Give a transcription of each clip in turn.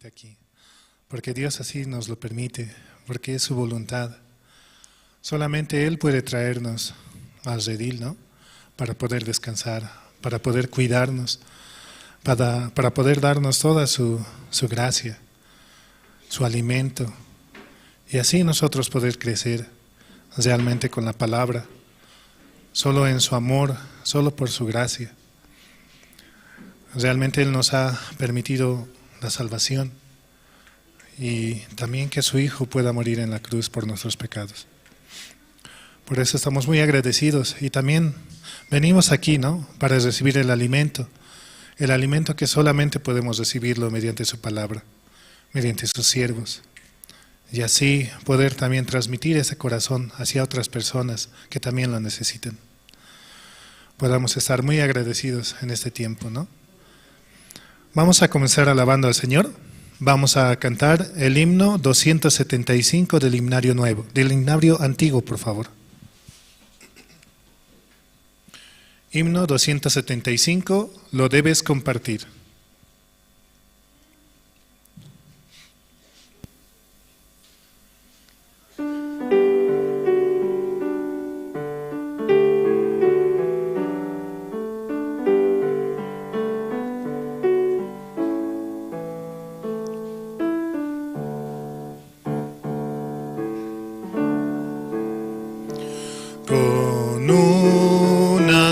Aquí, porque Dios así nos lo permite, porque es su voluntad. Solamente Él puede traernos al redil, ¿no? Para poder descansar, para poder cuidarnos, para poder darnos toda su gracia, su alimento, y así nosotros poder crecer realmente con la palabra, solo en su amor, solo por su gracia. Realmente Él nos ha permitido la salvación y también que su Hijo pueda morir en la cruz por nuestros pecados. Por eso estamos muy agradecidos y también venimos aquí, ¿no? Para recibir el alimento que solamente podemos recibirlo mediante su palabra, mediante sus siervos, y así poder también transmitir ese corazón hacia otras personas que también lo necesiten. Podamos estar muy agradecidos en este tiempo, ¿no? Vamos a comenzar alabando al Señor. Vamos a cantar el himno 275 del himnario nuevo, del himnario antiguo, por favor. Himno 275, lo debes compartir.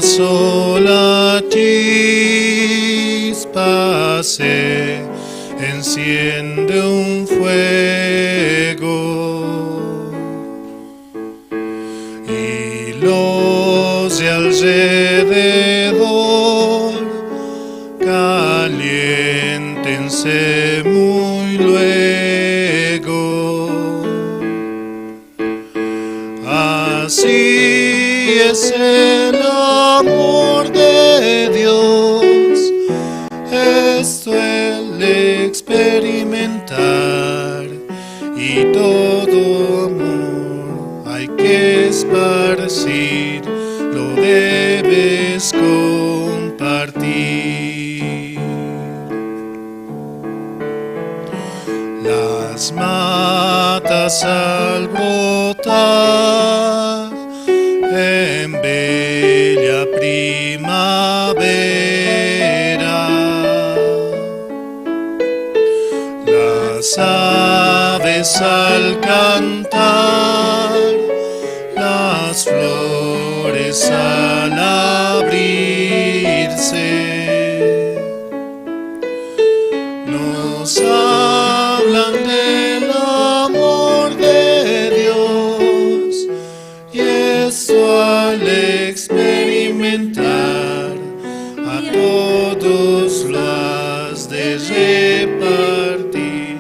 Sola chispa se enciende un fuego y los de alrededor caliéntense muy luego. Así es el amor de Dios, esto el experimentar, y todo amor hay que esparcir, lo debes compartir. Las matas al brotar en bella primavera, las aves al cantar, las flores al abrirse, nos hablan del amor de Dios, y eso al experimentar a todos lo has de repartir,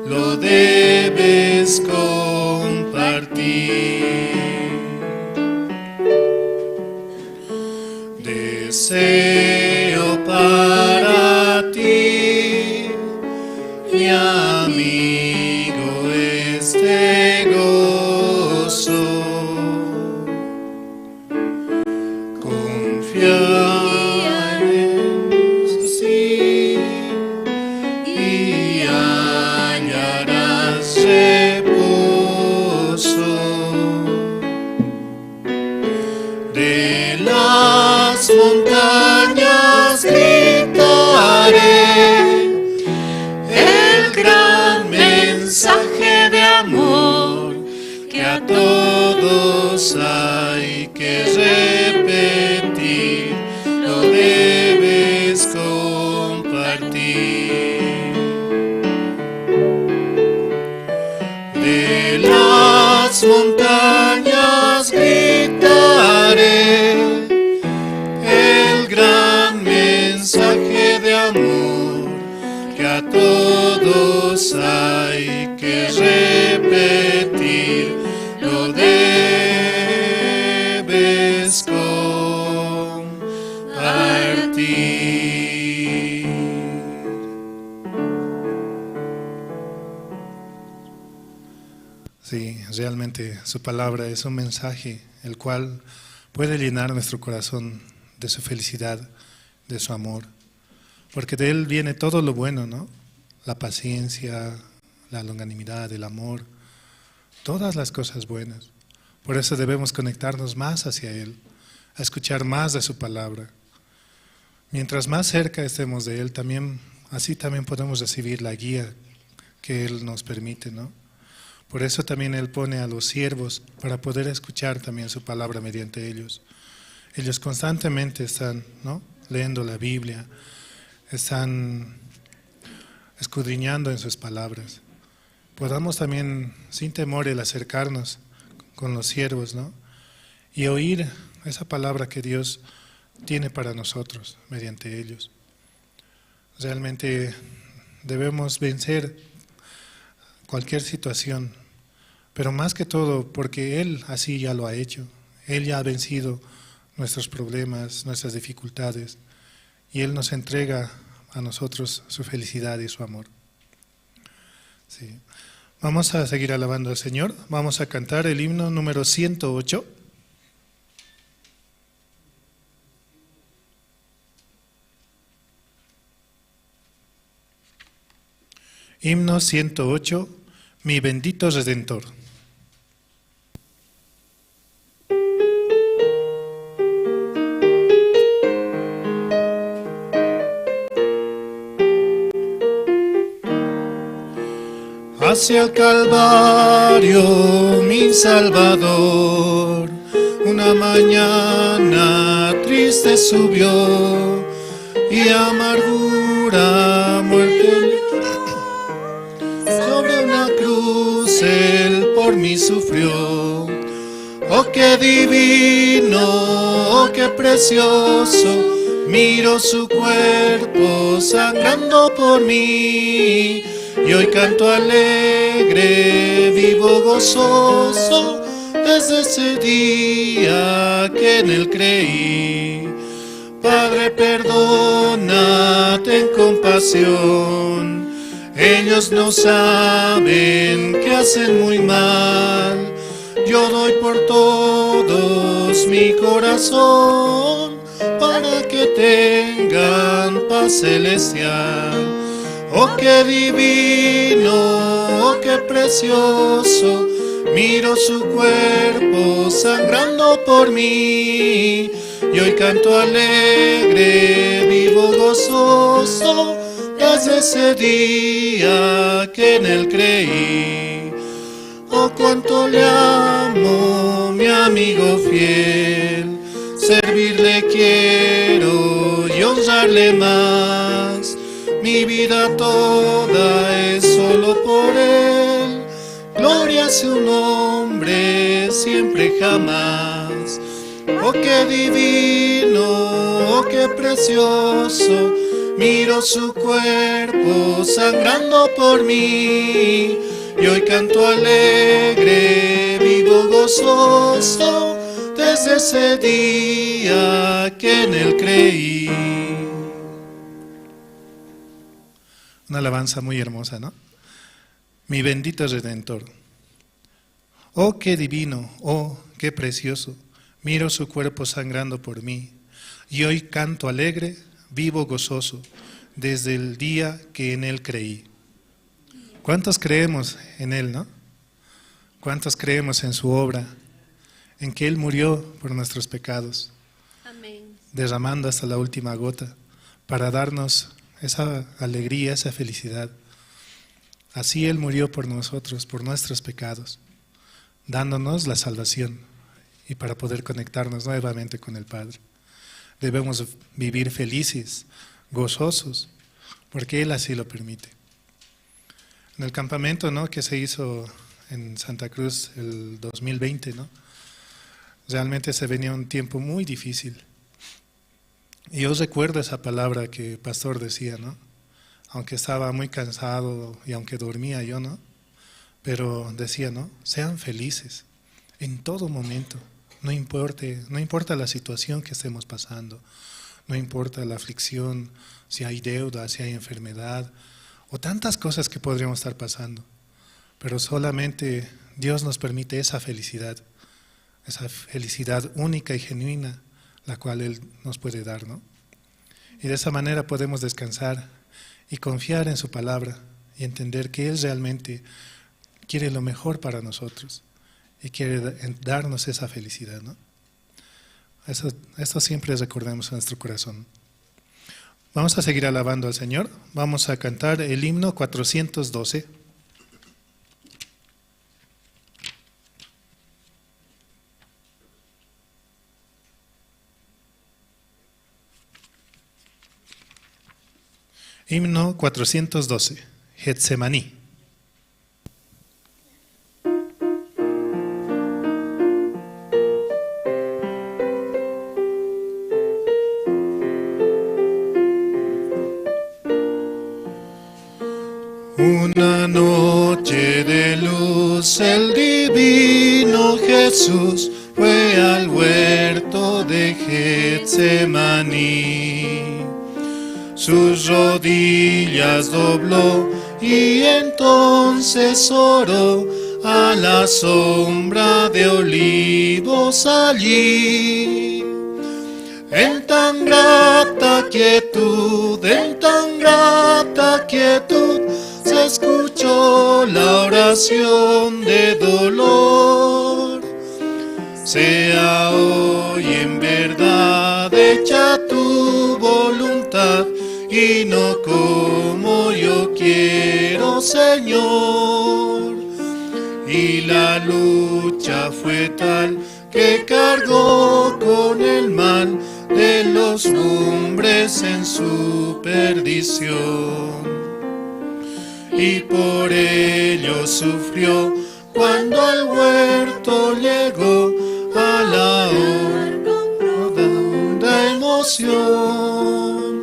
lo debes compartir. Deseo para ti, mi amigo, este gozo. Confía en sí y hallarás reposo. De las montañas gritaré el gran mensaje de amor que a todos hay que repetir, lo debes compartir. De las montañas gritaré el gran mensaje de amor que a todos hay que repetir, lo debes compartir. Sí, realmente su palabra es un mensaje el cual puede llenar nuestro corazón de su felicidad, de su amor, porque de Él viene todo lo bueno, ¿no? la paciencia, la longanimidad, el amor, todas las cosas buenas. Por eso debemos conectarnos más hacia Él, a escuchar más de su palabra. Mientras más cerca estemos de Él, también, así también podemos recibir la guía que Él nos permite, ¿no? Por eso también Él pone a los siervos para poder escuchar también su palabra mediante ellos. Ellos constantemente están, ¿no?, leyendo la Biblia, están escudriñando en sus palabras. Podamos también, sin temor, el acercarnos con los siervos, ¿no?, y oír esa palabra que Dios tiene para nosotros mediante ellos. Realmente debemos vencer cualquier situación, pero más que todo porque Él así ya lo ha hecho. Él ya ha vencido nuestros problemas, nuestras dificultades, y Él nos entrega a nosotros su felicidad y su amor. Sí. Vamos a seguir alabando al Señor. Vamos a cantar el himno número 108. Himno 108, Mi bendito Redentor. Hacia el Calvario, mi Salvador, una mañana triste subió y amargura muerte sobre una cruz él por mí sufrió. Oh, qué divino, oh, qué precioso, miro su cuerpo sangrando por mí. Y hoy canto alegre, vivo gozoso, desde ese día que en él creí. Padre, perdona, ten compasión, ellos no saben que hacen muy mal. Yo doy por todos mi corazón, para que tengan paz celestial. Oh, qué divino, oh, qué precioso, miro su cuerpo sangrando por mí. Y hoy canto alegre, vivo gozoso, desde ese día que en él creí. Oh, cuánto le amo, mi amigo fiel, servirle quiero y honrarle más. Mi vida toda es solo por él, gloria a su nombre siempre jamás. Oh, qué divino, oh, qué precioso, miro su cuerpo sangrando por mí. Y hoy canto alegre, vivo gozoso, desde ese día que en él creí. Una alabanza muy hermosa, ¿no? Mi bendito Redentor. Oh, qué divino, oh, qué precioso, miro su cuerpo sangrando por mí. Y hoy canto alegre, vivo gozoso, desde el día que en él creí. ¿Cuántos creemos en él, no? ¿Cuántos creemos en su obra? En que él murió por nuestros pecados. Amén. Derramando hasta la última gota para darnos esa alegría, esa felicidad. Así Él murió por nosotros, por nuestros pecados, dándonos la salvación y para poder conectarnos nuevamente con el Padre. Debemos vivir felices, gozosos, porque Él así lo permite. En el campamento, ¿no?, que se hizo en Santa Cruz el 2020, ¿no?, realmente se venía un tiempo muy difícil. Y yo recuerdo esa palabra que el pastor decía, ¿no? Aunque estaba muy cansado y aunque dormía yo, ¿no? Pero decía, ¿no? Sean felices en todo momento. No importa la situación que estemos pasando, no importa la aflicción, si hay deuda, si hay enfermedad, o tantas cosas que podríamos estar pasando. Pero solamente Dios nos permite esa felicidad única y genuina, la cual Él nos puede dar, ¿no? Y de esa manera podemos descansar y confiar en su palabra, Y entender que Él realmente quiere lo mejor para nosotros y quiere darnos esa felicidad, ¿no? Eso siempre recordemos en nuestro corazón. Vamos a seguir alabando al Señor. Vamos a cantar el himno 412. Himno 412, Getsemaní. Una noche de luz, el divino Jesús fue al huerto de Getsemaní. Sus rodillas dobló y entonces oró a la sombra de olivos allí. En tan grata quietud, en tan grata quietud, se escuchó la oración de dolor. Sea hoy en verdad hecha tu voluntad y no como yo quiero, Señor. Y la lucha fue tal que cargó con el mal de los hombres en su perdición. Y por ello sufrió cuando al huerto llegó a la honda emoción.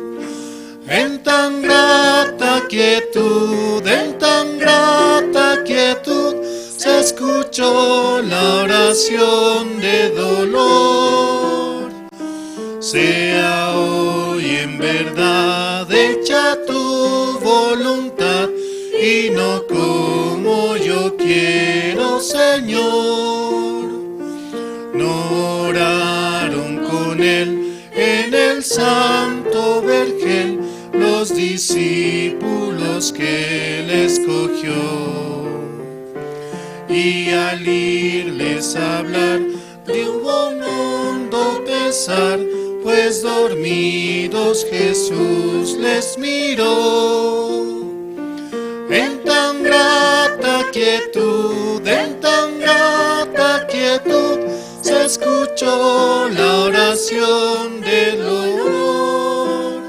En tan grata quietud, en tan grata quietud, se escuchó la oración de dolor. Sea hoy en verdad hecha tu voluntad y no como yo quiero, Señor. No oraron con él en el santo vergel los discípulos que él escogió. Y al irles a hablar de un hondo pesar, pues dormidos Jesús les miró. En tan grata quietud, en tan grata quietud, se escuchó la oración del dolor.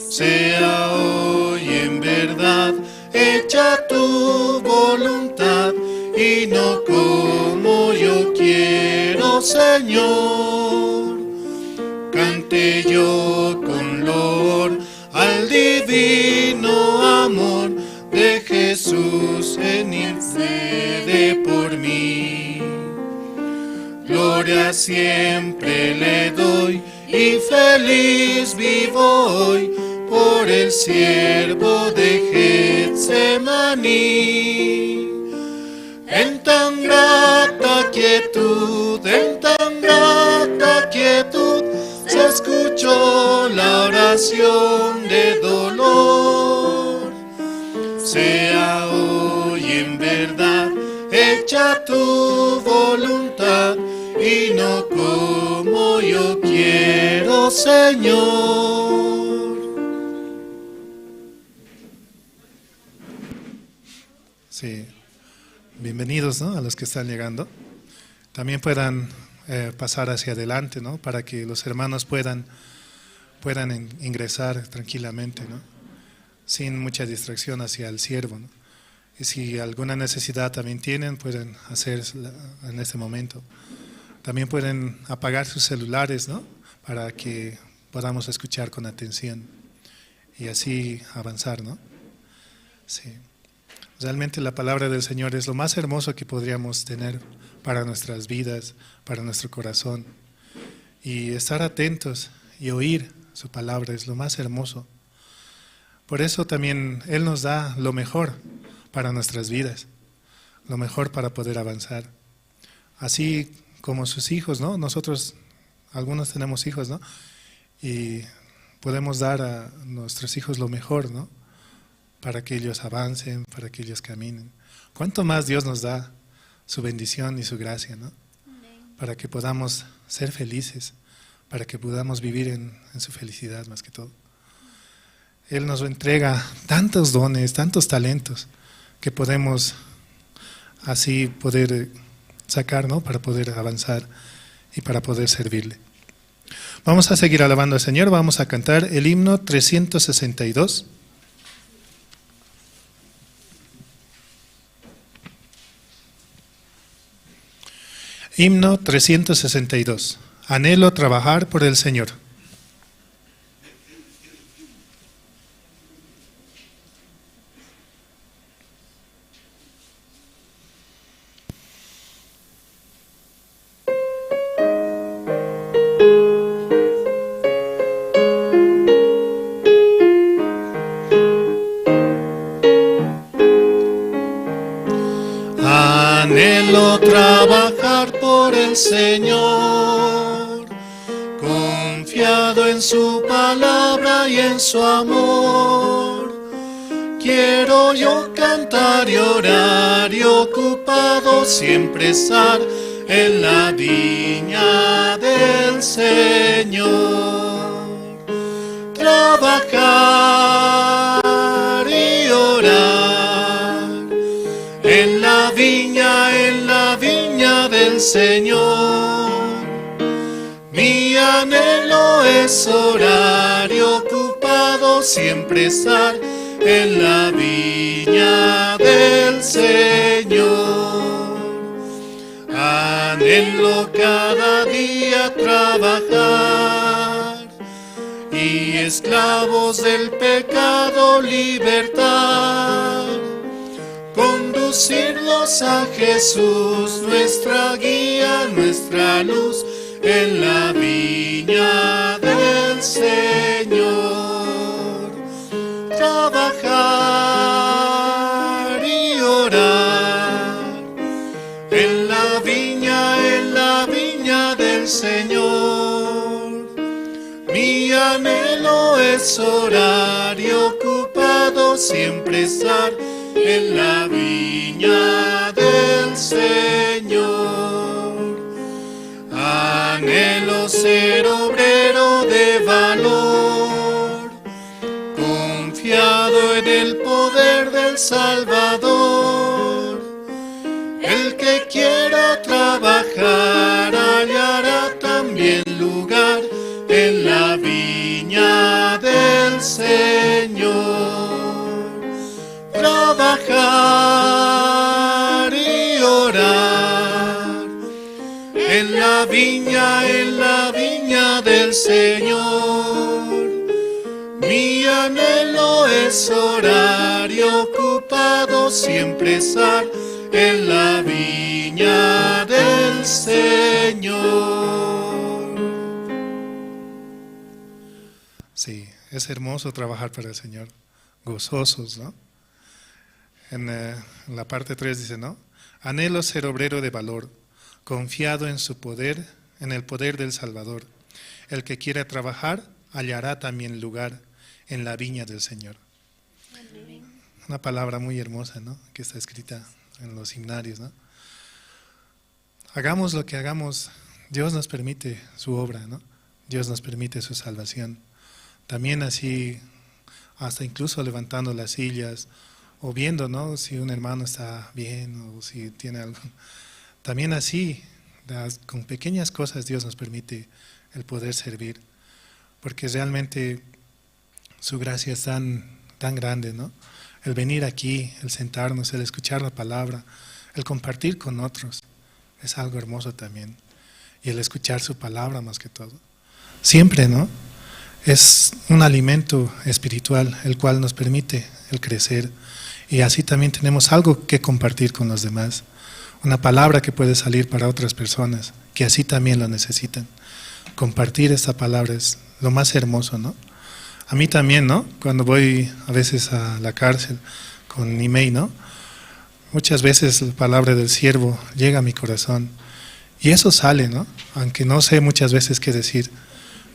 Sea hoy en verdad hecha tu voluntad y no como yo quiero, Señor. Cante yo con loor al divino amor de Jesús en intercede por mí. Gloria siempre le doy y feliz vivo hoy por el siervo de Getsemaní. En tan grata quietud, en tan grata quietud, se escuchó la oración de dolor. Sea hoy en verdad hecha tu voluntad y no como yo quiero, Señor. Sí, bienvenidos, ¿no?, a los que están llegando. También puedan pasar hacia adelante, ¿no?, para que los hermanos puedan ingresar tranquilamente, ¿no?, sin mucha distracción hacia el siervo, ¿no? Y si alguna necesidad también tienen, pueden hacer en este momento. También pueden apagar sus celulares, ¿no?, para que podamos escuchar con atención y así avanzar, ¿no? Sí. Realmente la palabra del Señor es lo más hermoso que podríamos tener para nuestras vidas, para nuestro corazón. Y estar atentos y oír su palabra es lo más hermoso. Por eso también Él nos da lo mejor para nuestras vidas, lo mejor para poder avanzar. Así como sus hijos, ¿no? Nosotros, algunos tenemos hijos, ¿no? Y podemos dar a nuestros hijos lo mejor, ¿no? Para que ellos avancen, para que ellos caminen. ¿Cuánto más Dios nos da su bendición y su gracia, ¿no? Para que podamos ser felices, para que podamos vivir en su felicidad más que todo. Él nos entrega tantos dones, tantos talentos que podemos así poder sacar, ¿no? Para poder avanzar y para poder servirle. Vamos a seguir alabando al Señor, vamos a cantar el himno 362. Himno 362. Anhelo trabajar por el Señor. Anhelo trabajar por el Señor, confiado en su palabra y en su amor. Quiero yo cantar y orar y ocupado siempre estar en la viña del Señor. Trabajar y orar en la viña del Señor. Mi anhelo es orar y ocupado siempre estar en la viña del Señor. Anhelo cada día trabajar y esclavos del pecado libertar, conducirlos a Jesús, nuestra guía, nuestra luz, en la viña del Señor. Trabajar y orar en la viña del Señor. Mi anhelo es orar y ocupado siempre estar en la viña del Señor. Anhelo ser obrero de valor, confiado en el poder del Salvador. El que quiera trabajar hallará también lugar en la viña del Señor. Trabajar y orar en la viña del Señor. Mi anhelo es orar y ocupado siempre estar en la viña del Señor. Sí, es hermoso trabajar para el Señor, gozosos, ¿no? En la parte 3 dice, ¿no? Anhelo ser obrero de valor, confiado en su poder, en el poder del Salvador. El que quiera trabajar, hallará también lugar en la viña del Señor. Amén. Una palabra muy hermosa, ¿no? Que está escrita en los himnarios, ¿no? Hagamos lo que hagamos, Dios nos permite su obra, ¿no? Dios nos permite su salvación. También así, hasta incluso levantando las sillas o viendo, ¿no? Si un hermano está bien o si tiene algo. También así, con pequeñas cosas Dios nos permite el poder servir, porque realmente su gracia es tan, tan grande, ¿no? El venir aquí, el sentarnos, el escuchar la palabra, el compartir con otros, es algo hermoso también. Y el escuchar su palabra más que todo. Siempre, ¿no? Es un alimento espiritual, el cual nos permite el crecer. Y así también tenemos algo que compartir con los demás. Una palabra que puede salir para otras personas, que así también lo necesitan. Compartir esta palabra es lo más hermoso, ¿no? A mí también, ¿no? Cuando voy a veces a la cárcel con Imei, ¿no? Muchas veces la palabra del siervo llega a mi corazón y eso sale, ¿no? Aunque no sé muchas veces qué decir,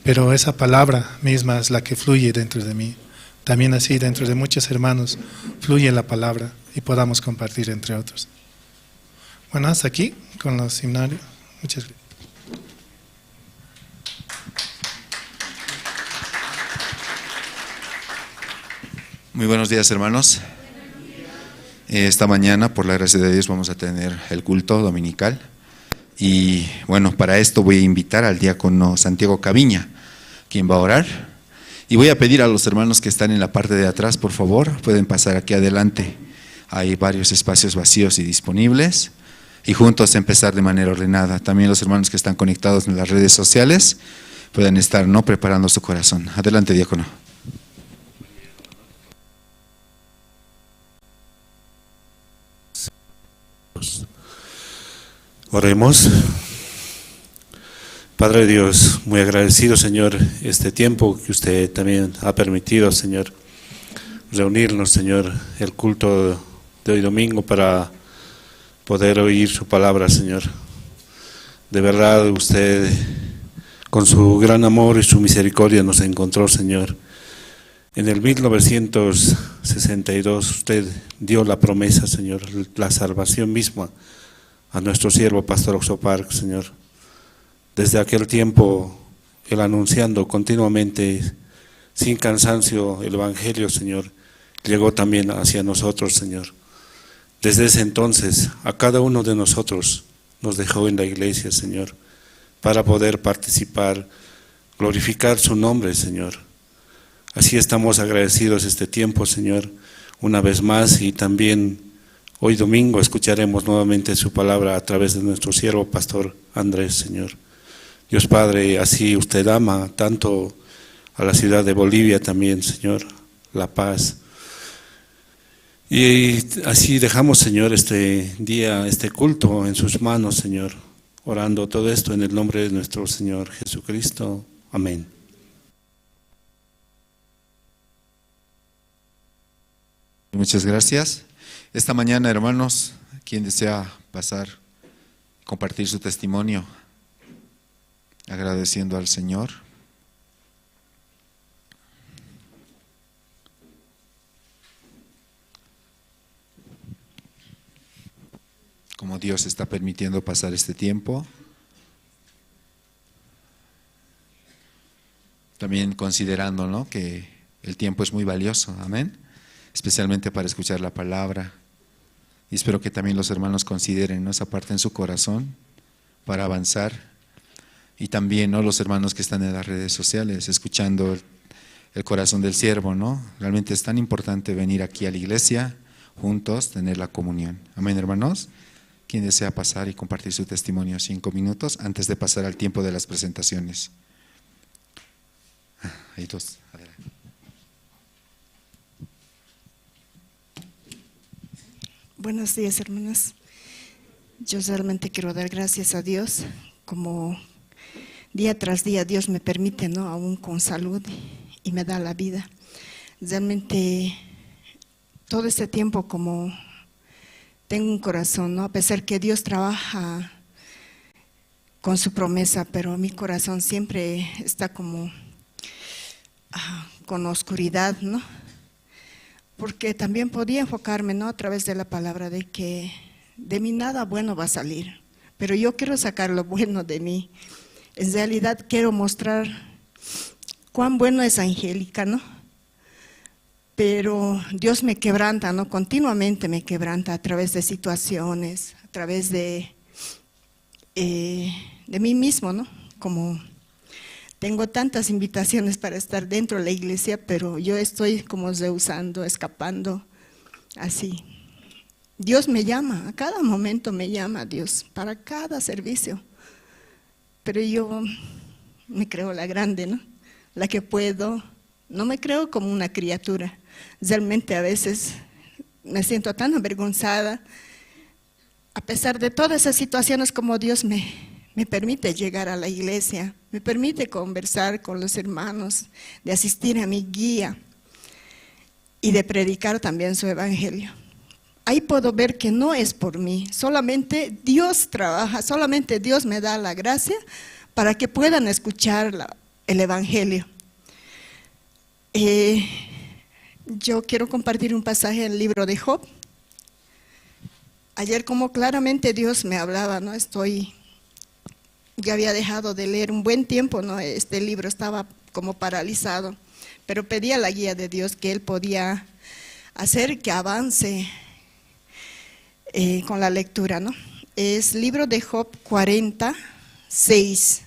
pero esa palabra misma es la que fluye dentro de mí. También así dentro de muchos hermanos fluye la palabra y podamos compartir entre otros. Bueno, hasta aquí con los himnarios. Muchas gracias. Muy buenos días, hermanos. Esta mañana, por la gracia de Dios, vamos a tener el culto dominical. Y bueno, para esto voy a invitar al diácono Santiago Caviña, quien va a orar. Y voy a pedir a los hermanos que están en la parte de atrás, por favor, pueden pasar aquí adelante. Hay varios espacios vacíos y disponibles. Y juntos empezar de manera ordenada. También los hermanos que están conectados en las redes sociales pueden estar, ¿no?, preparando su corazón. Adelante, diácono. Oremos. Padre Dios, muy agradecido, Señor, este tiempo que usted también ha permitido, Señor, reunirnos, Señor, el culto de hoy domingo para poder oír su palabra, Señor. De verdad, usted, con su gran amor y su misericordia, nos encontró, Señor. En el 1962 usted dio la promesa, Señor, la salvación misma a nuestro siervo Pastor Ock Soo Park, Señor. Desde aquel tiempo, él anunciando continuamente, sin cansancio, el Evangelio, Señor, llegó también hacia nosotros, Señor. Desde ese entonces, a cada uno de nosotros nos dejó en la iglesia, Señor, para poder participar, glorificar su nombre, Señor. Así estamos agradecidos este tiempo, Señor, una vez más, y también hoy domingo escucharemos nuevamente su palabra a través de nuestro siervo Pastor Andrés, Señor. Dios Padre, así usted ama tanto a la ciudad de Bolivia también, Señor, La Paz. Y así dejamos, Señor, este día, este culto en sus manos, Señor, orando todo esto en el nombre de nuestro Señor Jesucristo. Amén. Muchas gracias. Esta mañana, hermanos, quien desea pasar, compartir su testimonio, agradeciendo al Señor. Como Dios está permitiendo pasar este tiempo. También considerando, ¿no?, que el tiempo es muy valioso, amén. Especialmente para escuchar la palabra. Y espero que también los hermanos consideren, ¿no?, esa parte en su corazón para avanzar. Y también, ¿no?, los hermanos que están en las redes sociales escuchando el corazón del siervo, ¿no? Realmente es tan importante venir aquí a la iglesia juntos, tener la comunión. Amén, hermanos. Quien desea pasar y compartir su testimonio 5 minutos antes de pasar al tiempo de las presentaciones. Ahí dos. Adelante. Buenos días, hermanas. Yo solamente quiero dar gracias a Dios, como día tras día Dios me permite, ¿no?, aún con salud, y me da la vida. Realmente todo este tiempo como tengo un corazón, ¿no?, a pesar que Dios trabaja con su promesa, pero mi corazón siempre está como con oscuridad, ¿no? Porque también podía enfocarme, ¿no?, a través de la palabra de que de mí nada bueno va a salir, pero yo quiero sacar lo bueno de mí. En realidad quiero mostrar cuán bueno es Angélica, ¿no? Pero Dios me quebranta, ¿no? Continuamente me quebranta a través de situaciones, a través de mí mismo, ¿no? Como tengo tantas invitaciones para estar dentro de la iglesia, pero yo estoy como rehusando, escapando, así. Dios me llama, a cada momento me llama Dios, para cada servicio. Pero yo me creo la grande, ¿no? La que puedo, no me creo como una criatura. Realmente a veces me siento tan avergonzada, a pesar de todas esas situaciones, como Dios me permite llegar a la iglesia, me permite conversar con los hermanos, de asistir a mi guía y de predicar también su evangelio. Ahí puedo ver que no es por mí, solamente Dios trabaja, solamente Dios me da la gracia para que puedan escuchar el evangelio. Yo quiero compartir un pasaje del libro de Job. Ayer como claramente Dios me hablaba, ¿no? Ya había dejado de leer un buen tiempo, ¿no? Este libro estaba como paralizado, pero pedía la guía de Dios que Él podía hacer que avance con la lectura, ¿no? Es libro de Job 46.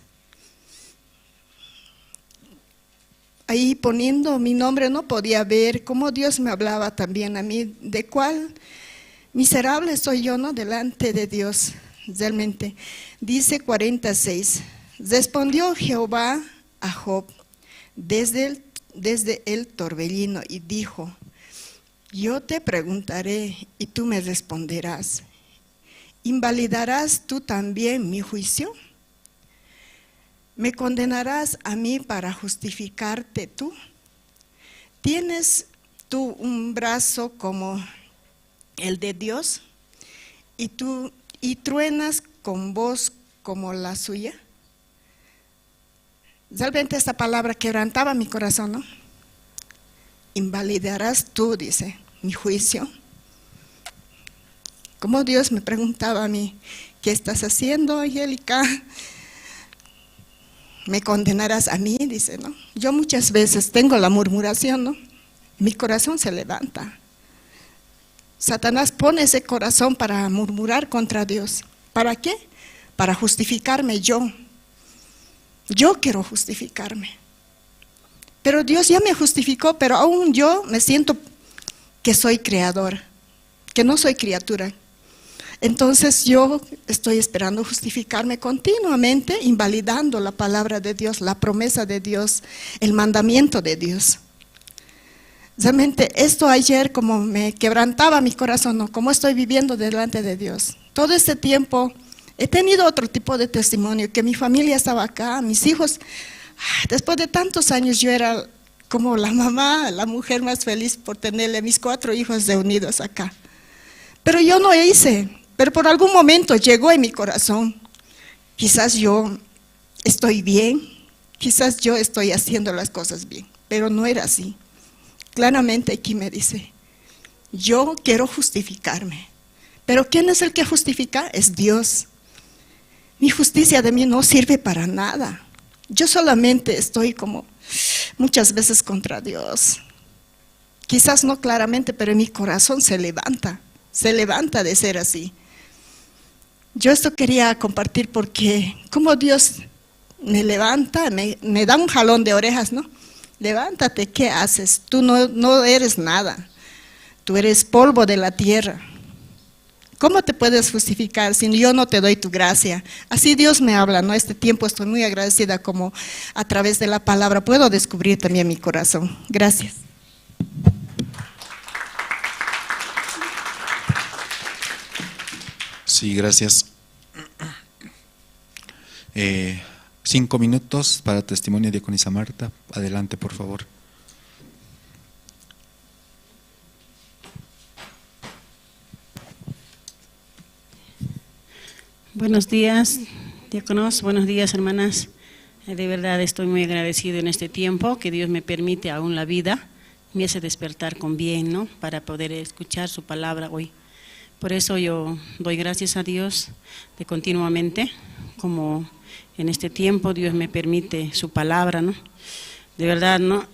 Ahí poniendo mi nombre no podía ver cómo Dios me hablaba también a mí, de cuál miserable soy yo, ¿no? Delante de Dios, realmente. Dice 46, respondió Jehová a Job desde el torbellino y dijo, yo te preguntaré y tú me responderás. ¿Invalidarás tú también mi juicio? ¿Me condenarás a mí para justificarte tú? ¿Tienes tú un brazo como el de Dios y truenas con voz como la suya? Realmente esta palabra quebrantaba mi corazón, ¿no? Invalidarás tú, dice, mi juicio. Como Dios me preguntaba a mí, ¿qué estás haciendo, Angélica? Me condenarás a mí, dice, ¿no? Yo muchas veces tengo la murmuración, ¿no? Mi corazón se levanta. Satanás pone ese corazón para murmurar contra Dios. ¿Para qué? Para justificarme yo. Yo quiero justificarme. Pero Dios ya me justificó, pero aún yo me siento que soy creador, que no soy criatura. Entonces yo estoy esperando justificarme continuamente, invalidando la palabra de Dios, la promesa de Dios, el mandamiento de Dios. Realmente esto ayer como me quebrantaba mi corazón, ¿no? Cómo estoy viviendo delante de Dios. Todo este tiempo he tenido otro tipo de testimonio, que mi familia estaba acá, mis hijos. Después de tantos años yo era como la mamá, la mujer más feliz por tenerle mis 4 hijos reunidos acá. Pero yo no hice, pero por algún momento llegó en mi corazón. Quizás yo estoy bien, quizás yo estoy haciendo las cosas bien, pero no era así. Claramente aquí me dice, yo quiero justificarme. Pero ¿quién es el que justifica? Es Dios. Mi justicia de mí no sirve para nada. Yo solamente estoy como muchas veces contra Dios. Quizás no claramente, pero mi corazón se levanta de ser así. Yo esto quería compartir porque como Dios me levanta, me da un jalón de orejas, ¿no? Levántate, ¿qué haces? Tú no eres nada, tú eres polvo de la tierra. ¿Cómo te puedes justificar si yo no te doy tu gracia? Así Dios me habla, ¿no? Este tiempo estoy muy agradecida como a través de la palabra puedo descubrir también mi corazón. Gracias. Sí, gracias. 5 minutos para testimonio de diaconisa Marta. Adelante, por favor. Buenos días, diáconos, buenos días, hermanas. De verdad estoy muy agradecido en este tiempo que Dios me permite aún la vida, me hace despertar con bien, ¿no? Para poder escuchar su palabra hoy. Por eso yo doy gracias a Dios de continuamente, como en este tiempo Dios me permite su palabra, ¿no? De verdad, ¿no?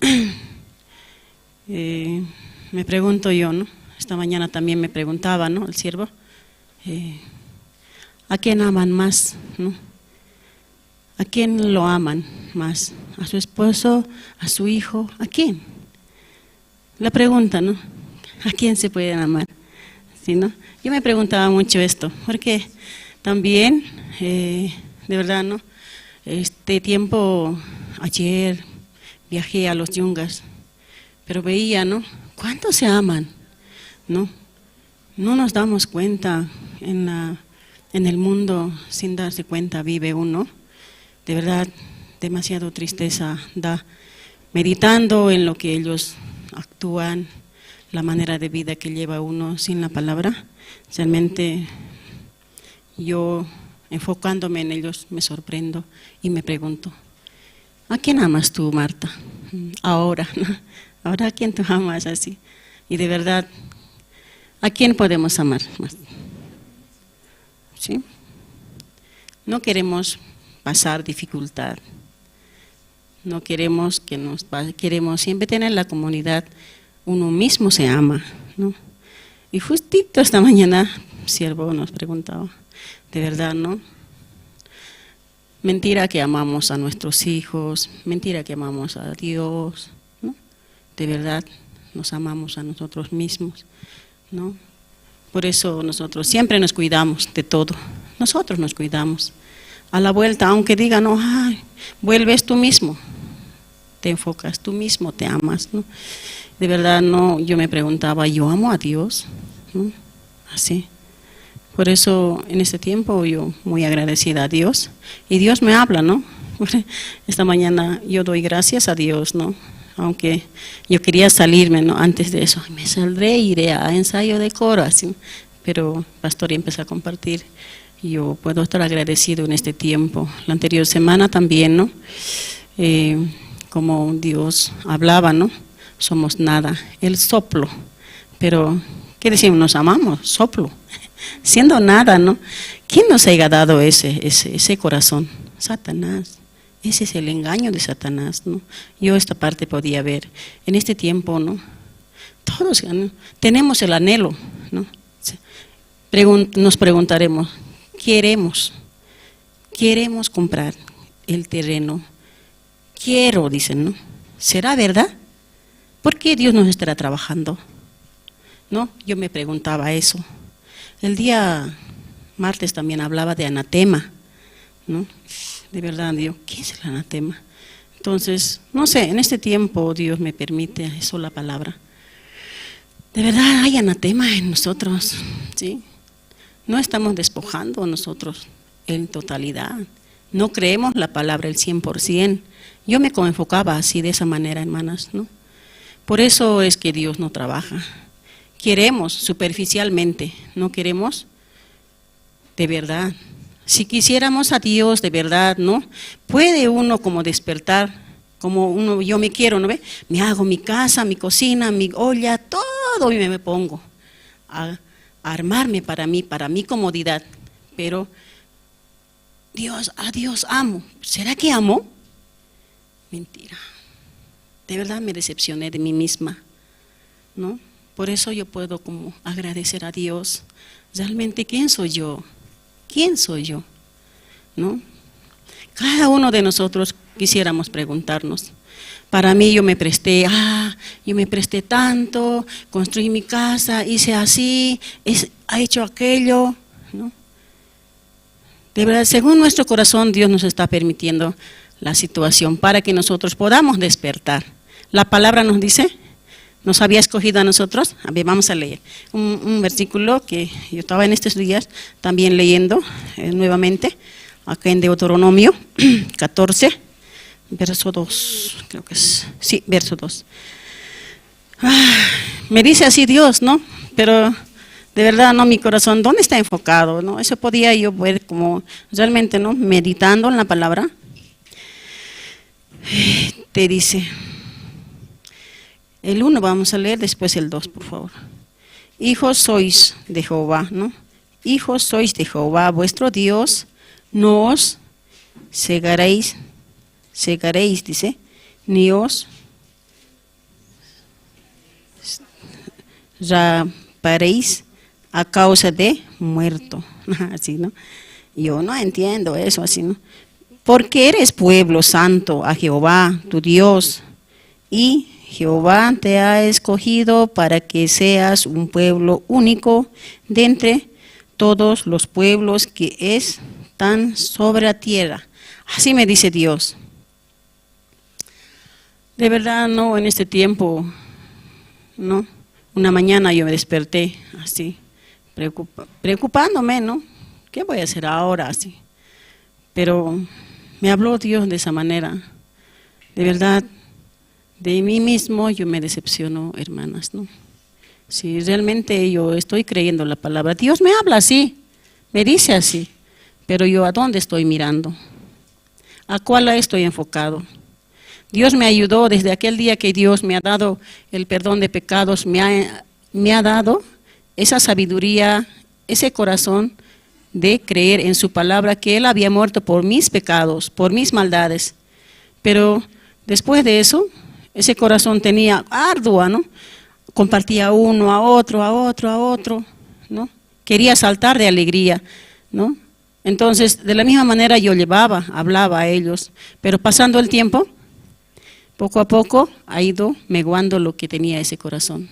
Me pregunto yo, ¿no? Esta mañana también me preguntaba, ¿no? El siervo. ¿A quién aman más, no? ¿A quién lo aman más? ¿A su esposo? ¿A su hijo? ¿A quién? La pregunta, ¿no? ¿A quién se pueden amar? ¿Sí, no? Yo me preguntaba mucho esto, porque también, de verdad, ¿no? Este tiempo, ayer viajé a los Yungas, pero veía, ¿no? ¿Cuántos se aman? ¿No? No nos damos cuenta en el mundo, sin darse cuenta, vive uno. De verdad, demasiado tristeza da, meditando en lo que ellos actúan, la manera de vida que lleva uno sin la palabra. Realmente yo, enfocándome en ellos, me sorprendo y me pregunto, ¿a quién amas tú, Marta? Ahora, ¿no? Ahora, ¿a quién tú amas así? Y de verdad, ¿a quién podemos amar más? ¿Sí? No queremos pasar dificultad. No queremos que nos pase, queremos siempre tener la comunidad. Uno mismo se ama, ¿no? Y justito esta mañana, siervo nos preguntaba, de verdad, ¿no? Mentira que amamos a nuestros hijos, mentira que amamos a Dios, ¿no? De verdad nos amamos a nosotros mismos, ¿no? Por eso nosotros siempre nos cuidamos de todo, nosotros nos cuidamos. A la vuelta, aunque digan, no, ay, vuelves tú mismo, te enfocas tú mismo, te amas, ¿no? De verdad, no, yo me preguntaba, ¿yo amo a Dios? ¿No? Así. Por eso en este tiempo yo muy agradecida a Dios y Dios me habla, ¿no? Esta mañana yo doy gracias a Dios, ¿no? Aunque yo quería salirme, ¿no? Antes de eso, me saldré, iré a ensayo de coro, así. Pero pastor ya empezó a compartir. Yo puedo estar agradecido en este tiempo. La anterior semana también, ¿no? Como Dios hablaba, ¿no? Somos nada, el soplo. Pero, ¿qué decimos? Nos amamos, soplo. Siendo nada, ¿no? ¿Quién nos haya dado ese corazón? Satanás. Ese es el engaño de Satanás, ¿no? Yo esta parte podía ver. En este tiempo, ¿no? Todos, ¿no? Tenemos el anhelo, ¿no? Nos preguntaremos, queremos comprar el terreno. Quiero, dicen, ¿no? ¿Será verdad? ¿Por qué Dios nos estará trabajando? ¿No? Yo me preguntaba eso. El día martes también hablaba de anatema, ¿no? De verdad, digo, ¿qué es el anatema? Entonces, no sé, en este tiempo Dios me permite eso, la palabra. De verdad hay anatema en nosotros, ¿sí? No estamos despojando nosotros en totalidad. No creemos la palabra el 100%. Yo me enfocaba así, de esa manera, hermanas, ¿no? Por eso es que Dios no trabaja. Queremos superficialmente, no queremos de verdad. Si quisiéramos a Dios de verdad, ¿no? Puede uno como despertar, como uno, yo me quiero, ¿no ve? Me hago mi casa, mi cocina, mi olla, todo y me pongo a armarme para mí, para mi comodidad. Pero Dios, a Dios amo. ¿Será que amo? Mentira. De verdad me decepcioné de mí misma, ¿no? Por eso yo puedo como agradecer a Dios. Realmente, ¿quién soy yo? ¿Quién soy yo? ¿No? Cada uno de nosotros quisiéramos preguntarnos. Para mí yo me presté, yo me presté tanto, construí mi casa, hice así, ha hecho aquello, ¿no? De verdad, según nuestro corazón, Dios nos está permitiendo la situación para que nosotros podamos despertar. La palabra nos dice, nos había escogido a nosotros. A ver, vamos a leer un versículo que yo estaba en estos días también leyendo nuevamente, acá en Deuteronomio 14, verso 2, creo que es, sí, verso 2. Me dice así Dios, ¿no? Pero de verdad, no, mi corazón, ¿dónde está enfocado? ¿No? Eso podía yo ver como realmente, ¿no? Meditando en la palabra. Te dice, el 1 vamos a leer, después el 2, por favor. Hijos sois de Jehová, ¿no? Hijos sois de Jehová, vuestro Dios, no os cegaréis, dice, ni os raparéis a causa de muerto. Así, ¿no? Yo no entiendo eso, así, ¿no? Porque eres pueblo santo a Jehová, tu Dios, y Jehová te ha escogido para que seas un pueblo único de entre todos los pueblos que están sobre la tierra. Así me dice Dios. De verdad, no, en este tiempo, no. Una mañana yo me desperté así, preocupándome, ¿no? ¿Qué voy a hacer ahora? Así. Pero me habló Dios de esa manera. De verdad, de mí mismo yo me decepciono, hermanas, ¿no? Si realmente yo estoy creyendo la palabra, Dios me habla así, me dice así, pero yo ¿a dónde estoy mirando? ¿A cuál estoy enfocado? Dios me ayudó desde aquel día que Dios me ha dado el perdón de pecados, me ha dado esa sabiduría, ese corazón de creer en su palabra, que Él había muerto por mis pecados, por mis maldades. Pero después de eso, ese corazón tenía ardua, ¿no? Compartía uno a otro, a otro, a otro, ¿no? Quería saltar de alegría, ¿no? Entonces, de la misma manera yo llevaba, hablaba a ellos, pero pasando el tiempo, poco a poco ha ido menguando lo que tenía ese corazón.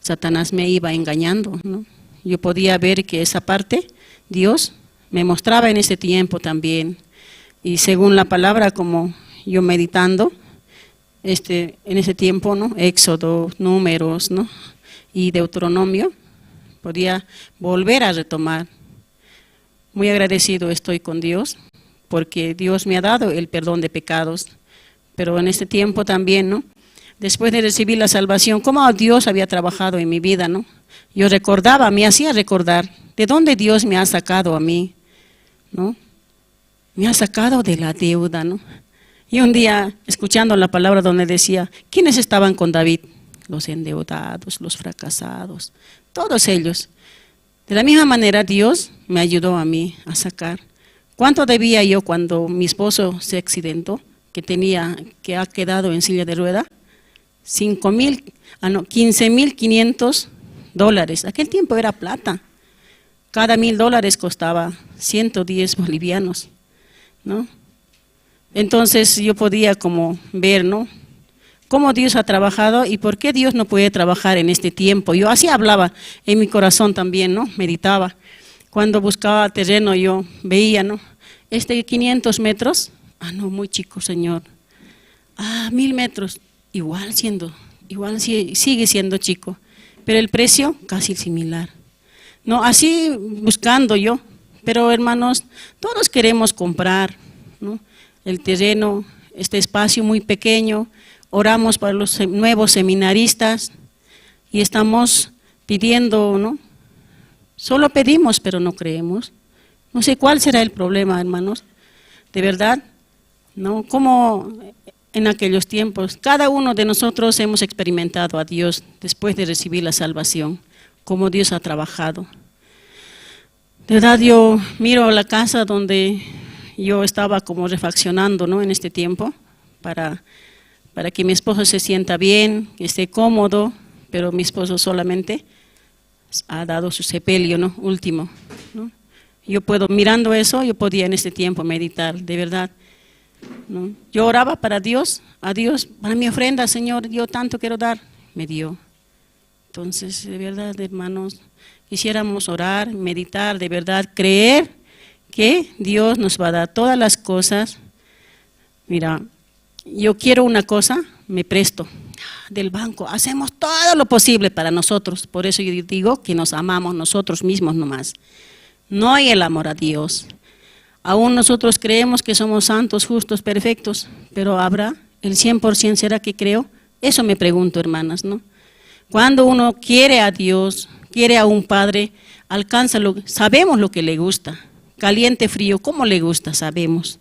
Satanás me iba engañando, ¿no? Yo podía ver que esa parte Dios me mostraba en ese tiempo también. Y según la palabra, como yo meditando, en ese tiempo, ¿no? Éxodo, Números, ¿no? Y Deuteronomio, podía volver a retomar. Muy agradecido estoy con Dios, porque Dios me ha dado el perdón de pecados. Pero en este tiempo también, ¿no? Después de recibir la salvación, cómo Dios había trabajado en mi vida, ¿no? Yo recordaba, me hacía recordar de dónde Dios me ha sacado a mí, ¿no? Me ha sacado de la deuda, ¿no? Y un día, escuchando la palabra donde decía, ¿quiénes estaban con David? Los endeudados, los fracasados, todos ellos. De la misma manera, Dios me ayudó a mí a sacar. ¿Cuánto debía yo cuando mi esposo se accidentó, que ha quedado en silla de rueda? 15.500 dólares. Aquel tiempo era plata. Cada $1.000 costaba 110 bolivianos, ¿no? Entonces yo podía como ver, ¿no? Cómo Dios ha trabajado y por qué Dios no puede trabajar en este tiempo. Yo así hablaba en mi corazón también, ¿no? Meditaba. Cuando buscaba terreno yo veía, ¿no? 500 metros, ah, no, muy chico, Señor. Ah, 1000 metros, igual sigue siendo chico, pero el precio casi similar. No, así buscando yo, pero hermanos, todos queremos comprar, ¿no? El terreno, este espacio muy pequeño. Oramos para los nuevos seminaristas y estamos pidiendo, ¿no? Solo pedimos, pero no creemos. No sé cuál será el problema, hermanos, de verdad, ¿no? Como en aquellos tiempos, cada uno de nosotros hemos experimentado a Dios después de recibir la salvación, cómo Dios ha trabajado. De verdad, yo miro la casa donde yo estaba como refaccionando, ¿no? En este tiempo, para que mi esposo se sienta bien, que esté cómodo, pero mi esposo solamente ha dado su sepelio, ¿no? Último, ¿no? Yo puedo, mirando eso, yo podía en este tiempo meditar, de verdad, ¿no? Yo oraba para Dios, a Dios, para mi ofrenda, Señor, yo tanto quiero dar, me dio. Entonces, de verdad, hermanos, quisiéramos orar, meditar, de verdad, creer que Dios nos va a dar todas las cosas. Mira, yo quiero una cosa, me presto del banco, hacemos todo lo posible para nosotros, por eso yo digo que nos amamos nosotros mismos nomás. No hay el amor a Dios. Aún nosotros creemos que somos santos, justos, perfectos, pero ¿habrá el 100% será que creo? Eso me pregunto, hermanas, ¿no? Cuando uno quiere a Dios, quiere a un padre, alcanza lo, sabemos lo que le gusta, caliente, frío, ¿cómo le gusta? Sabemos,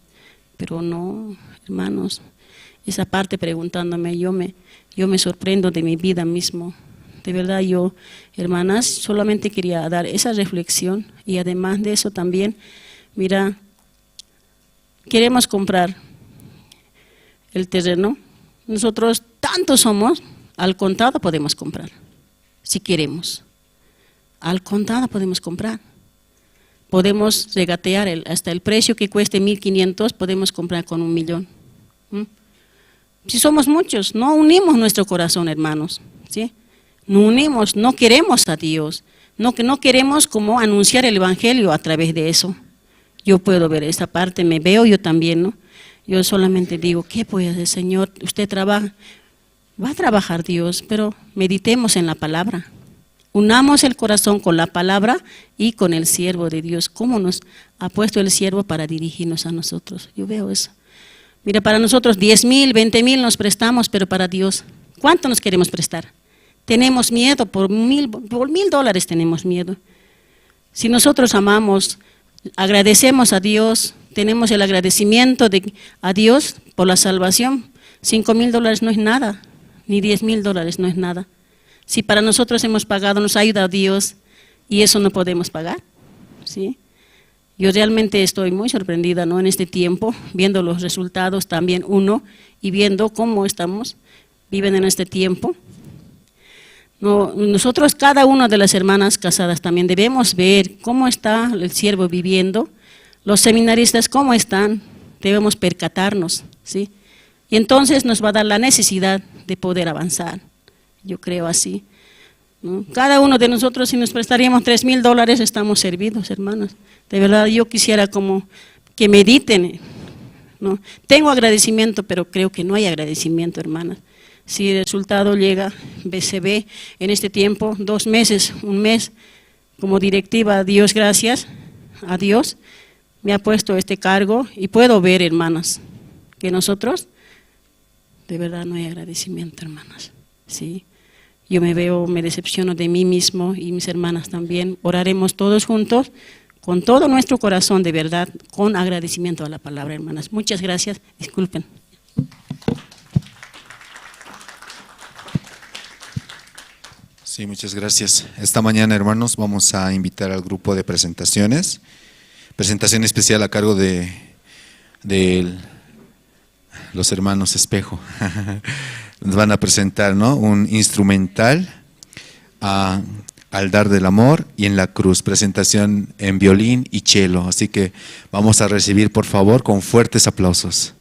pero no, hermanos, esa parte preguntándome, yo me sorprendo de mi vida mismo. De verdad yo, hermanas, solamente quería dar esa reflexión y además de eso también, mira, queremos comprar el terreno. Nosotros tanto somos, al contado podemos comprar, si queremos. Al contado podemos comprar. Podemos regatear hasta el precio que cueste 1.500, podemos comprar con 1.000.000. Si somos muchos, no unimos nuestro corazón, hermanos, ¿sí? No unimos, no queremos a Dios, no queremos como anunciar el Evangelio a través de eso. Yo puedo ver esa parte, me veo yo también, ¿no? Yo solamente digo, ¿qué puede hacer, Señor? Usted trabaja, va a trabajar Dios, pero meditemos en la palabra. Unamos el corazón con la palabra y con el siervo de Dios. ¿Cómo nos ha puesto el siervo para dirigirnos a nosotros? Yo veo eso. Mira, para nosotros 10.000, 20.000 nos prestamos, pero para Dios, ¿cuánto nos queremos prestar? Tenemos miedo, por $1.000 tenemos miedo. Si nosotros amamos, agradecemos a Dios, tenemos el agradecimiento a Dios por la salvación, $5,000 no es nada, ni $10,000 no es nada. Si para nosotros hemos pagado, nos ayuda Dios y eso no podemos pagar, ¿sí? Yo realmente estoy muy sorprendida, ¿no? En este tiempo, viendo los resultados también uno y viendo cómo estamos viviendo en este tiempo. No, nosotros, cada una de las hermanas casadas también debemos ver cómo está el siervo viviendo, los seminaristas cómo están, debemos percatarnos, ¿sí? Y entonces nos va a dar la necesidad de poder avanzar, yo creo así, ¿no? Cada uno de nosotros, si nos prestaríamos $3,000, estamos servidos, hermanos. De verdad, yo quisiera como que mediten, ¿no? Tengo agradecimiento, pero creo que no hay agradecimiento, hermanas. Si el resultado llega, se ve en este tiempo, 2 meses, un mes, como directiva, Dios gracias a Dios, me ha puesto este cargo y puedo ver, hermanas, que nosotros, de verdad no hay agradecimiento, hermanas, ¿sí? Yo me veo, me decepciono de mí mismo y mis hermanas también. Oraremos todos juntos, con todo nuestro corazón, de verdad, con agradecimiento a la palabra, hermanas. Muchas gracias, disculpen. Sí, muchas gracias. Esta mañana, hermanos, vamos a invitar al grupo de presentaciones. Presentación especial a cargo de los hermanos Espejo. Nos van a presentar, ¿no?, un instrumental al dar del amor y en la cruz. Presentación en violín y cello. Así que vamos a recibir, por favor, con fuertes aplausos.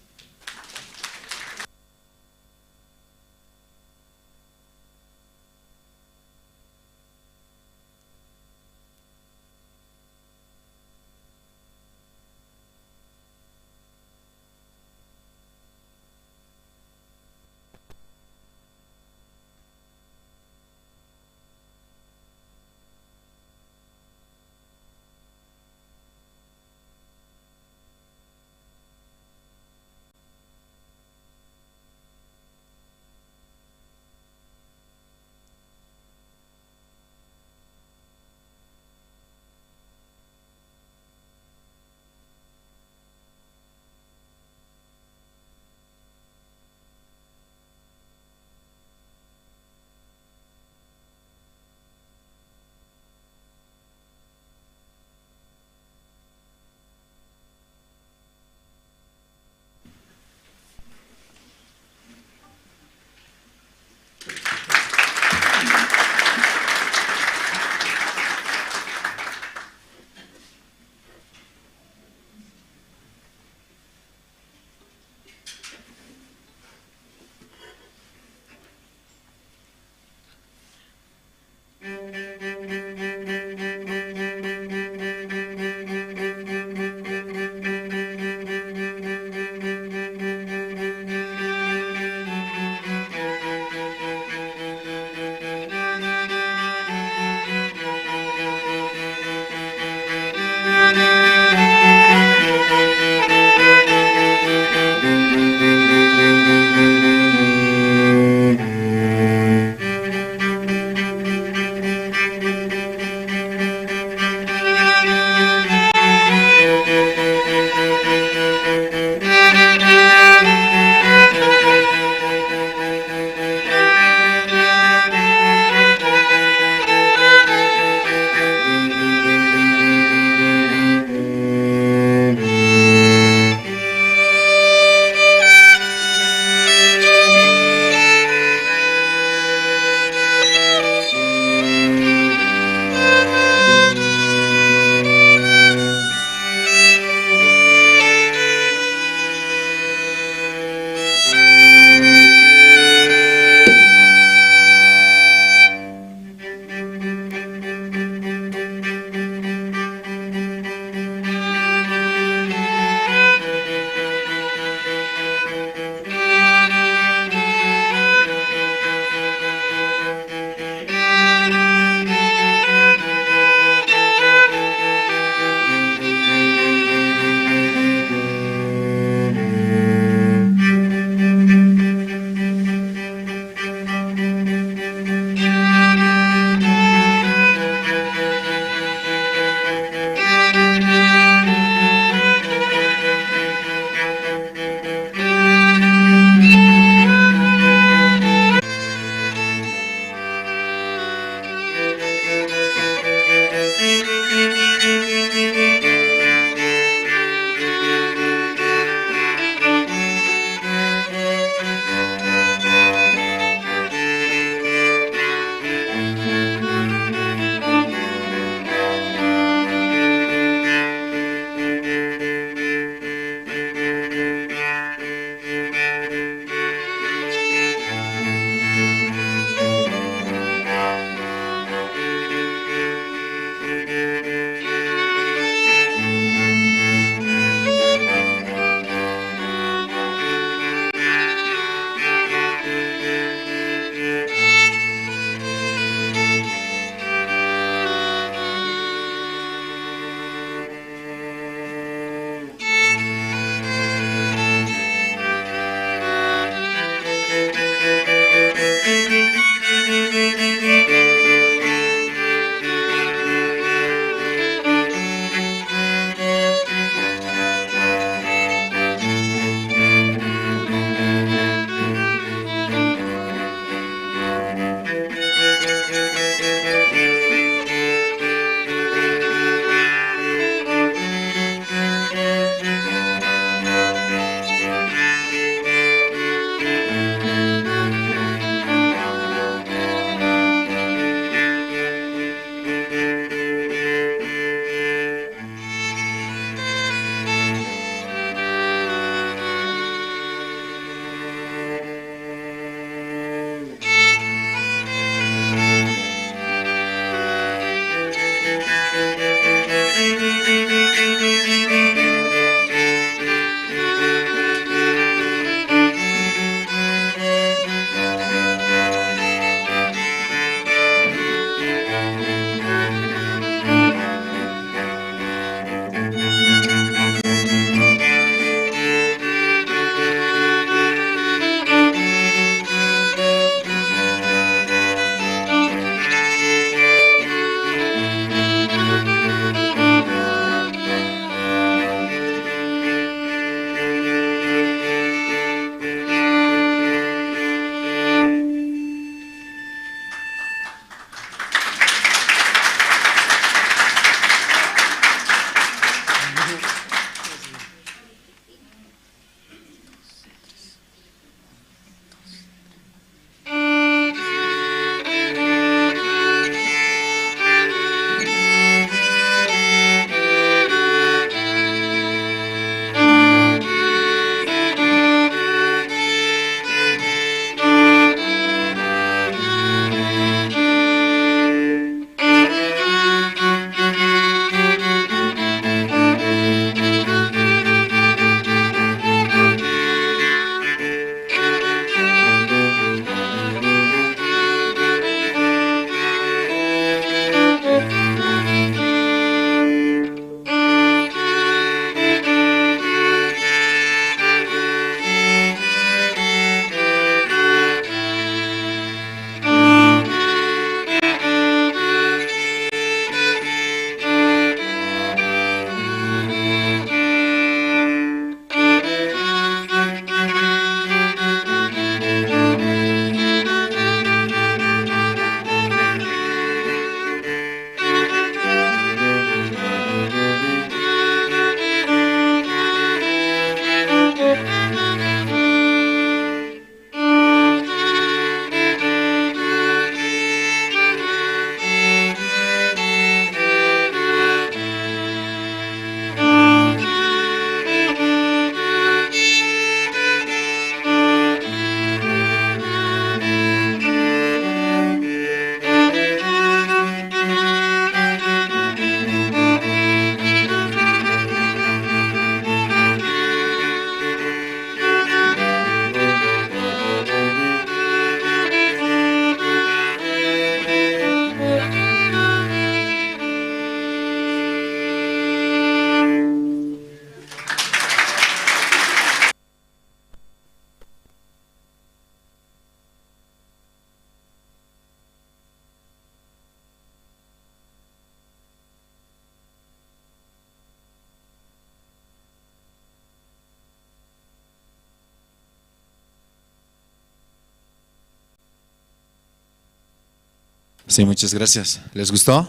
Sí, muchas gracias. ¿Les gustó?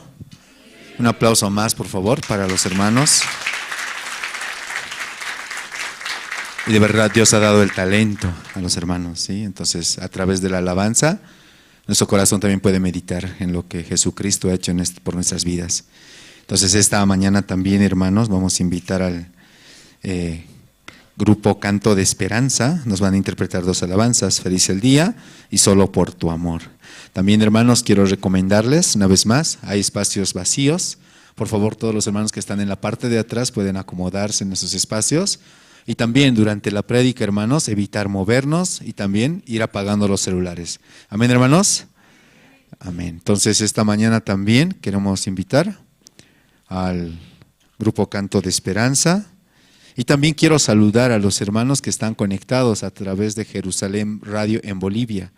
Un aplauso más, por favor, para los hermanos. Y de verdad Dios ha dado el talento a los hermanos, ¿sí? Entonces, a través de la alabanza, nuestro corazón también puede meditar en lo que Jesucristo ha hecho por nuestras vidas. Entonces, esta mañana también, hermanos, vamos a invitar al grupo Canto de Esperanza. Nos van a interpretar dos alabanzas, Feliz el Día y Solo por tu Amor. También, hermanos, quiero recomendarles, una vez más, hay espacios vacíos. Por favor, todos los hermanos que están en la parte de atrás pueden acomodarse en esos espacios. Y también durante la prédica, hermanos, evitar movernos y también ir apagando los celulares. Amén, hermanos. Amén. Entonces, esta mañana también queremos invitar al grupo Canto de Esperanza. Y también quiero saludar a los hermanos que están conectados a través de Jerusalén Radio en Bolivia.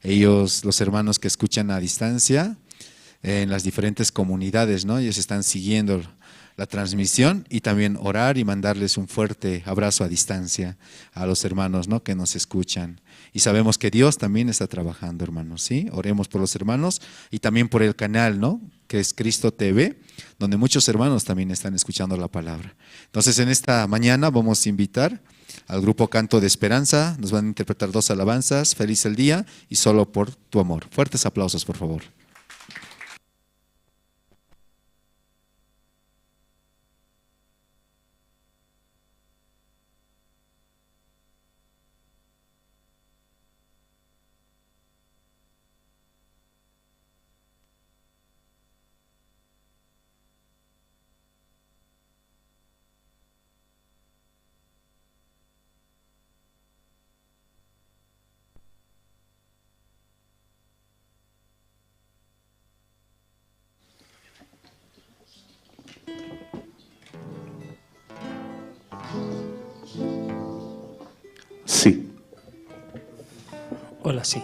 Ellos, los hermanos que escuchan a distancia en las diferentes comunidades, ¿no? Ellos están siguiendo la transmisión y también orar y mandarles un fuerte abrazo a distancia a los hermanos, ¿no?, que nos escuchan. Y sabemos que Dios también está trabajando, hermanos, ¿sí? Oremos por los hermanos y también por el canal, ¿no?, que es Cristo TV, donde muchos hermanos también están escuchando la palabra. Entonces, en esta mañana vamos a invitar al grupo Canto de Esperanza. Nos van a interpretar dos alabanzas, Feliz el Día y Solo por tu Amor. Fuertes aplausos, por favor. Sí. Hola, sí.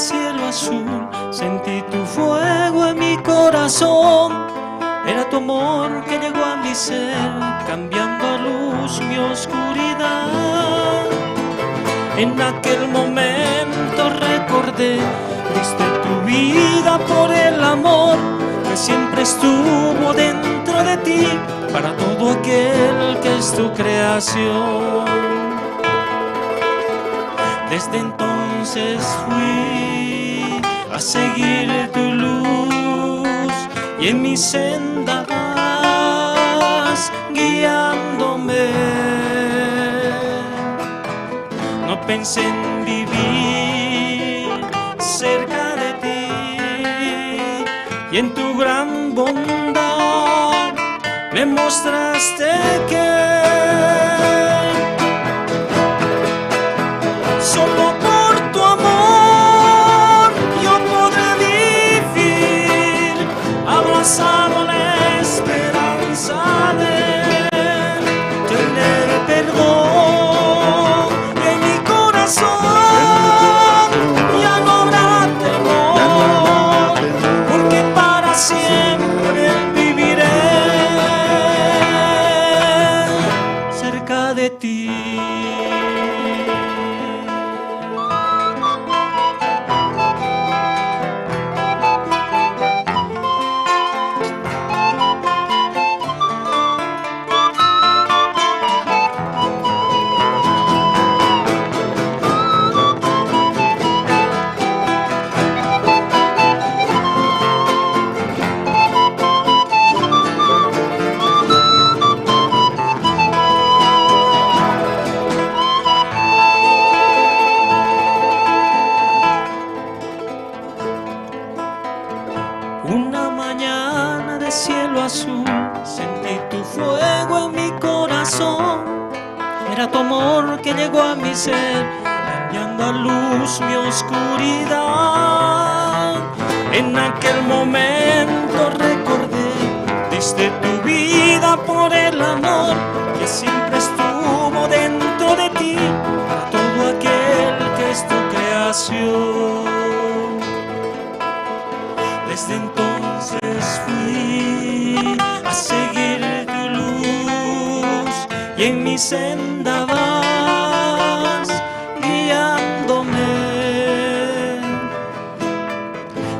cielo azul, sentí tu fuego en mi corazón. Era tu amor que llegó a mi ser, cambiando a luz mi oscuridad. En aquel momento recordé, diste tu vida por el amor que siempre estuvo dentro de ti, para todo aquel que es tu creación. Desde entonces fui a seguir tu luz y en mi senda vas guiándome. No pensé en vivir cerca de ti y en tu gran bondad me mostraste que solo por tu amor yo podré vivir, abrazado la esperanza de tener perdón. Y en mi corazón ya no habrá temor, porque para siempre viviré cerca de ti. Una mañana de cielo azul, sentí tu fuego en mi corazón. Era tu amor que llegó a mi ser, cambiando a luz mi oscuridad. En aquel momento recordé, diste tu vida por el amor que siempre estuvo dentro de ti, para todo aquel que es tu creación. Desde entonces fui a seguir tu luz y en mi senda vas guiándome.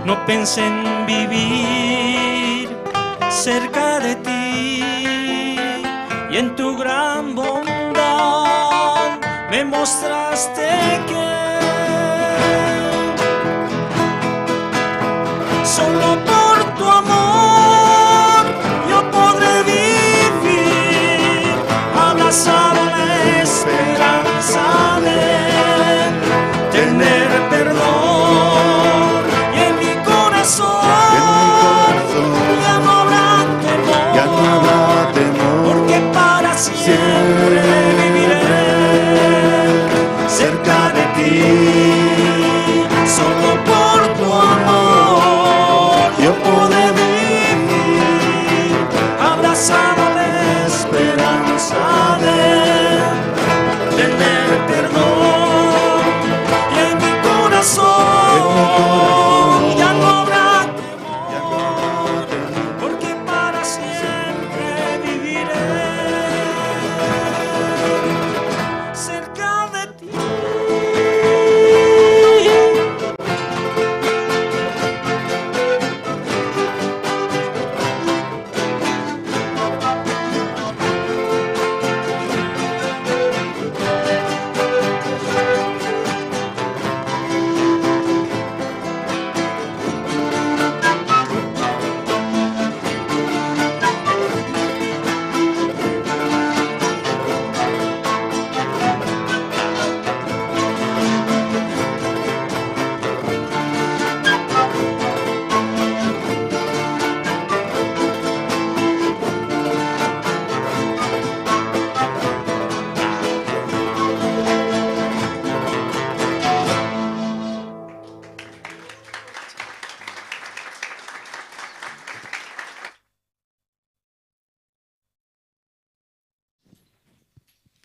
No pensé en vivir cerca de ti y en tu gran bondad me mostraste que solo por tu amor yo podré vivir, abrazado la esperanza de tener perdón. Y en mi corazón ya no habrá temor, porque para siempre viviré cerca de ti. Solo por tu amor yo podré vivir, abrazado la esperanza de tener perdón. Y en mi corazón ya no habrá temor, porque para siempre viviré cerca de ti.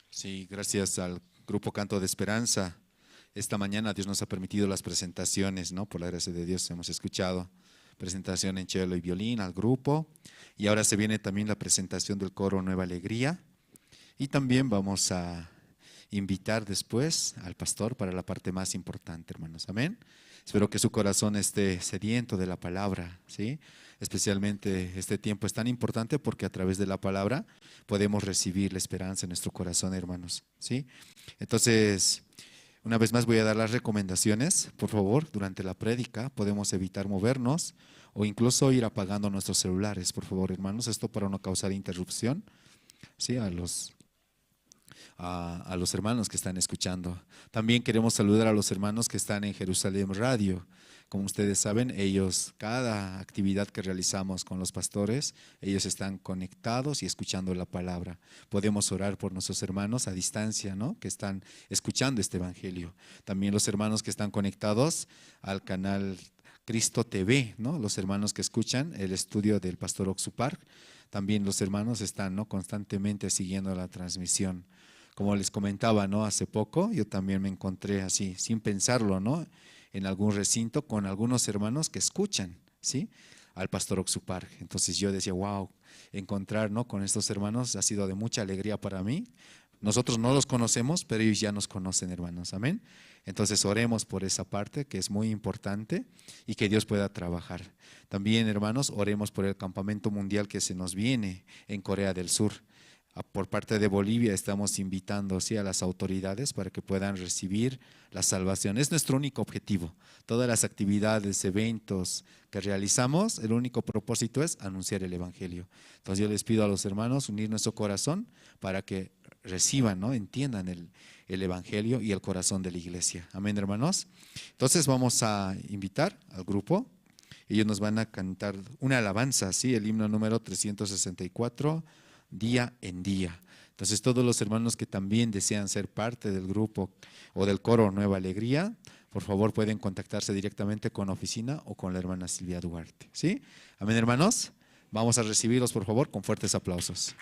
Sí, gracias al Grupo Canto de Esperanza. Esta mañana Dios nos ha permitido las presentaciones, ¿no? Por la gracia de Dios hemos escuchado presentación en cello y violín al grupo. Y ahora se viene también la presentación del coro Nueva Alegría. Y también vamos a invitar después al pastor para la parte más importante, hermanos. Amén. Espero que su corazón esté sediento de la palabra, ¿sí? Especialmente este tiempo es tan importante porque a través de la palabra podemos recibir la esperanza en nuestro corazón, hermanos, ¿sí? Entonces, una vez más voy a dar las recomendaciones. Por favor, durante la prédica podemos evitar movernos o incluso ir apagando nuestros celulares, por favor, hermanos. Esto para no causar interrupción, ¿sí? A los hermanos que están escuchando. También queremos saludar a los hermanos que están en Jerusalén Radio. Como ustedes saben, ellos, cada actividad que realizamos con los pastores, ellos están conectados y escuchando la palabra. Podemos orar por nuestros hermanos a distancia, ¿no? Que están escuchando este evangelio. También los hermanos que están conectados al canal Cristo TV, ¿no? Los hermanos que escuchan el estudio del pastor Oxupark. También los hermanos están, ¿no?, constantemente siguiendo la transmisión. Como les comentaba, ¿no?, hace poco, yo también me encontré así, sin pensarlo, ¿no?, en algún recinto con algunos hermanos que escuchan, ¿sí?, al pastor Oxupark. Entonces yo decía, wow, encontrar, ¿no?, con estos hermanos ha sido de mucha alegría para mí. Nosotros no los conocemos, pero ellos ya nos conocen, hermanos. Amén. Entonces oremos por esa parte que es muy importante y que Dios pueda trabajar. También, hermanos, oremos por el campamento mundial que se nos viene en Corea del Sur. Por parte de Bolivia estamos invitando, ¿sí?, a las autoridades para que puedan recibir la salvación. Es nuestro único objetivo. Todas las actividades, eventos que realizamos, el único propósito es anunciar el evangelio. Entonces yo les pido a los hermanos unir nuestro corazón para que reciban, ¿no?, entiendan el evangelio y el corazón de la iglesia. Amén, hermanos. Entonces vamos a invitar al grupo. Ellos nos van a cantar una alabanza, ¿sí?, el himno número 364. Día en día. Entonces todos los hermanos que también desean ser parte del grupo o del coro Nueva Alegría, por favor pueden contactarse directamente con la oficina o con la hermana Silvia Duarte, ¿sí? Amén, hermanos. Vamos a recibirlos, por favor, con fuertes aplausos.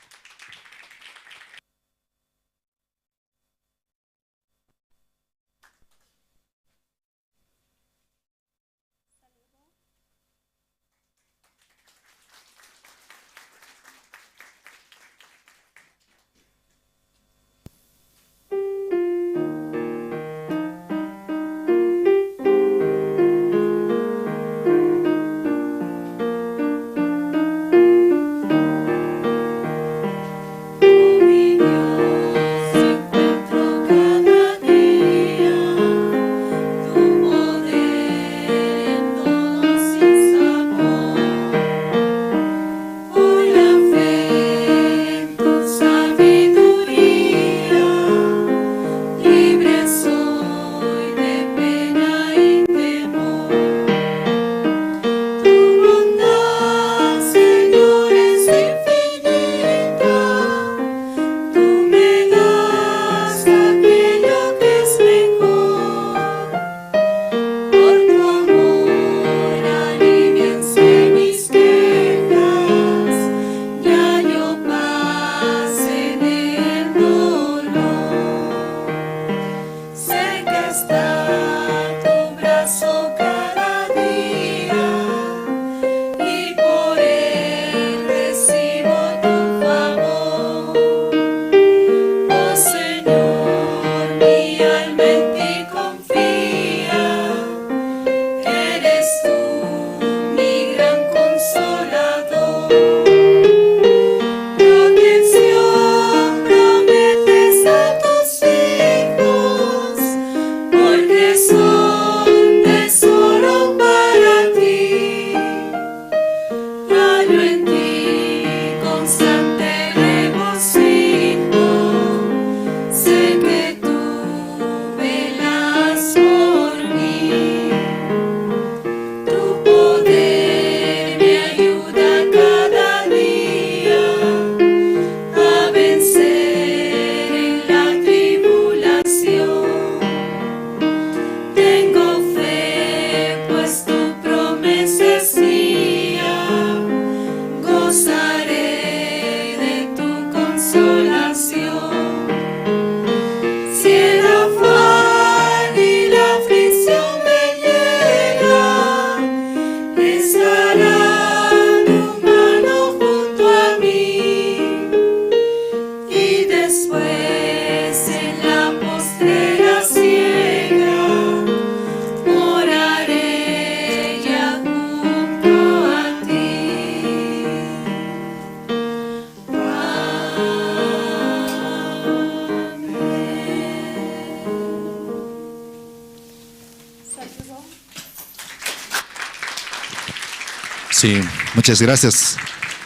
Sí, muchas gracias.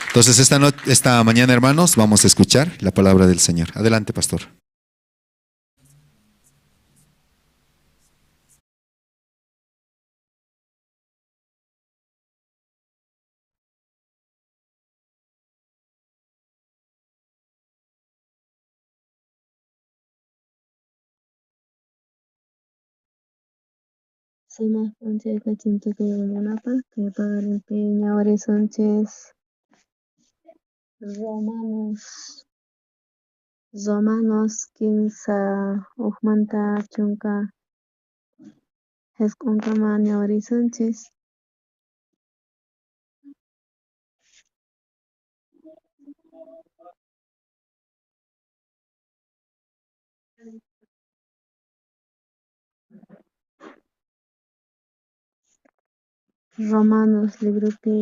Entonces, esta mañana, hermanos, vamos a escuchar la palabra del Señor. Adelante, pastor. Sumaq p'unchay kachun tukuy qankunapaq kay paqarinpi ñawirisunchis Romanos 3 1manta 19kama ñawirisunchis. Romanos libropi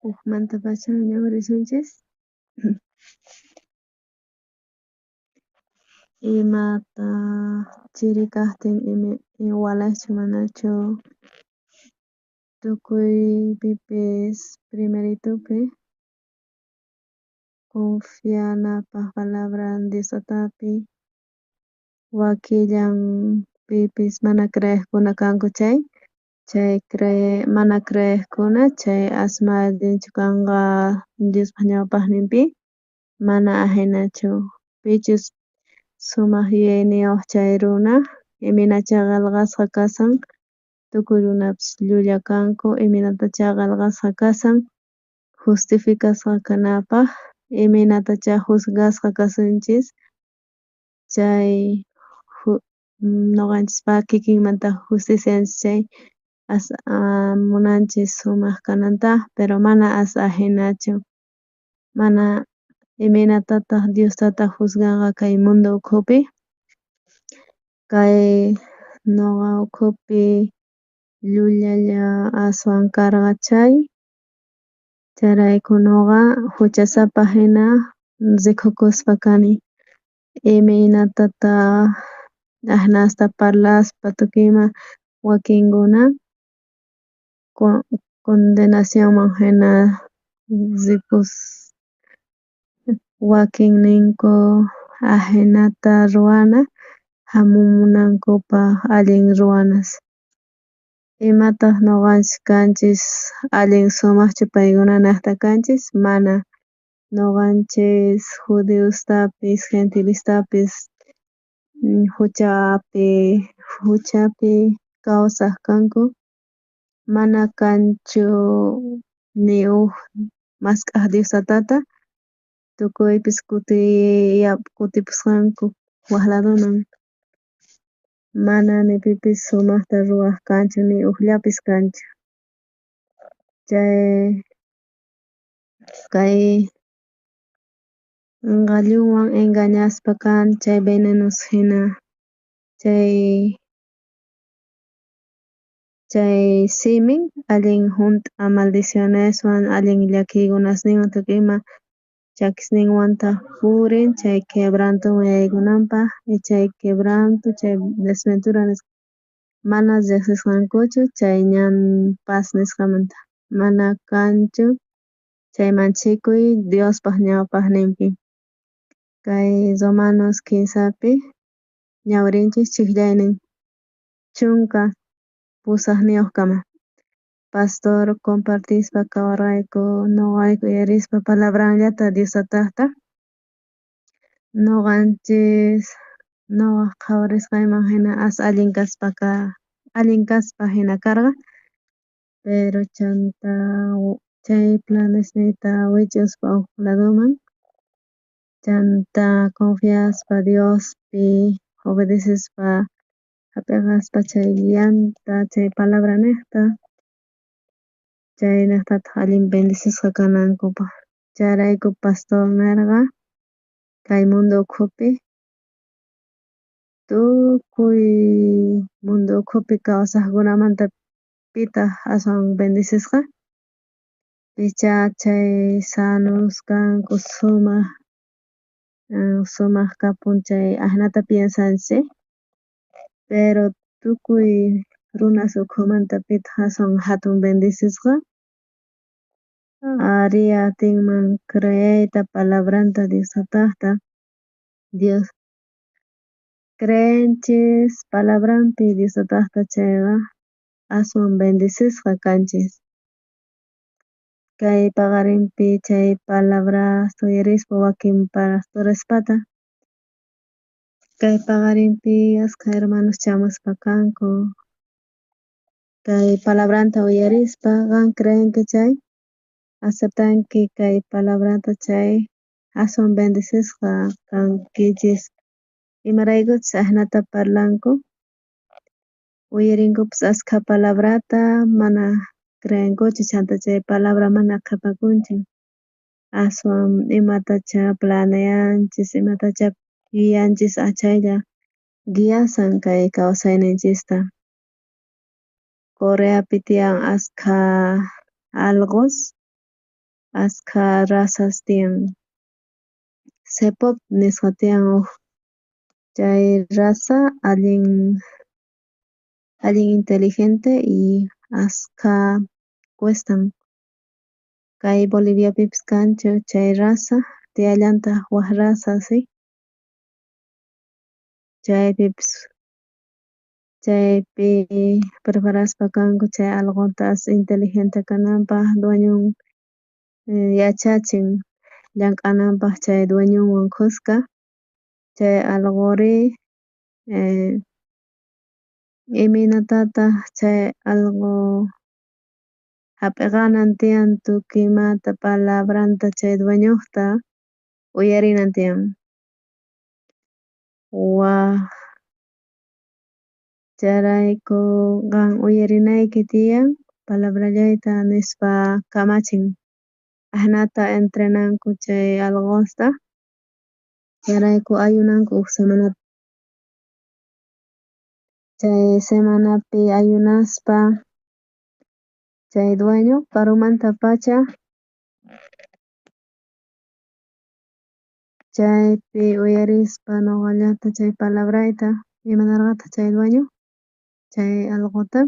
1mantapacha ñawirisunchis. Imata chiri kajtin walejchu manachu tukuypipis primeritupi confianapaj palabra Dios tatapi wakillan pipis mana creejkuna kanku chay mana creejkuna chay asma allinchu kanqa Diospaj ñawpajnimpi mana ajinachu pichus sumaj yuyayniyoj chay runa imaynachá qelqasqa kashan tukuy runapis llulla kanku imaynatachá qelqasqa kashan justificasqa kanapaj imaynatachá juzgasqa kasunchis chay noqanchispaj kikinmanta justicianchis chay as munanchis sumaj kananta pero mana as ajinachu mana imaynatataj Dios tata juzganqa kay mundo ukhupi kay noqa ukhupi llullalla aswan karqa chay chayrayku noqa juchasapa jina rikukuspa kani imaynatataj ajnasta parlaspa tukuy ima wakinkuna condenacionman jina ripus wakin ninku ajinata ruwana jamunankupaj allin ruwanas imataj noqanchis kanchis allin sumajchu paykunanejta kanchis mana noqanchis judiostapis gentilestapis juchapi kawsaj kanku mana kanchu ni uj mask'aj Dios tatata tukuypis kutipusqanku waj ladoman mana ni pipis sumajta ruwaj kanchu ni ujllapis kanchu chay kay qallunwan engañaspa kan chay venenos jina chay simin allin junt'a maldicioneswan allin llakiykunasninwan tukuy ima chakisninwantaj purin chay quebrantoman yaykunampaj y chay quebranto chay desventura nisqa mana rejsisqankuchu chay ñan paz nisqamanta mana kanchu chay manchikuy Diospaj ñawpajnimpi kay Romanos 15pi ñawrinchis chijllaynin 18kama pastor compartispa kawarqayku noqayku uyarispa palabranllata Dios tatajta noqanchis noqaj qhawarisqayman jina as allin kaspa jina karqa pero chanta chay planesniyta wich'uspa uj ladoman chanta confiaspa Diospi obedecespa jap'eqaspa chay guianta chay palabra nejta chaynejtataj allin bendecisqa kanankupaj chayrayku pastor nerqa kay mundo ukhupi tukuy mundo ukhupi kawsajkunamanta pitaj aswan bendecisqa pichá chay sanos kanku sumaj kapun chay ajinata piensanchis pero tukuy. Runas ukhumanta pitaj aswan jatun bendecisqa? Arí, atinman creeyta palabranta Dios tatajta. Dios creenchis palabrampi Dios tatajta chayqa aswan bendecisqa kanchis. Kay paqarinpi chay palabrasta uyarispa wakin pastorespata kay paqarinpi askha hermanos chamuspa kanku kay palabranta uyarispa qan creenki chay aceptanki kay palabrata chay aswan bendecisqa kankichis imaraykuchus ajinata parlanku uyarinkupis askha palabrata mana creenkuchu chanta chay palabra mana qhepakunchu aswan imatacha planeanchis imatacha yuyanchis chaylla guiasan kay kawsayninchista. Coreapi tiyan askha alqos askha razas tiyan Cepop nisqa tiyan uj chay raza allin inteligente y askha cuestan kay Boliviapipis kanchu chay raza tiyallantaj waj raza si chaypipis chaypi preparaspa kanku chay alqota as inteligente kananpaj dueñon yachachin llank'ananpaj chay dueñonwan khuska chay alqori imaynatataj chay alqo jap'eqanan tiyan tukuy imata palabranta chay dueñojta uyarinan tiyan waj chayrayku qan uyarinayki tiyan palabrallayta nispa kamachin ajinata entrenanku chay alqosta chayrayku ayunanku uj semanata chay semanapi ayunaspa chay dueño karumantapacha chaypi uyarispa noqallata chay palabrayta imanarqataj chay dueño chay alqota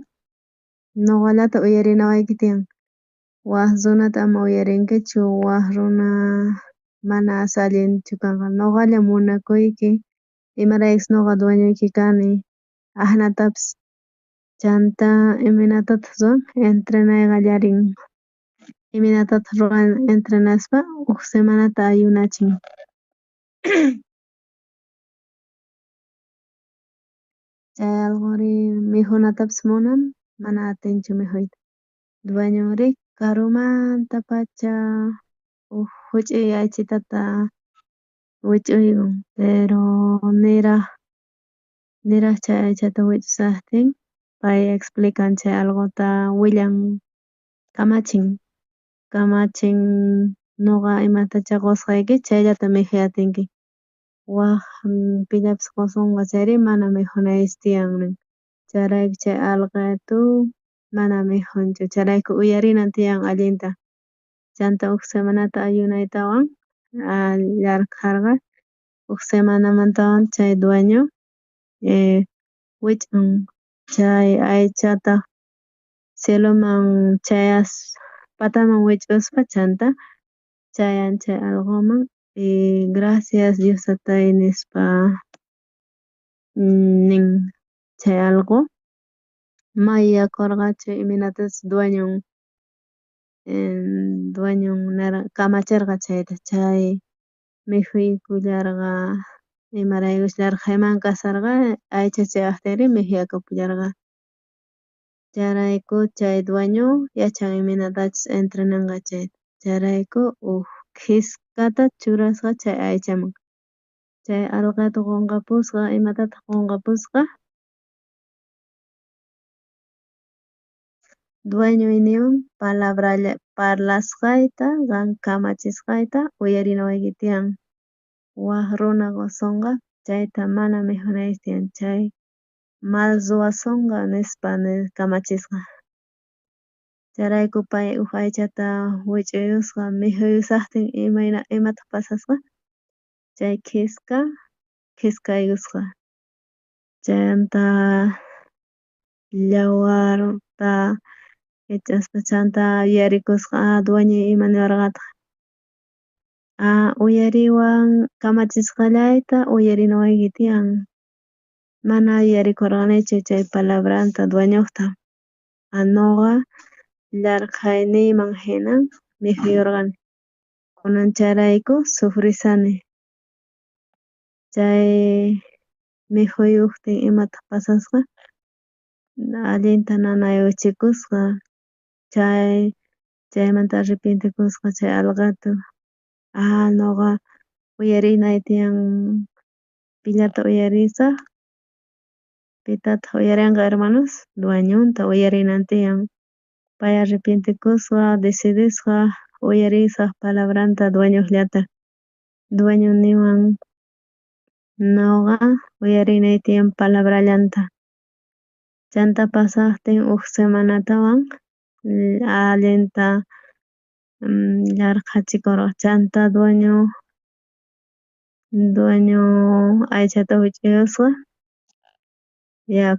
noqallata uyarinawayki tiyan waj runata ama uyarinkichu waj runa mana as allinchu kanqa noqalla munakuyki imaraykuchus noqa dueñoyki kani ajinatapis chanta imaynatataj ruwan entrenay qallarin imaynatataj ruwan entrenaspa uj semanata ayunachin. Chay alqori mikhunatapis munan mana atinchu mikhuyta dueñonrí karumantapacha uj juch'uy aychitata wich'uykun pero niraj chay aychata wich'ushajtin pay explican chay alqota willan kamachin noqa imatacha qosqayki chayllata mikhuy atinki waj pillapis qosonqa chayrí mana mikhunaykichu tiyan nin chayrayku chay alqetu mana mikhunchu chayrayku uyarinan tiyan allinta chanta uj semanata ayunaytawan yarqharqa uj semanamantawan chay dueño wich'un chay aychata cieloman chayas pataman wich'uspa chanta chayan chay alqoman y gracias Dios tatay nispa nin chay alqo may yuyakorqachu imaynatachus dueñon kamacherqa chayta chay mikhuykullarqa imaraykuchus yarqhayman kasharqa aycha chayajtinrí mikhuyakapullarqa chayrayku chay dueño yachan imaynatachus entrenanqa chayta chayrayku uj khiskata churasqa chay aychaman chay alqetu qonqapusqa imatataj qonqapusqa dueñoy niwan palabralla parlasqayta qan kamachisqayta uyarinawayki tiyan waj runa qosonqa chayta mana mikhunayki tiyan chay mal ruwasonqa nispa kamachisqa chayrayku pay uj aychata wich'uyusqa mikhuyushajtin imataj pasasqa chay khiska khiskaykusqa chanta. Yawarta jich'aspa chanta yuyarikusqa dueñoy ima niwarqataj uyariwan kamachisqallayta uyarinawayki tiyan mana yuyarikorqanichu chay palabranta dueñojta noqa yarqhayniyman jina mikhuyorqani kunan chayrayku sufrishani chay mikhuyojtin imataj pasasqa allinta nanaychikusqa chaymanta arrepientekusqa chay alqetu noqa uyarinay tiyan pillata uyarisaj pitataj uyarenqa hermanos dueñonta uyarinan tiyan pay arrepientekusqa decidisqa uyarisaj palabranta dueñojllata dueño niwan noqa uyarinay tiyan palabrallanta chanta pasajtin uj semanatawan allinta yarqhachikorqa chanta dueño aychata wich'uyusqa ya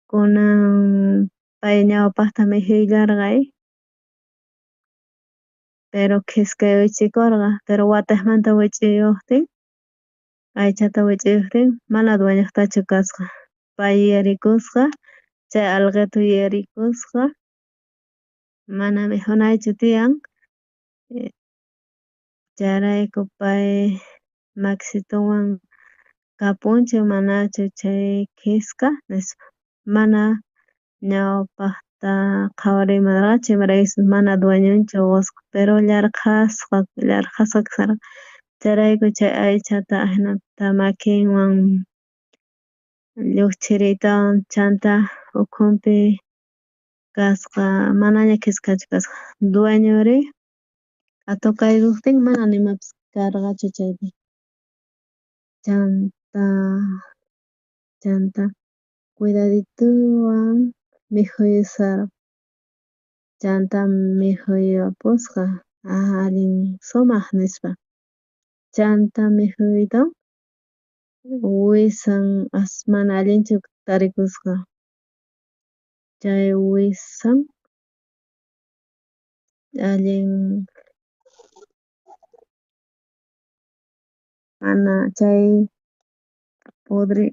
kunan pay ñawpajta mikhuyallarqa pero khishkayuchikorqa pero watejmanta wich'uyojtin aychata wich'uyojtin mana dueñojtachu kasqa pay yuyarikusqa chay alqetu yuyarikusqa mana mikhunaychu tiyan chayrayku pay makisitunwan kapunchu manachu chay khiska nispa mana ñawpajta qhawariyman karqachu imaraykuchus mana dueñonchu qosqa pero yarqhasqa kasharqa chayrayku chay aychata ajinata makinwan llujchiriytawan chanta ukhunpi kasqa manaña khiskachu kasqa dueñori atokaykojtin mana nimapis karqachu chaypi chanta cuidadituwan mikhuyusharqa chanta mikhuyapusqa allin sumaj nispa chanta mikhuytawan wisan mana allinchu tarikusqa chay wisan allin mana chay podri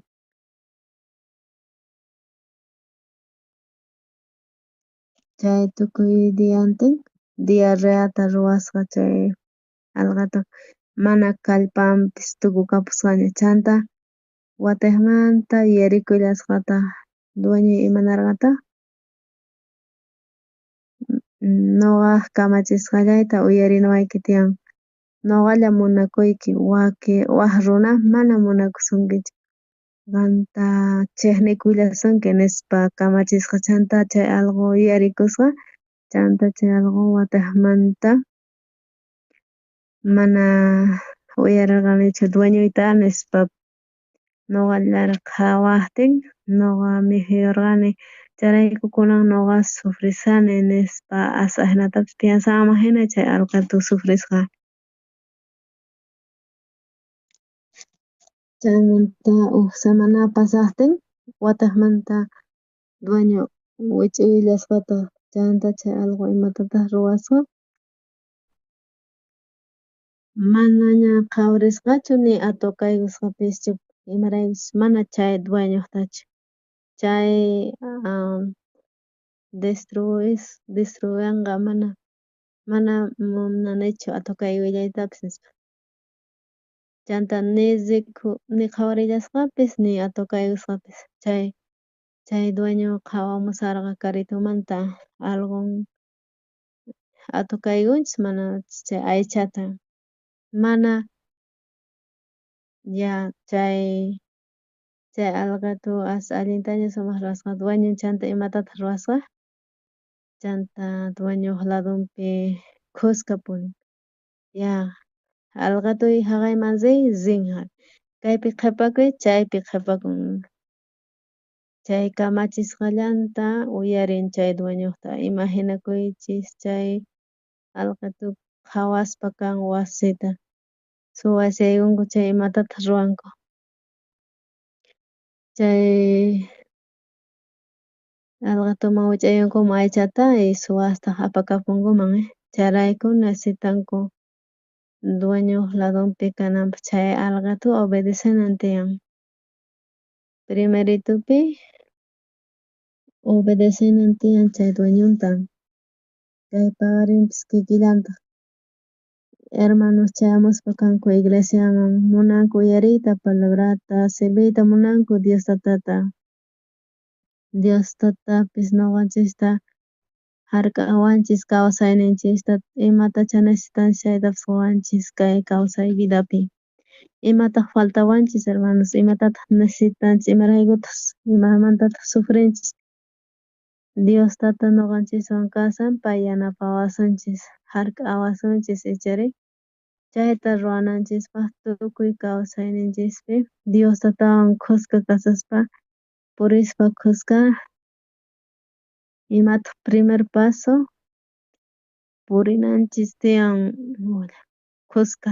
chay tukuy diantin diarreata ruwasqa chay alqetu mana kallpanpis tukukapusqaña chanta watejmanta yuyarikullasqataj dueñoy ima nerqataj noqaj kamachisqallayta uyarinawayki tiyan noqalla munakuyki waj runa mana munakusunkichu qanta chejnikullasunki nispa kamachisqa chanta chay alqo yuyarikusqa chanta chay alqo watejmanta mana uyarerqanichu dueñoyta nispa noqa yarqhawajtin noqa mikhuyorqani chayrayku kunan noqa sufrishani nispa ajinatapis piensanman jina chay alqetu sufrisqa. Chaymanta uj semana pasajtin watejmanta dueño wich'uyullasqataj chanta chay alqo imatataj ruwasqa manaña qhawarisqachu ni atokaykusqapischu imaraykuchus mana chay dueñojtachu chay destruenqa mana munanichu atokaywillaytapis nispa chanta ni qhawarillasqapis ni atokaykusqapis chay dueño qhawamusharqa karitumanta alqon atokaykunchus manachus chay aychata mana ya chay alqetu as allintaña sumaj ruwasqa dueñon chanta imatataj ruwasqa chanta dueñoj ladonpi khuska purin ya alqetuy jaqayman riy rin kaypi qhepakuy chaypi qhepakun chay kamachisqallanta uyarin chay dueñojta imaginakuychis chay alqetu qhawaspa kan wasita suwas yaykunku chay imatataj ruwanku. Chay alqetuman wich'ayunkuman aychata y suwastaj apakapunkuman chayrayku necesitanku dueñoj ladonpi kananpaj chay alqetu obedecenan tiyan. Primeritupi obedecenan tiyan chay dueñonta. Kay paqarinpis kikillantaj hermanos chayamuspa kanku iglesiaman munanku uyariyta palabrata sirviyta munanku Dios tatata. Dios tatapis nuqanchista jark'awanchis kawsayninchista imatachá necesitanchis chaytapis quwanchis kay kawsay vidapi. Imataj faltawanchis hermanos, imatataj necesitanchis, imaraykutaq imamantataq sufrinchis. Dios tata nuqanchiswan kashan pay yanapawasunchis jark'awasunchis ichari chayta ruwananchispaj tukuy kawsayninchispi Dios tatawan khuska kasaspa purispa khuska imataq primer paso purinanchis tiyan khuska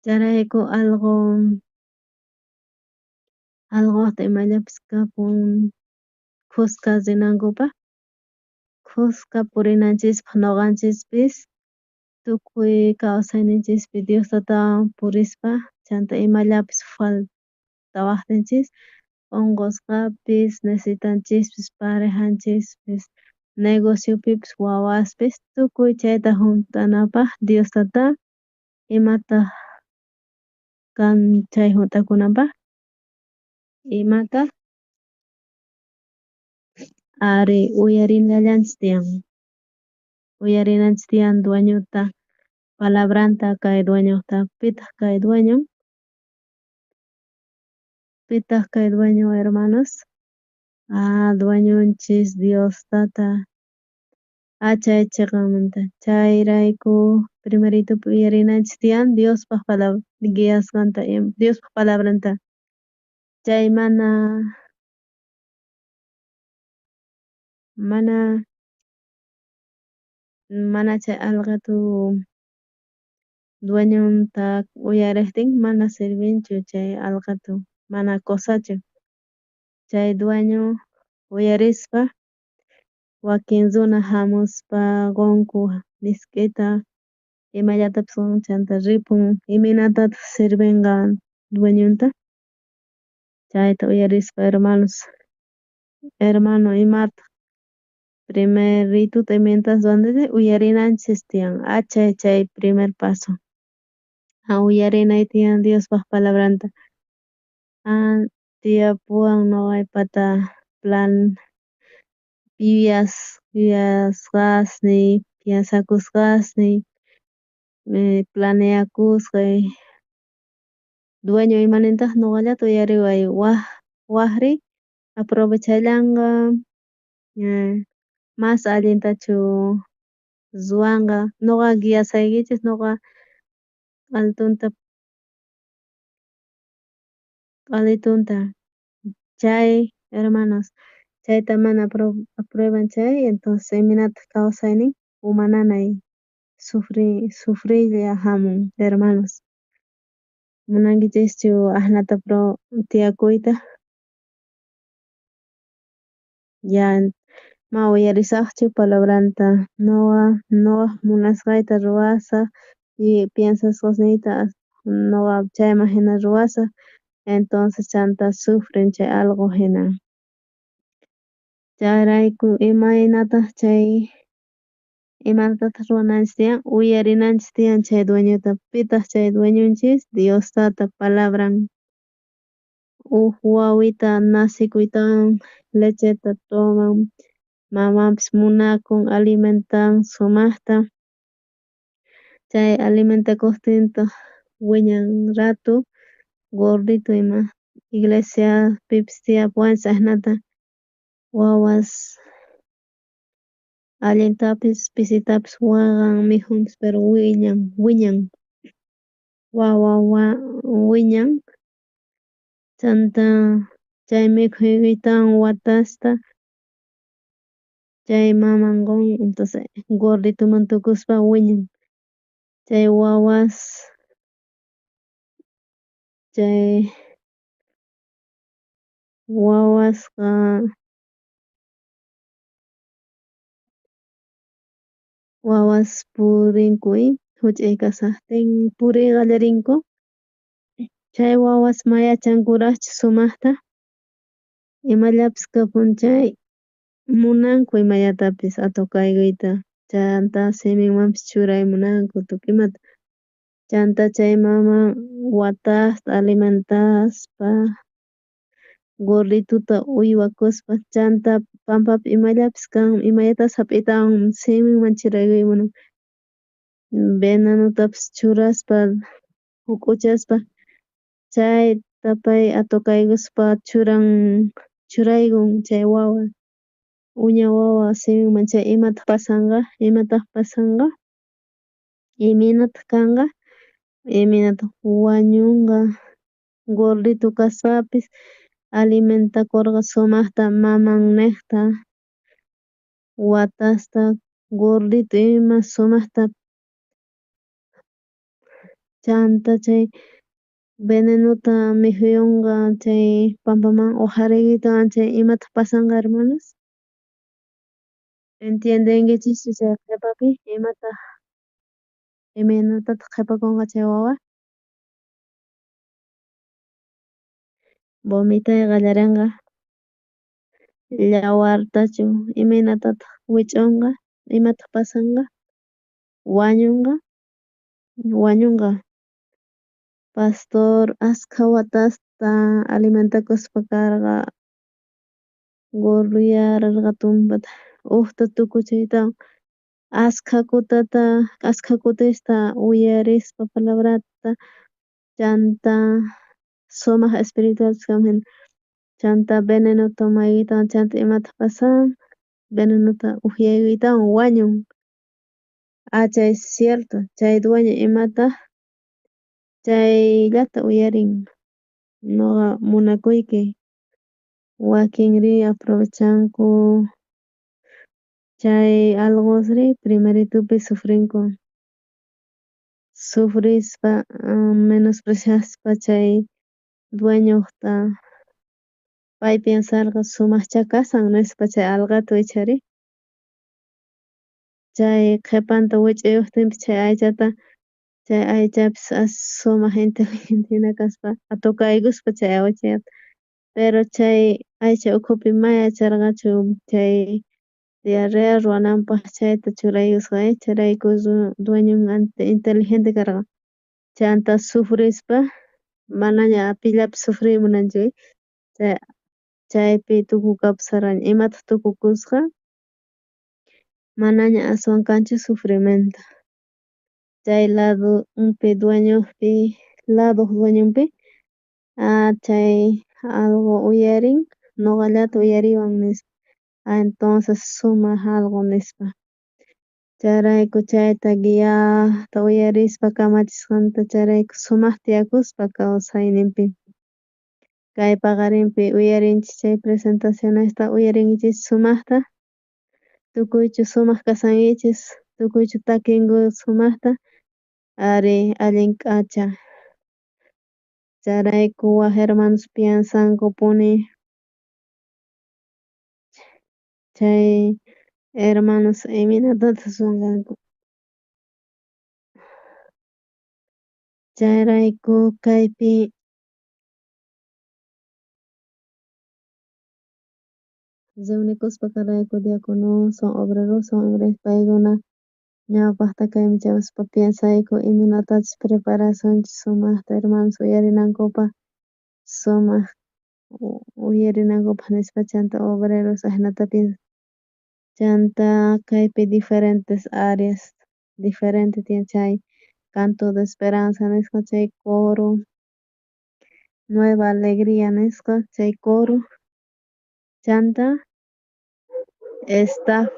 chayrayku alqo alqojta imallapis kapun khuska rinankupaj khuska purinanchispaj nuqanchispis tukuy kawsayninchispi Dios tatawan purispa chanta imallapis faltawajtinchis onqosqapis necesitanchispis parejanchispis negociopipis wawaspis tukuy chayta junt'anapaj Dios tata imataj kan chay junt'akunanpaj imataj ari uyarinallanchis tiyan uyarinanchis tiyan dueñota palabranta kay dueñojta pitaq kay dueño pitaq kay dueño hermanos dueñonchis Dios tata chay chiqanmanta chayrayku primeritupi uyarinanchis tiyan Diospaj palabra guiasqanta Diospaj palabranta chay mana mana mana chay alqetu dueñonta uyarejtin mana sirvinchu chay alqetu mana cosachu chay dueño uyarispa wakin runa jamuspa qonku misk'ita imallatapis qon chanta ripun imaynatataq sirvenqa dueñonta chayta uyarispa hermanos hermano imataq primerituta imaynatachus ruwananchis uyarinanchis tiyan achay chay primer paso uyarinay tiyan Diospaj palabranta tiyapuwan nuqaypata plan yuyasqasniy piensakusqasniy planeakusqay dueño imanintaj nuqallata uyariway waj wajri aprovechallanqa mas allintachu ruwanqa nuqa guiasaykichis nuqa altunta q'alitunta chay hermanos chayta mana aprueban chay entonces imaynataq kawsaynin uma nanay sufriylla jamun hermanos munankichischu ajnata tiyakuyta ya ma uyarisajchu palabranta nuqa nuqaj munasqayta ruwasaj y piensasqasniyta nuqa chayman jina ruwasaj entonces chanta sufren chay alqo jina chayrayku imaynataj chay imatataq ruwananchis tiyan uyarinanchis tiyan chay dueñota pitaq chay dueñonchis Dios tata palabran uj wawita nacekuytawan lecheta toman mamanpis munakun alimentan sumajta chay alimentakojtintaj wiñan rato gordito ima iglesiapipis tiyapuwanchis ajinata wawas allintapis pisitapis waqan mikhunpis pero wiñan wiñan wawa wiñan chanta chay mikhuykuytawan watasta chay maman qon entonces gordituman tukuspa wiñan chay wawas chay. Wawasqa wawas purinku juch'uy kashajtin puriy qallarinku chay wawas ma yachankurajchu sumajta imallapis kapun chay munanku imallatapis atokaykuyta chanta siminmanpis churay munanku tukuy imata chanta chay mama watasta alimentaspa gordituta uywakuspa chanta pampapi imallapis kan imallatapis jap'iytawan siminman churaykuy munan venenotapis churaspa juk'uchaspa chayta pay atokaykuspa churan churaykun chay wawa uña wawa siminman chay imataj pasanqa imataj pasanqa imaynataj kanqa imaynataj wañunqa gordito kaspapis alimentakorqa sumajta mamannejta watasta gordito ima sumajta chanta chay venenota mikhuyonqa chay pampaman oqharikuytawan chay imataj pasanqa hermanos. ¿Entiendenkichischu chay qhepapi imataj imaynatataj qhepakonqa chay wawa? Vomitay qallarenqa llawartachu imaynatataj wich'onqa imataj pasanqa wañonqa wañonqa pastor askha watasta alimentakuspa karqa gorduyararqa tumpata ujta tukuchiytawan askha kutata askha kutista uyarispa palabrata chanta sumaj espiritual kanman chanta venenota tomaykuytawan chanta imataj pasan venenota ujyaykuytawan wañun. Ah, chay cierto chay dueño imataj chayllata uyarin noqa munakuyki wakinrí aprovechanku chay alqosrí primeritupi sufrinku sufrispa menospreciaspa chay dueñojta pay piensarqa sumajchá kashan nispa chay alqeto icharí chay qhepanta wich'uyojtinpis chay aychata chay aychapis as sumaj inteligente jina kaspa atokaykuspa chay awachayata pero chay aycha ukhupi ma yacharqachu chay diarrea ruwananpaj chayta churaykusqa chayrayku dueñon inteligente karqa chanta sufrispa manaña pillapis sufriy munanchu chaypi tukukapusarqaña imataj tukukusqa manaña aswan kanchu sufrimiento chay ladonpi dueñojpi ladoj dueñonpi chay alqo uyarin noqallata uyariwan nispa entonces sumaj alqo nispa chayrayku chayta guiajta uyarispa kamachisqanta chayrayku sumaj tiyakuspa kawsayninpi kay paqarinpi uyarinchis chay presentacionesta uyarinkichis sumajta tukuychu sumaj kashankichis tukuychu takinku sumajta ari allin k'acha chayrayku waj hermanos piensankupuni chay hermanos imaynatataj ruwanqanku chayrayku kaypi reunikuspa karqayku diaconoswan obreroswan paykuna ñawpajta kayman chamuspa piensayku imaynatachus preparasunchis sumajta hermanos uyarinankupaj sumaj uyarinankupaj nispa chanta obreros ajinata piensan chanta kaypi diferentes áreas diferente tiyan chay canto de esperanza nisqa chay coro nueva alegría nisqa chay coro chanta staff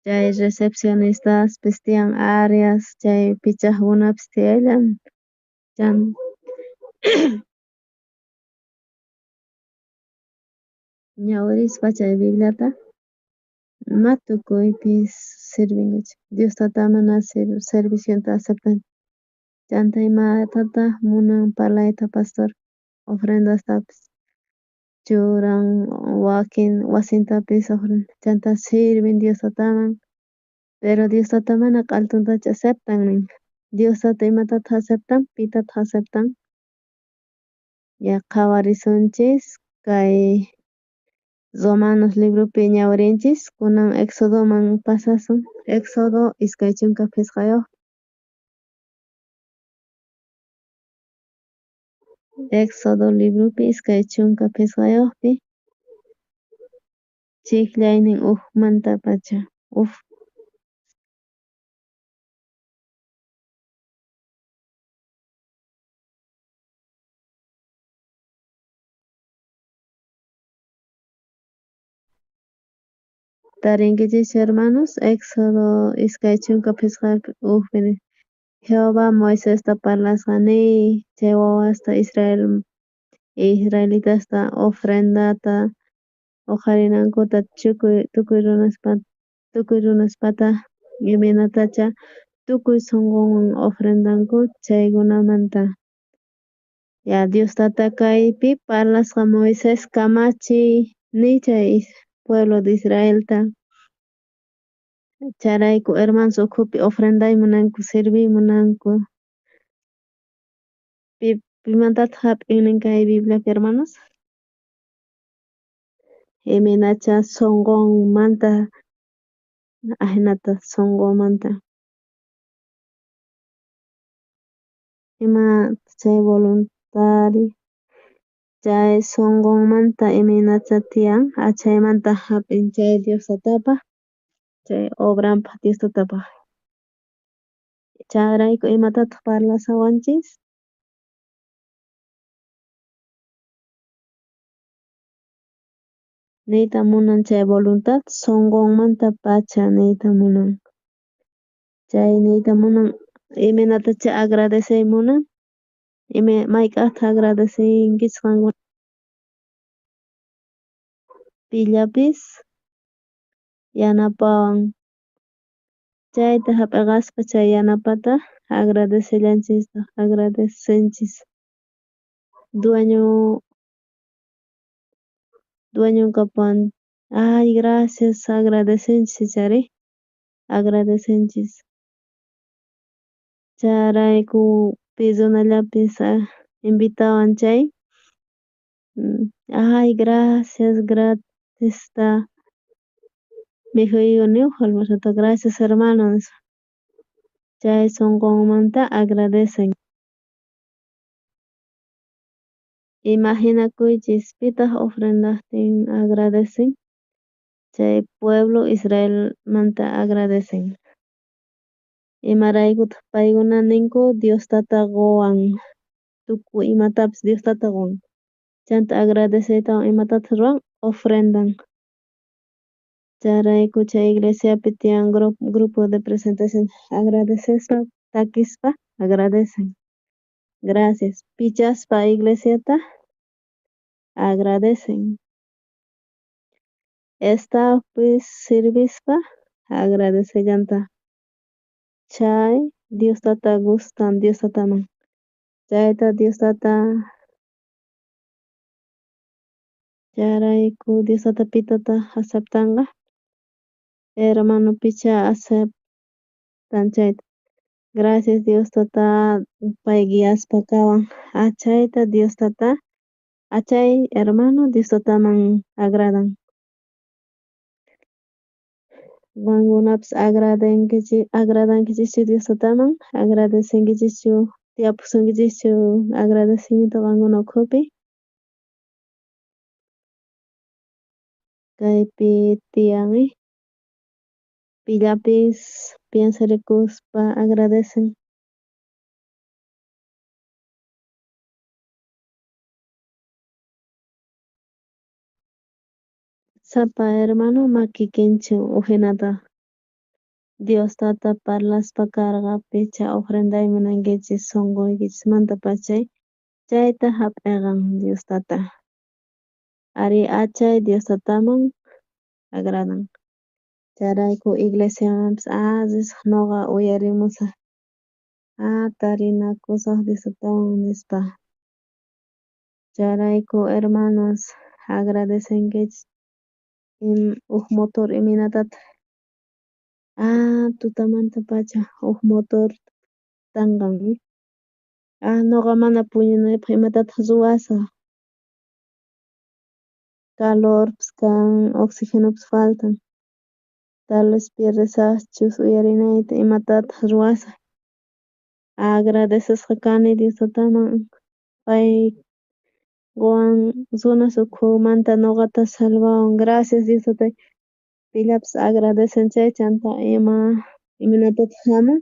chay recepcionistaspis tiyan áreas chay pichajkunapis tiyallan chan ñawirispa chay Bibliata ma tukuypis sirvinkuchu Dios tata mana servicionta aceptan. Chanta imatataj munan parlayta pastor? Ofrendastapis churan wakin wasintapis chanta sirvin Dios tataman, pero Dios tata mana q'altuntachu aceptan nin. Dios tata imatataj aceptan? Pitataj aceptan? Ya qhawarisunchis kay Romanos libropi ñawirinchis, kunan Éxodoman pasasun. Éxodo 25. Éxodo libropi 25pi chijllaynin ujmantapacha uj. Tarinkichischu hermanos? Éxodo 25 ujpi Jehová Moisesta parlasqa niy chay wawasta israelitasta ofrendata oqharinankuta tukuy runaspata imaynatacha tukuy sonqonwan ofrendanku chaykunamanta. Ya Dios tata kaypi parlasqa Moisés kamachiy niy chay pueblo de Israelta. Chayrayku hermanos ukhupi ofrenday munanku, sirviy munanku. Pimantataj jap'in kay Bibliapi hermanos? Imaynacha sonqonmanta, ajinata sonqomanta. Ima chay voluntario chay sonqonmanta imaynacha tiyan, achaymanta jap'in chay Dios tatapaj, chay obranpaj Dios tatapaj. Chayrayku imatataj parlashawanchis? Niyta munan chay voluntad sonqonmanta pacha niyta munan. Chay niyta munan imaynatacha agradecey munan? Mayk'ajtaj agradecinkichis qankuna? Pillapis yanapawan. Chayta jap'iqaspa chay yanapata agradecellanchistaq, agradecenchis. Dueño kapuwan, ay gracias, agradecenchis ichari, agradecenchis. Chayrayku pi runallapis invitawan chay, ay gracias, gratista mikhuyuni uj almuerzuta, gracias hermano nispa. Chay sonqonmanta agradecen. Imaginakuychis pitaq ofrendajtin agradecen? Chay pueblo Israelmanta agradecen. Imaraykutaq paykuna ninku Dios tata qowan, tukuy imatapis Dios tata qowan. Chanta agradeceytawan imatataq ruwan? Ofrendan. Chayrayku chay iglesiapi tiyan grupo de presentación agradecespa, takispa agradecen. Gracias. Pichaspa iglesiata agradecen. Staffpis sirvispa agradecellanta. Chay Dios tata gustan, Dios tataman. Chayta Dios tata chayrayku Dios tata pitata aceptanqa? Hermano picha aceptan chayta. Gracias Dios tata pay guiaspa kawan. Achayta Dios tata, achay hermano Dios tataman agradan. Qankunapis agradankichischu Dios tataman, agradecenkichischu, tiyapusunkichischu agradecimiento qankuna ukhupi. Kaypi tiyan pillapis piensarikuspa agradecen. Sapa hermano makikinchu ujinata Dios tata parlaspa karqa picha ofrenday munankichis sonqoykichismanta pachay chayta jap'iqan Dios tata. Ari achay Dios tataman agradan. Chayrayku iglesiamanpis risaq noqa uyarimusaj. Tarinakusaj Dios nispa. Chayrayku hermanos agradecenkichis uj motor imaynatataj tutamantapacha uj motor tanqan. Noqa mana puñunaypaj imatataj ruwasaj. Calorpis kan, oxigenopis faltan. Tal vez pierdesajchus uyarinayta imatataj ruwasaj. Agradecesqa kani Dios tataman pay qowan runas ukhumanta noqata salvawan. Gracias Dios tatay. Pillapis agradecen chay chanta ima imaynatataj jamun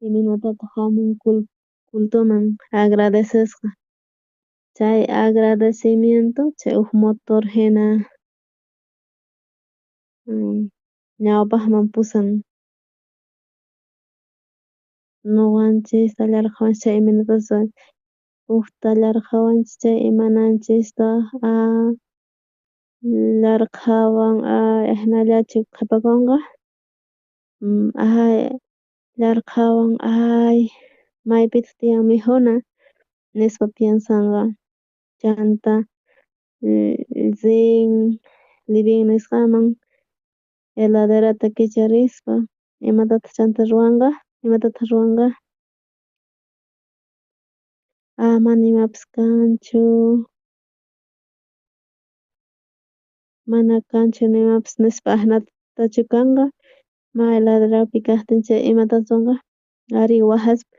imaynatataj jamun cultoman agradecesqa. Chay agradecimiento chay uj motor hina ñawpajman pusan. Noqanchista llarqhawanchis chay imaynatachus ujta llarqhawanchis chay imananchistaq llarqhawan ajinallachu qhepakonqa llarqhawan ay maypitaj tiyan mikhuna nispa piensanqa chanta rin living nisqaman heladerata kicharispa imatataj chanta ruwanqa imatataj ruwanqa mana imapis kanchu mana kanchu nimapis nispa ajinatachu kanqa ma heladerapi kajtin chay imatataj ruwanqa arí wajaspa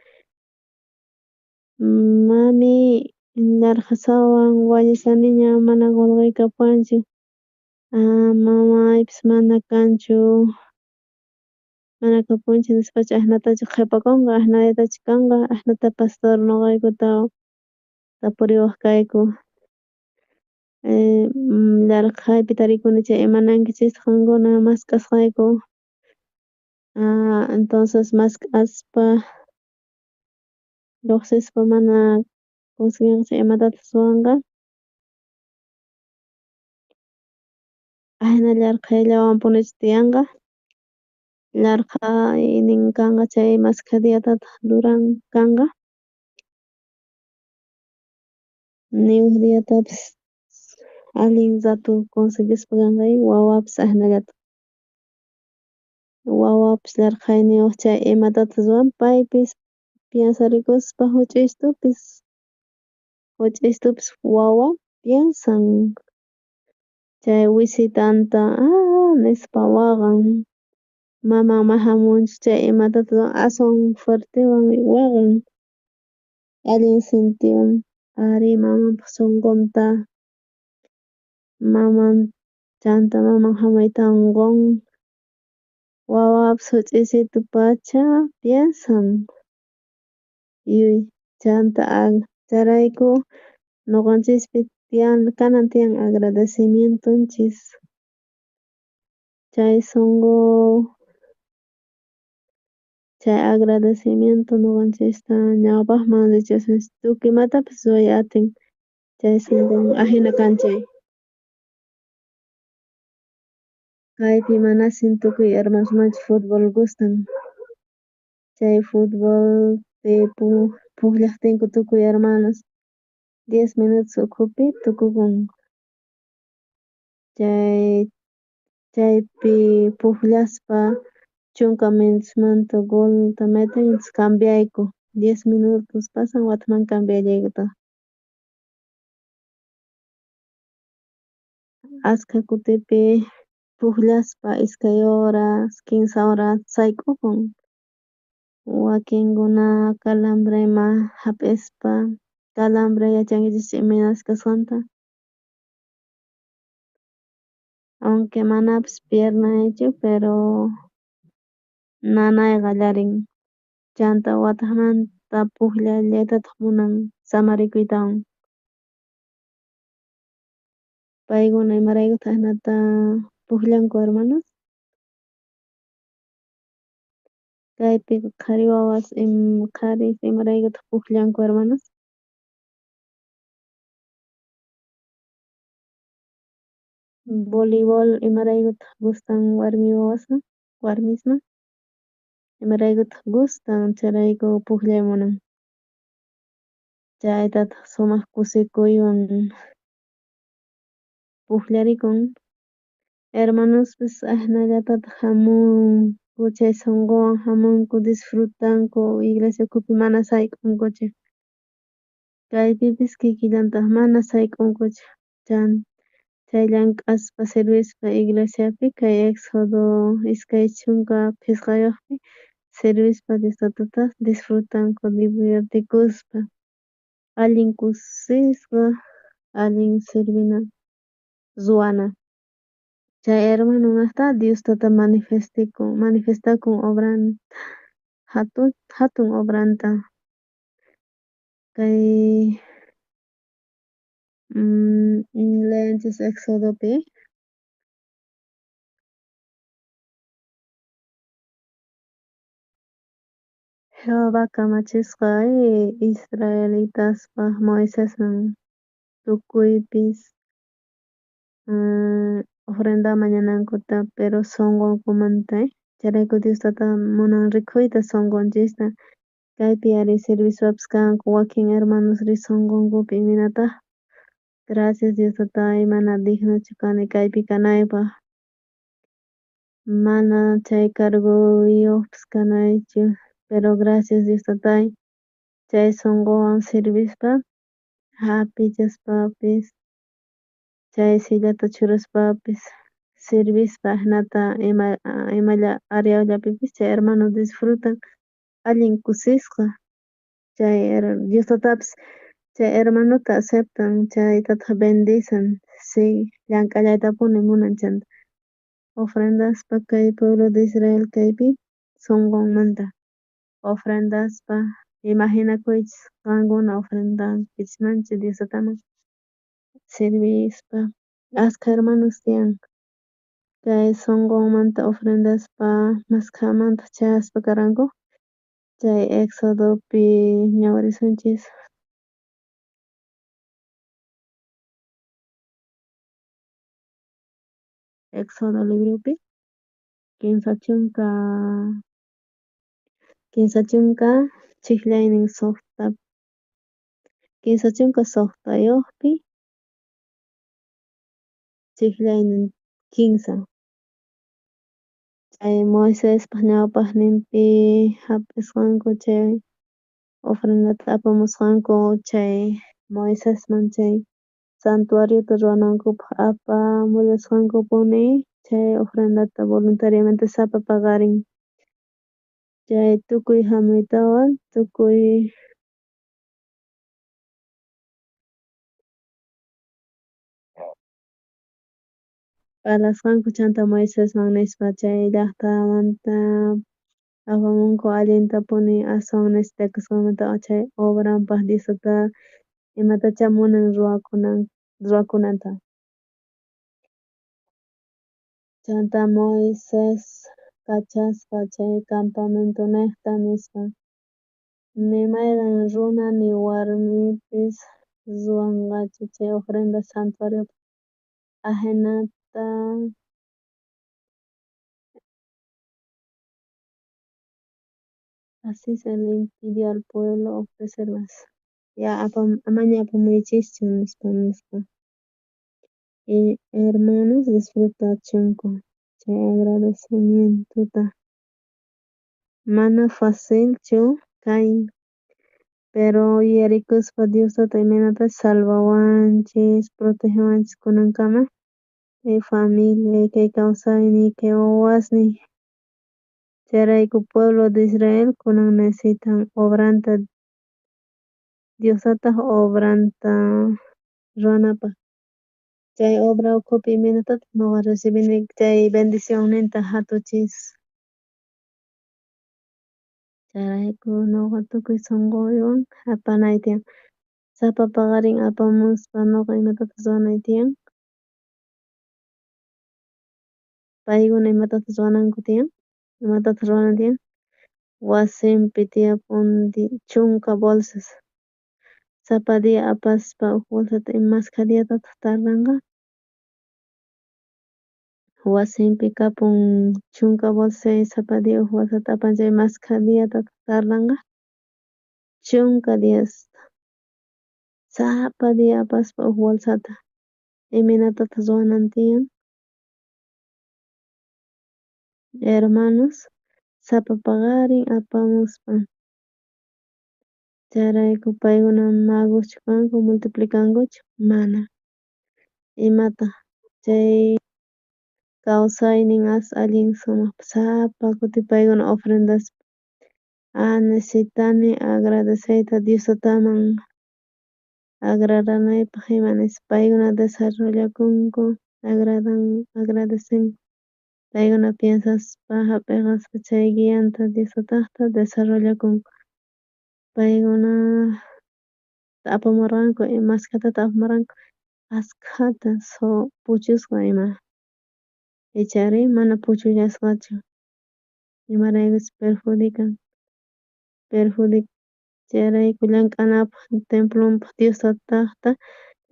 mami yarqhashawan wañushaniña mana qolqe kapuwanchu mamaypis mana kanchu mana kapunchu nispachu ajinatachu qhepakonqa ajinallatachu kanqa ajinata pastor noqaykuta tapuriwaj kayku yarqhaypi tarikuni chay imanankichistaj qankuna mask'asqayku entonces mask'aspa llojsispa mana conseguinqa imatataj ruwanqa ajina yarqhayllawanpunichu tiyanqa yarqhaynin kanqa chay mashkha diatataj duran kanqa ni uj diatapis allin rato conseguispa kanqa wawapis ajinallataj wawapis yarqhayniyoj chay imatataj ruwan paypis piensarikuspa juch'uystupis juch'uystupis wawa piensan chay wisitanta nispa waqan maman mana jamunchu chay imatataj ruwan aswan fuertewan waqan allin sintiwan arí mamanpaj sonqonta maman chanta maman jamuytawan qon wawapis juch'uysitu pacha piensan yuy chanta chayrayku noqanchispi kanan tiyan agradecimientonchis chay sonqo chay agradecimiento noqanchista ñawpajman richisun tukuy imatapis ruway atin chay sonqowan ajina kan chay. Kaypi manasin tukuy hermanosmanchu fútbol gustan chay futbolpi pujllajtinku tukuy hermanos 10 minutos ukhupi tukukun chay chaypi pujllaspa 10 minutosmanta golta meten cambiayku 10 minutos pasan watejmanta cambiallaykutaj. Askha kutipi pujllaspa 2 horas 3 horas sayk'ukun wakinkuna calambre ima jap'ispa calambre yachankichischu imaynachus kasqanta aunque manapis piernaychu pero nanay qallarin chanta watejmanta pujllallaytataj munan samarikuytawan. Paykuna imaraykutaj ajinata pujllanku hermanos? Kaypi qhari wawas qharis imaraykutaj pujllanku hermanos? Voleibol imaraykutaj gustan warmi wawasman warmisman? Imaraykutaq gustan chayrayku pujllay munan. Chaytataq sumaq kusikuywan pujllarikun. Hermanospis ajinallatataq jamunku chay sunquwan jamunku disfrutanku iglesia ukhupi mana sayk'unkuchu. Kaypipis kikillantaq mana sayk'unkuchu chay llank'aspa sirvispa iglesiapi kay Éxodo 25pi sirvispa Dios Tatata disfrutanku divertikuspa allin kusisqa allin sirvina ruwana. Chay hermanonejta Dios tata manifestakun obranta jatun obranta kay leenchis Exodopi. Jehová kamachisqa israelitaspaj Moisesman tukuypis ofrenda mañanankuta pero sonqonkumanta. Chayrayku Dios tata munan rikhuyta sonqonchista. Kaypi ari sirvispapis kanku wakin hermanosri sonqonkupi imaynataj gracias Dios tatay mana dignochu kani kaypi kanaypaj mana chay cargoyojpis kanaychu pero gracias Dios tatay chay sonqowan sirvispa jap'ichaspapis chay sillata churaspapis sirvispa ajinata imalla áreallapipis chay hermano disfrutan allin kusisqa chay Dios tatapis chay hermanota aceptan chaytataj bendicen si llank'allaytapuni munan chanta ofrendaspa kay pueblo de Israel kaypi sonqonmanta ofrendaspa imaginakuychis qankuna ofrendankichismanchu Dios tataman sirvispa askha hermanos tiyan kay sonqonmanta ofrendaspa maskhamantaj chayaspa karanku chay Exodopi ñawirisunchis. Exodo libropi 36 36pi chijllaynin 3. Chay Moisespaj ñawpajninpi jap'isqanku chay ofrendata apamusqanku chay Moisesman chay santuariota ruwanankupaj apamullasqankupuni chay ofrendata voluntariamente sapa paqarin. Chay tukuy jamuytawan tukuy parlasqanku chanta Moisesman nispa chay llajtamanta apamunku allintapuni aswan necesitakusqanmanta chay obranpaj Dios tata imatachá munan ruwakunanta. Chanta Moisés kachasqa chay campamentonejta nispa ni mayqen runa ni warmipis ruwanqachu chay ofrenda santuariopaj ajinata. Así se le impidió al pueblo ofrecer más. Ya amaña apamuychischu nispa nispa. Y hermanos disfrutachunku chay agradecimientota. Mana facilchu kay pero yuyarikuspa Dios tata imaynatachus salvawanchis protegewanchis kunankama kay familia kay kawsayniy kay wawasniy. Chayrayku pueblo de Israel kunan necesitan obranta Dios tataj obranta ruwanapaj. Chay obra ukhupi imaynatataq nuqa recibini chay bendicionninta jatuchis. Chayrayku nuqa tukuy sunquywan apanay tiyan. Sapa paqarin apamuspa nuqa imatataq ruwanay tiyan. Paykuna imatataq ruwananku tiyan. Imatataq ruwanan tiyan. Wasinpi tiyapun 10 bolsas. Sapa día apaspa uj bolsata mashkha diatataq tardanqa. Wasinpi kapun 10 bolsa sapa día uj bolsata apan chay maskha diatataq tardanqa? 10 diasta. Sapa día apaspa uj bolsata. Imaynatataq ruwanan tiyan? Hermanos sapa paqarin apamuspa. Chayrayku paykuna magoschu kanku multiplicankuchu? Mana. Imataq chay kawsaynin as allin sumaq sapa kuti paykuna ofrendaspa. Ah, necesitani agradeceyta Dios tataman agradanaypaq ima nispa paykuna desarrollakunku agradan agradecenku. Paykuna piensaspa hap'iqaspa chay guianta Dios tataqta desarrollakunku. Paykuna apamurqanku maskhatataq apamurqanku askhata so puchusqa ima. Ichari mana puchullasqachu. Imaraykuchus perjudican. Perjudican chayrayku llank'anapaq templonpaq Dios tataqta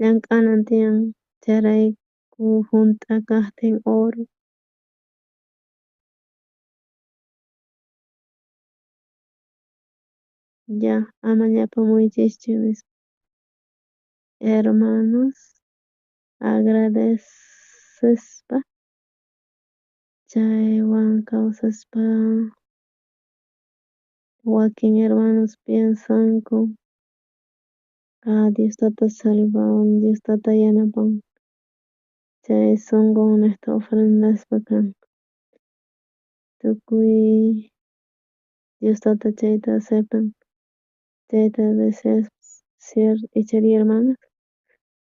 llank'anan tiyan chayrayku junt'a kaqtin oro. Ya amaña apamuychischu nispa. Hermanos agradecespa chaywan kawsaspa wakin hermanos piensanku ah Dios tata salvawan Dios tata yanapan chay sunqunnejta ofrendaspa kan tukuy Dios tata chayta aceptan chayta deseas ichari hermanos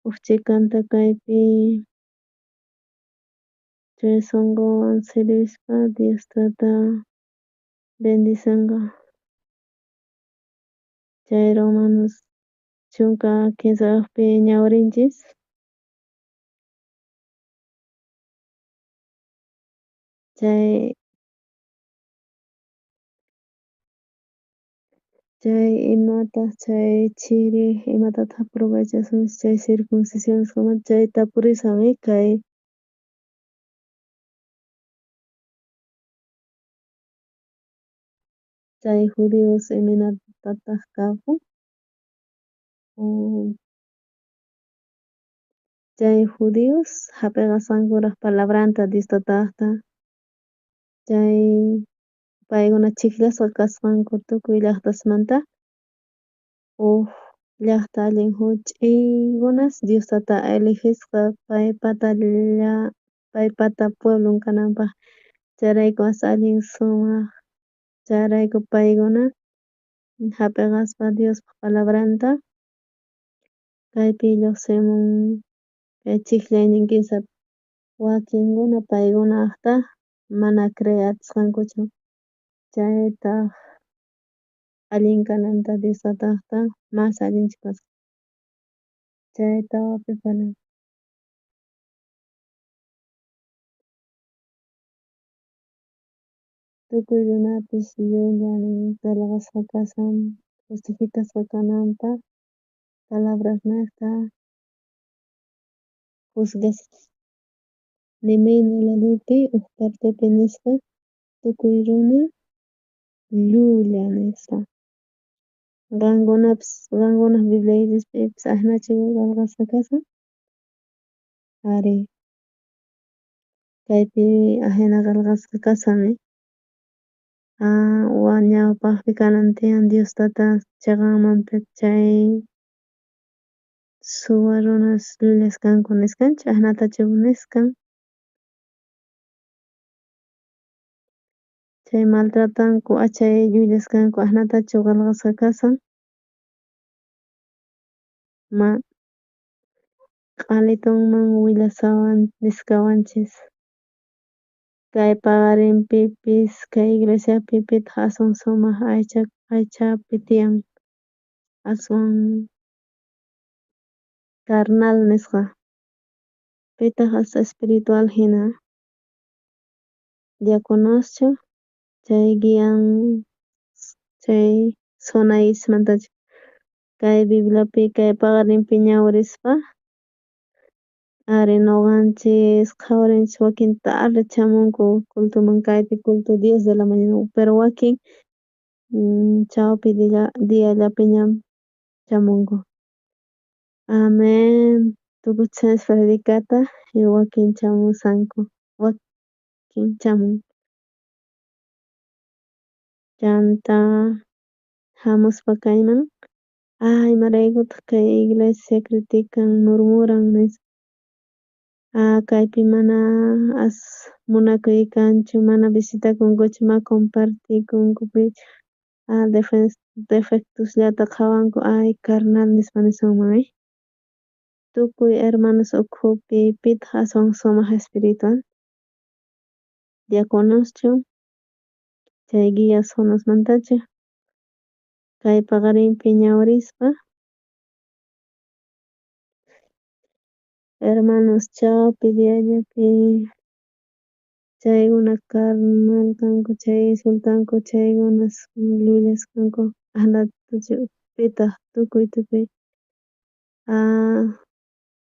uj chhikanta kaypi chay sunquwan sirvispa Dios tata bendicenqa. Chay Romanos 13kajpi ñawrinchis. Chay chay imataq chay chiri imatataq aprovechasunchis chay circuncisión nisqamanta chay tapurisan kay Chay judíos imaynatataq kapun? Chay judíos hap'iqasqankuraq palabranta Dios tataqta chay paykuna chhiqllasqa kasqanku tukuy llaqtasmanta uj llaqta allin juch'iykunas Dios tata elijisqa paypata paypata pueblon kananpaq chayrayku as allin sumaq chayrayku paykuna hap'iqaspa Diospa palabranta kaypi lluqsimun kay chhiqllaynin kinsapi wakinkuna paykunaqta mana creey atisqankuchu chaytaq allin kananta Dios tataqta mas allinchu kasqa chay tawapi parlan. Tukuy runapis llulla nin qillqasqa kashan justificasqa kananpaq palabrasnejta juzgasqa. Nimayna ladopi uj partepi nisqa tukuy runa llulla nispa. Qankunapis qankunaq Bibliaykichispipis ajinachu qillqasqa kashan? Ari. Kaypi ajina qillqasqa kashan. Ñawpaqpi kanan tiyan Dios tata chiqanmanta chay suwa runas llullas kanku nisqanchu ajinatachu nisqan. Chay maltratanku achay llullas kanku ajinatachu qillqasqa kashan. Ma q'alitunman willasawan nisqawanchis. Kay paqarinpipis kay iglesiapi pitaq aswan sumaq aycha aychapi tiyan aswan carnal nisqa pitaq as espiritual hina diaconoschu chay guian chay zonaykichismantachu kay bibliapi kay paqarinpi ñawirispa Ari noqanchis qhawarinchis wakin tarde chamunku cultoman kaypi culto 10 de la mañana pero wakin chawpi diallapiña chamunku. Amen tukuchas predicata y wakin chamusanku wakin chamun. Chanta hamuspa kayman ah imaraykutaq kay iglesia critican murmuran nispa ah kaypi mana as munakuy kanchu mana visitakunkuchu mana compartikunkupichu ah defectosllata qhawanku ay carnal nispa nisunman Tukuy hermanos ukhupi pitaq aswan sumaq espiritual? Diaconoschu chay guía zonasmantachu kay paqarinpi ñawirispa hermanos chawpi diallapi chaykuna carnal kanku chay insultanku chaykunas llullas kanku pitaq tukuy tukuy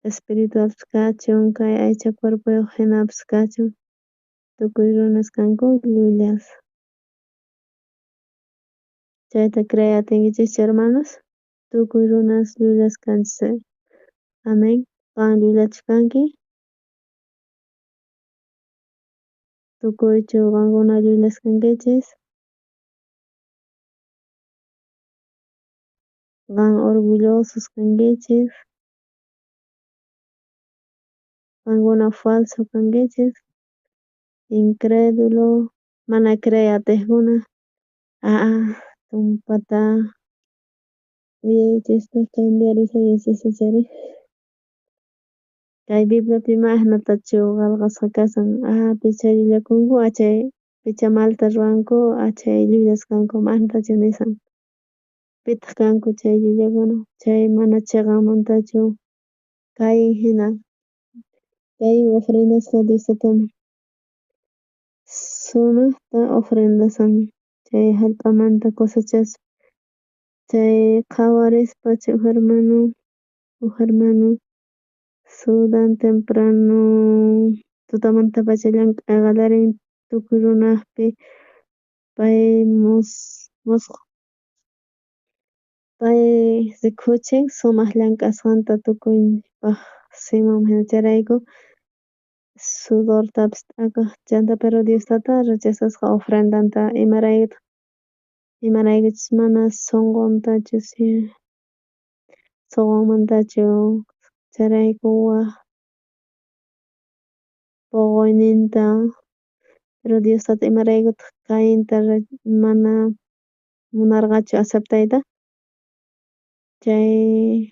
espiritualpis kachun kay aycha cuerpoyuq jinapis kachun tukuy runas kanku llullas. Chayta creey atinkichischu hermanos tukuy runas llullas kanchis amen qan llullachu kanki tukuychu qankuna llullas kankichis qan orgullosos kankichis qankuna falso kankichis incredulo mana creey atejkuna tumpata uyaychista cambiarisqaykichista chayri kay bibliapi mana ajinatachu qhelqasqa kashan picha llullakunku chay picha malta ruwanku chay llullas kanku mana ajinatachu nishan pitaq kanku chay llullakuna chay mana cheqanmantachu Caín jina Caín ofrendasqa Dios tataman sumajta ofrendasan chay jallp'amanta cosechaspa chay qhawarispa chay uj hermano sudan temprano tutamantapacha llank'ay qallarin tukuy runajpi pay pay rikuchin sumaq llank'asqanta tukuypaj simanman chayrayku sudortapis t'akaj chanta pero Dios tata rechazasqa ofrendanta imaraykutaq imaraykuchus mana sonqontachu sonqonmantachu chayrayku waj poqoyninta pero Dios tata imaraykutaq Cainta mana munarqachu aceptayta chay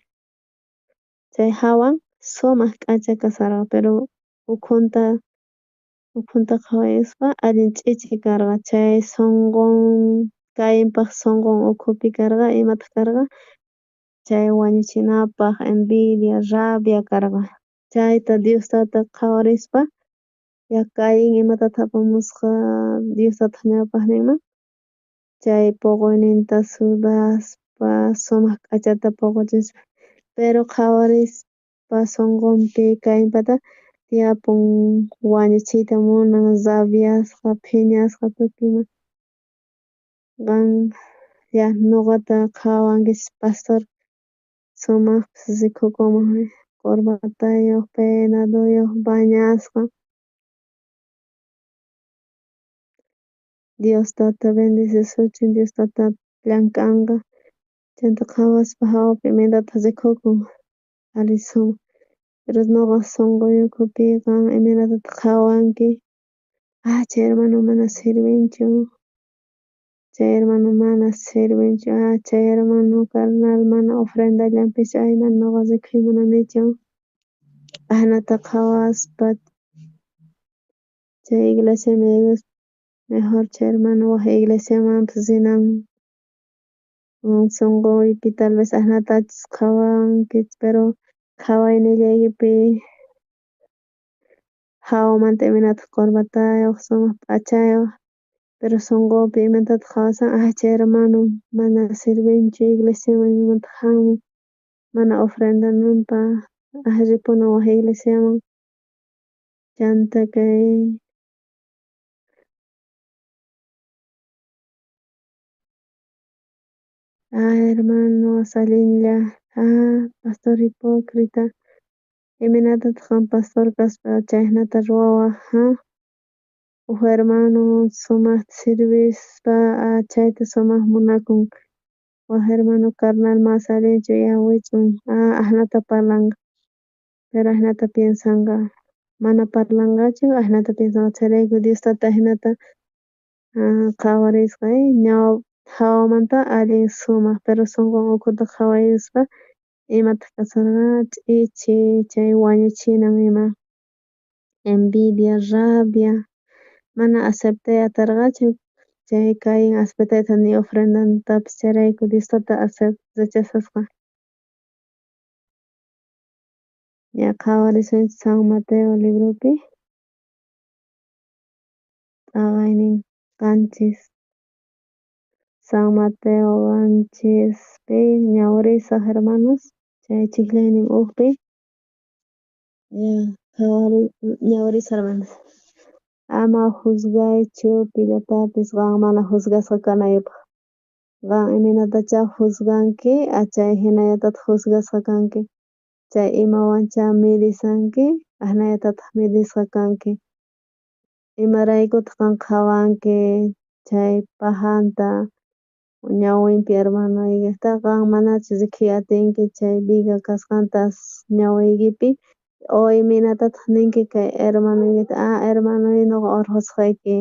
jawan sumaq k'acha kasharqa pero ukhunta qhawayuspa allin ch'ichi karqa chay sonqon Cainpaj sonqon ukhupi karqa imataq karqa chay wañuchinapaj envidia rabia karqa chayta Dios tata qhawarispa ya Caín imatataq apamusqa Dios tataj ñawpajninman chay poqoyninta sudaspa sumaq k'achata poqochispa pero qhawarispa sonqonpi Cainpata tiyapun wañuchiyta munan rabiasqa phiñasqa tukuy ima qan ya noqata qhawawankichis pastor sumajpis rikukunman corbatayoj peinadoyoj bañasqa Dios tata bendecisuchun Dios tata llank'anqa chanta qhawaspa jawapi imaynatataq rikukun ari sumaq pero noqaj sonqoy ukhupi qan imaynatataq qhawanki chay hermano mana sirvinchu chay hermano mana sirvinchu chay hermano carnal mana ofrendallanpischu ay mana noqa rikuy munanichu ajinata qhawaspa chay iglesiaman yaykuspa mejor chay hermano waj iglesiamanpis rinan sonqoypi tal vez ajinatachus qhawanki pero qhawaynillaykipi jawamanta imaynataq corbatayoj sumaq p'achayoj pero sonqopi imatataq qhawasan chay hermano mana sirvinchu iglesiaman imamanta jamun mana ofrendananpaj Ah ripuna waj iglesiaman. Chanta kay Ah hermanos allinlla. Ah pastor hipócrita. Imaynatataq qan pastor kaspa chayjinata ruwawaj ah? Uj hermano sumajta sirvispa chayta sumaj munakun. Waj hermano carnal mas allinchu ya wich'un. Ah ajinata parlanqa. Pero ajinata piensanqa. Mana parlanqachu ajinata piensanqa. Chayrayku Dios tata ajinata qhawarisqa jawamanta allin sumaj pero sunqun ukhuta qhawayuspa imataq kasharqa ch'ichi chay wañuchinan ima envidia, rabia mana aceptay aterqachu chay Cain ni ofrendantapis chayrayku Dios tata rechazasqa. Ya qhawarisunchis San Mateo libropi t'aqaynin 7. San Mateo 7pi ñawirisaj hermanos chay chijllaynin ujpi ñawirisaj hermanos. Ama juzgaychu pillatapis qan mana juzgasqa kanaykipaj. Qan imaynatachá juzganki chay jinallatataj juzgasqa kanki. Chay imawanchá midishanki ajinallatataj midisqa kanki. Imaraykutaj qan qhawanki chay pajanta ñawinpi hermanoykejta qan manachu rikhuy atinki chay viga kasqanta ñawiykipi o imaynatataj ninki kay hermanoykita ah hermanoy noqa orqhosqayki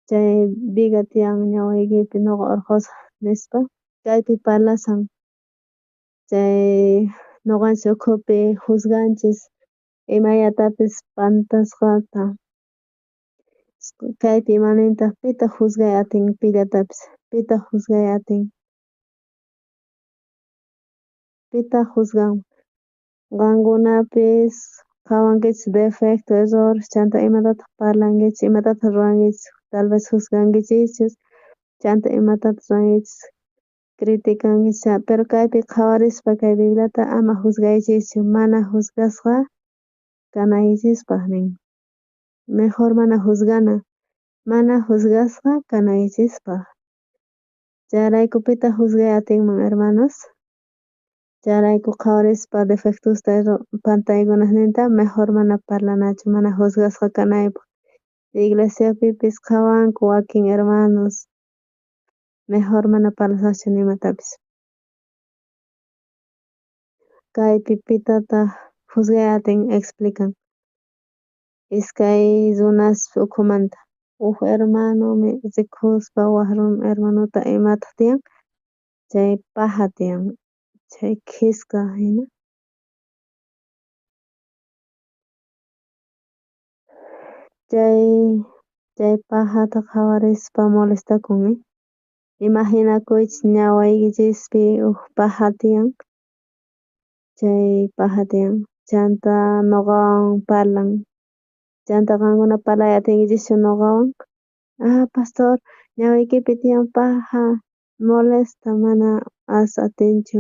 chay viga tiyan ñawiykipi noqa orqhosaj nispa. Kaypi parlashan chay noqanchis ukhupi juzganchis imallatapis pantasqata. Kaypi ima nintaj pitaj juzgay atin pillatapis pitaj juzgay atin pitaj juzgan qankunapis qhawankichis defecto error chanta imatataj parlankichis imatataj ruwankichis tal vez juzgankichischus chanta imatataj ruwankichis criticankichis pero kaypi qhawarispa kay Bibliata ama juzgaychischu mana juzgasqa kanaykichispaj nin. Mejor mana juzgana mana juzgasqa kanaykichispaj. Chayrayku pitaq juzgay atinman hermanos. Chayrayku qhawarispa defectosta pantaykunasninta mejor mana parlanachu mana juzgasqa kanaypaj. Iglesiapipis qhawanku wakin hermanos mejor mana parlasaqchu nimatapis. Kaypi pitataj juzgay atin explican. Iskay runas ukhumanta uj hermano rikuspa waj hermanota imataj tiyan chay paja tiyan chay khiska jina. Chay pajata qhawarispa molestakun. Imaginakuychis ñawiykichispi uj paja tiyan chay paja tiyan chanta noqawan parlan chanta qankuna parlay atinkichischu noqawan ah pastor ñawiykipi tiyan paja molesta mana as atinchu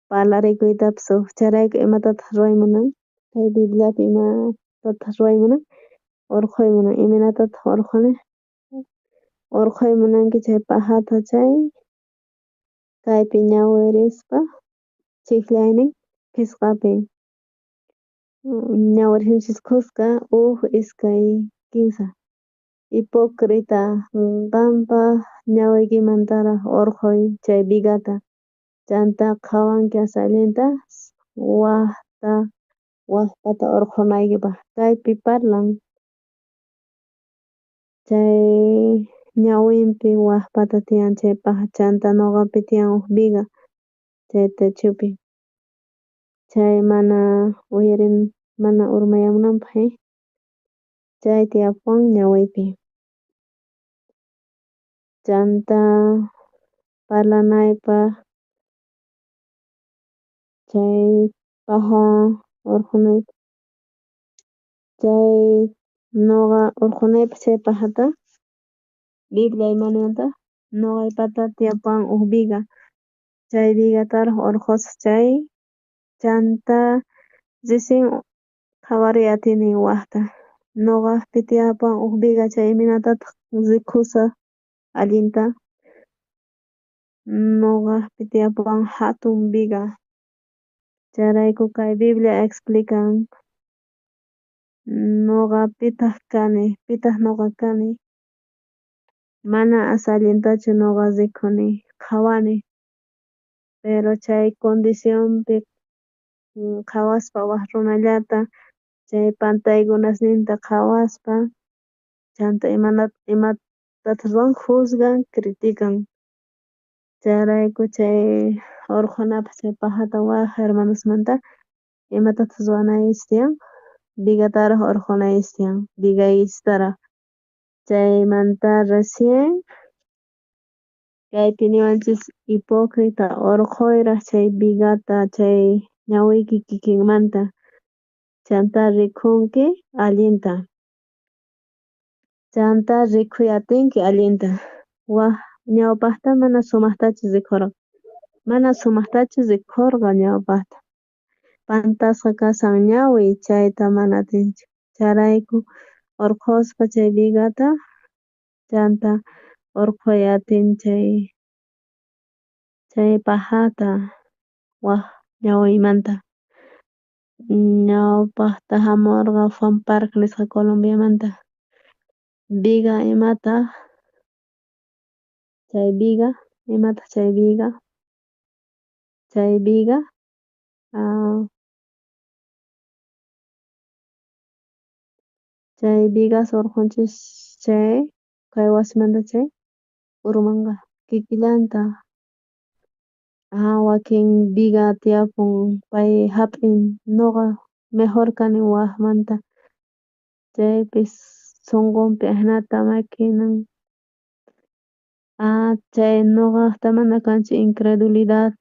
parlarikuytapis uj chayrayku imatataj ruway munan kay Bibliapi imatataj ruway munan orqhoy munan imaynatataj orqhoni orqhoy munanki chay pajata chay kaypi ñawirispa chijllaynin phisqapi ñawirisunchis khuska uj iskay kinsa. Hipócrita qanpaj ñawiykimantaraj orqhoy chay vigata chanta qhawanki as allinta wajpata orqhonaykipaj kaypi parlan chay ñawinpi wajpata tiyan chay paja chanta noqapi tiyan uj viga chay techopi chay mana uyarin mana urmayamunanpaj chay tiyapuwan ñawiypi chanta parlanaypaj chay paja orqhonaypaj chay noqa orqhonaypaj chay pajata Biblia ima nintaj noqaypata tiyapuwan uj viga chay vigataraj orqhosaj chay chanta Recién qhawariy atini wajta. Noqajpi tiyapuwan uj viga chay imaynatataq rikusaj allinta. Noqajpi tiyapuwan hatun viga. Chayrayku kay Biblia explican noqa pitaq kani, pitaq noqa kani. Mana as allintachu noqa rikuni, qhawani. Pero chay condicionpi qhawaspa waj runallata chay pantaykunasninta qhawaspa chanta imatataq ruwan juzgan, critican. Chayrayku chay urqhunapaq chay pajata waj hermanosmanta imatataq ruwanaykichis tiyan vigataraj urqhunaykichis tiyan, vigaykichistaraj. Chaymanta recién kaypi niwanchis hipócrita urqhuyraj chay vigata chay ñawiyki kikinmanta chanta rikhunki allinta. Chanta rikhuy atinki allinta. Waj ñawpaqta mana sumaqtachu rikhurqa. Mana sumaqtachu rikhurqa ñawpaqta. Pantasqa kashan ñawiy chayta mana atinchu. Chayrayku urqhuspa chay vigata chanta urqhuy atin chay chay pajata waj ñawiymanta. Ñawpaqta jamurqa Juan Park nisqa Colombiamanta. Viga imataq chay viga imataq chay viga chay viga chay vigas urqhunchis chay kay wasimanta chay urmanqa kikillantaq. Wakin viga tiyapun pay jap'in noqa mejor kani wajmanta chaypis sunqunpi ajinata maquinan. Chay noqajta mana kanchu incredulidad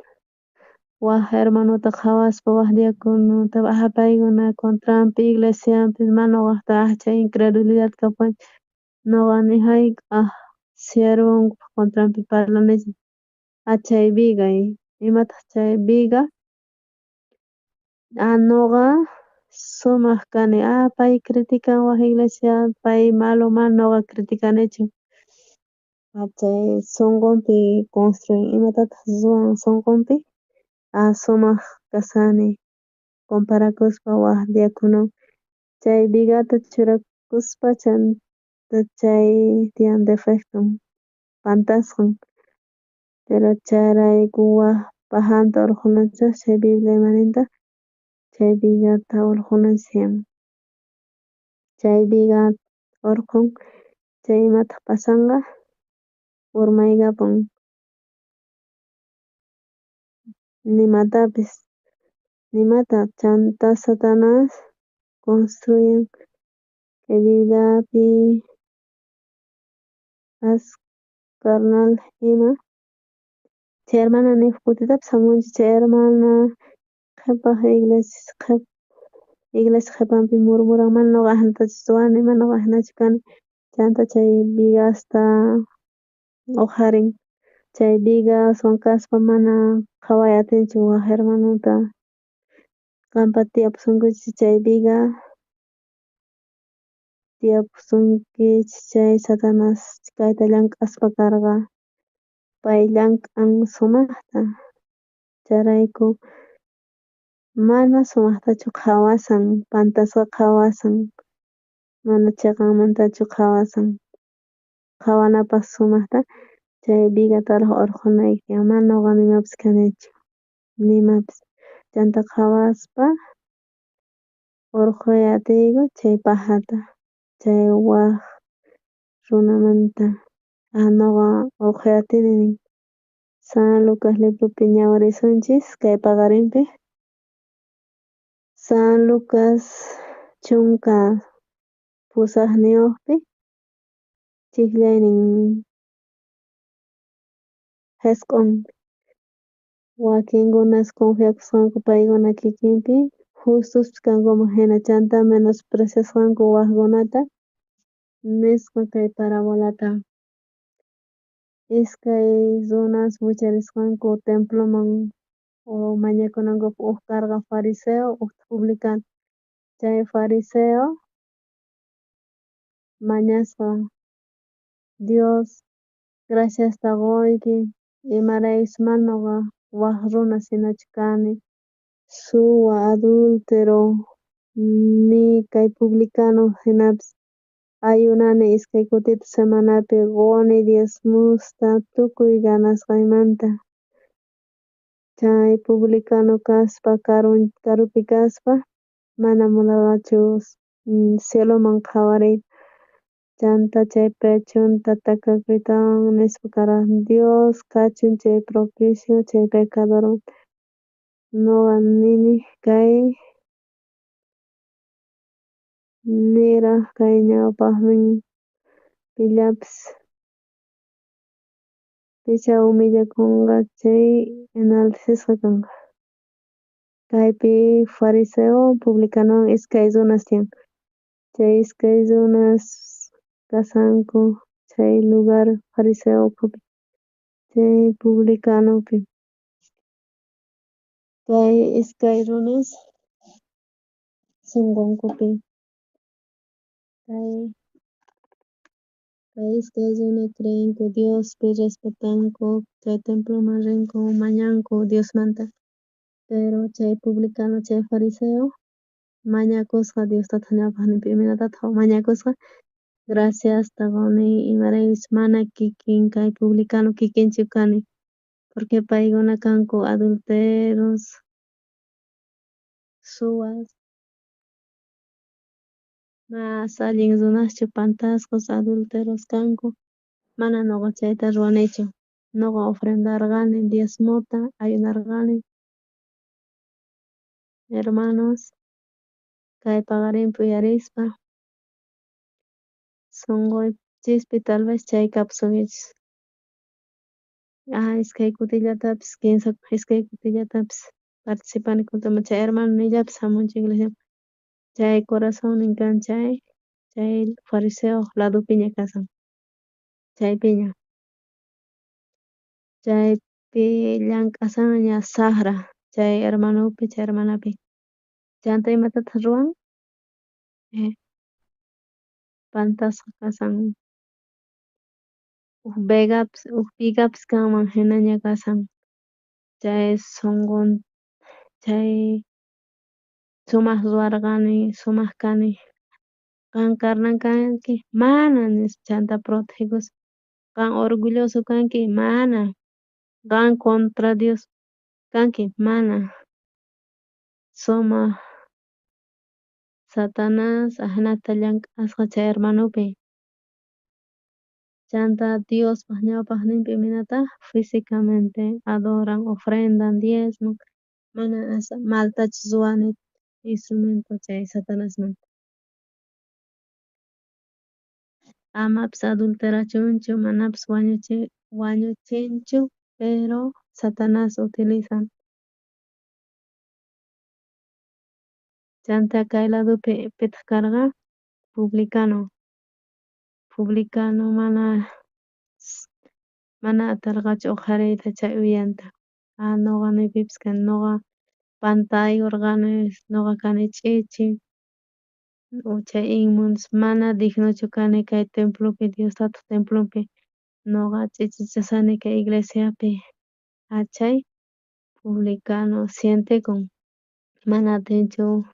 waj hermanuta qhawaspa waj diaconota paykuna contranpi iglesianpi mana noqajta chay incredulidad kapuwanchis noqa ni jayk'aj siervonkoj contranpi parlanichu. Chay viga imataq chay viga noqa sumaq kani pay critican waj iglesia pay malo mana noqa criticanichu. Chay sunqunpi construin imatataq ruwan sunqunpi sumaq kashani comparakuspa waj diaconowan chay vigata churakuspa chanta chay tiyan defecton pantasqan pero chayrayku waj pajanta urqhunanchis chay Biblia ima nintaq chay vigata urqhunanchis tiyan. Chay viga urqhun chay imataq pasanqa urmaykapun nimatapis nimata chanta Satanás construyen kay Bibliapi as carnal ima chay hermana ni uj kutitapis jamunchu chay hermana qhepaj iglesia iglesia qhepanpi murmuran mana noqa ajinatachu ruwani mana noqa ajinachu kani chanta chay vigasta uqharin chay vigaswan kaspa mana qhaway atinchu waj hermanuta qanpa tiyapusunkichis chay viga tiyapusunkichis chay Satanás kayta llank'aspa karqa pay llank'an sumaqta chayrayku mana sumaqtachu qhawasan pantasqa qhawasan mana chiqanmantachu qhawasan qhawanapaq sumaqta chay vigataraj urqhunayki mana noqa nimapis kanichu nimapis chanta qhawaspa urqhuy atiyku chay pajata chay waj runamanta noqa urqhuy atini nin San Lucas libropi ñawirisunchis kay paqarinpi San Lucas 18pi chiqllaynin 9 wakinkunas confiakusqanku paykuna kikinpi justospis kankuman hina chanta menospreciasqanku wajkunata nisqa kay parabolata iskay runas wicharisqanku temploman. Mañakunankupaj uj karqa fariseo, ujtaj publicano. Chay fariseo mañasqa: Dios, graciasta qoyki, imaraykuchus mana noqa waj runas jinachu kani, suwa, adúltero, ni kay publicano jinapis. Ayunani iskay kutita semanapi, qoni diezmosta tukuy ganasqaymanta. Chay publicano kaspa karupi kaspa mana munarqachu cieloman qhawariyta. Chanta chay pechonta takakuytawan nispa karqa: Dios kachun chay propicio chay pecadormanta. Noqa nini kay niraj kay ñawpajman pillapis pichá humillakonqa chay enaltecesqa kanqa. Kaypi fariseo publicanowan iskay runas tiyan. Chay iskay runas kashanku chay lugar fariseo ukhupi chay publicanopi. Kay iskay runas sonqonkupi kay iskay runa creenku Diospi, respetanku, chay temploman rinku, mañanku Diosmanta, pero chay publicano chay fariseo mañakusqa Dios tataj ñawpajninpi. Imaynatataj mañakusqa? Graciasta qoni imaraykuchus mana kikin kay publicano kikinchu kani, porque paykuna kanku adulteros, suwas, mas allin runaschu pantasqas adulteros kanku, mana noqa chayta ruwanichu. Noqa ofrendarqani diezmota, ayunarqani. Hermanos, kay paqarinpi uyarispa sonqoychispi tal vez chay kapusunkichis. Iskay kutillatapis, kinsa iskay kutillatapis participani cultoman, chay hermano nillapis jamunchu iglesiaman. Chay corazonnin kan chay fariseo ladopiña kashan, chaypiña. Chaypi llank'ashanña sajra chay hermanopi, chay hermanapi. Chanta imatataj ruwan? Pantasqa kashan. Uj vegapis, uj vigapis kanman jinaña kashan. Chay sonqon, chay sumaj ruwarqani, sumaj kani. Qan carnal kanki? Mana nispa, chanta protegekuspa. Qan orgulloso kanki? Mana. Qan contra Dios kanki? Mana. Sumaj Satanás ajinata llank'asqa chay hermanopi. Chanta Diospaj ñawpajninpi imaynataj físicamente adoran, ofrendan, diezman, mana maltachu ruwani instrumento chay Satanasmanta. Amapis adulterachunchu, manapis wañuchinchu, pero Satanás utilizan. Chanta kay ladopi pitaq karqa? Publicano. Publicano mana atarqachu uqhariyta chay uyanta. Noqa ni pipis kani, noqa pantaykorqani, noqa kani ch'ichi, chay inmundos, mana dignochu kani kay templopi, Dios tataj templonpi, noqa ch'ichichashani kay iglesiapi. Chay publicano sientekun, mana atinchu.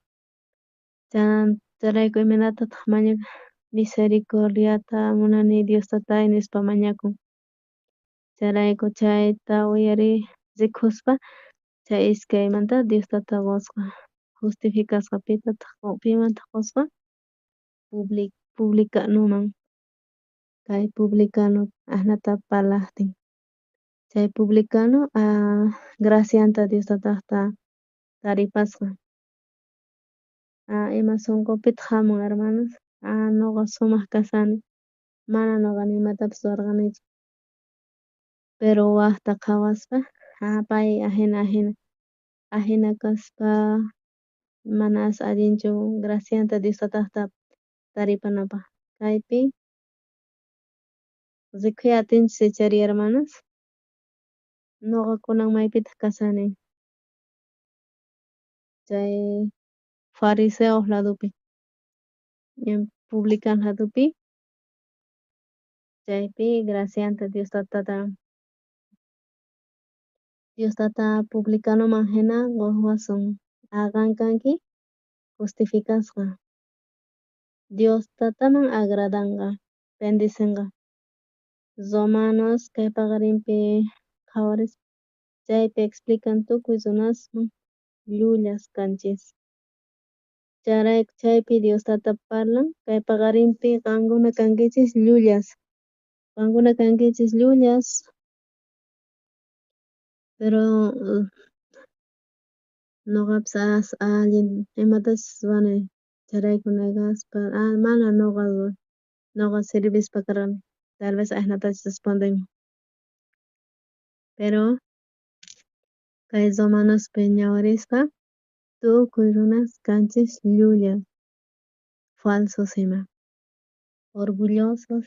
Chayrayku imaynatataj mañakun? Misericordiata munani Dios tatay nispa mañakun. Chayrayku chayta uyari rikuspa chay iskaymanta Dios tata qosqa, justificasqa. Pitataj, pimantaj qosqa? Publicanoman. Kay publicano ajinata parlajtin. Chay publicano gracianta Dios tatajta taripasqa. Ima sonqopitaj jamun hermanos? Noqa sumaj kashani, mana noqa ni imatapis ruwarqanichu. Pero wajta qhawaspa, pay ajina ajina, ajina kaspa mana as allinchu gracianta Dios tatajta taripanapaj. Kaypi rikhuy atinchis ichari hermanos? Noqa kunan maypitaj kashani? Chay fariseos ladopi, publicano ladopi, chaypi gracianta Dios tatata Dios tata publicanoman hina qowasun qan kanki justificasqa. Dios tataman agradanqa, bendicenqa. Romanos kay paqarinpi qhawarispa chaypi explican tukuy runasman llullas kanchis. Chayrayku chaypi Dios tata parlan kay paqarinpi qankuna kankichis llullas. Qankuna kankichis llullas. Pero noqapis as allin imatachus ruwani chayrayku negaspa mana noqa noqa sirvispa karqani tal vez ajinatachus respondenman. Pero kay Romanospi ñawirispa tukuy runas kanchis llullas, falsos ima, orgullosos,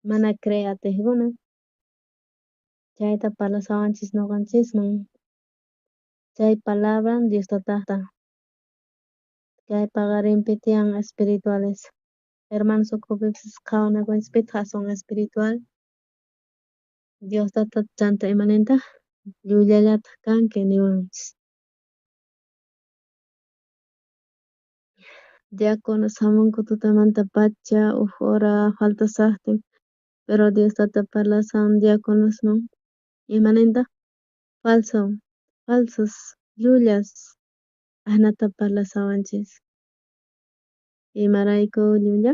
mana creey atejkuna. Chayta parlashawanchis noqanchisman. Chay palabra Dios tatata. Kay paqarinpi tiyan espirituales. Hermanos ukhupipis qhawanakunchis pitaq aswan espiritual. Dios tata chanta imanintaq llullallataq kanki niwanchis. Diáconos hamunku tutamantapacha uj hora faltasaqtin, pero Dios tata parlasan diáconosman imanintaq falso, falsos, llullas ajinata parlasawanchis. Imarayku llulla?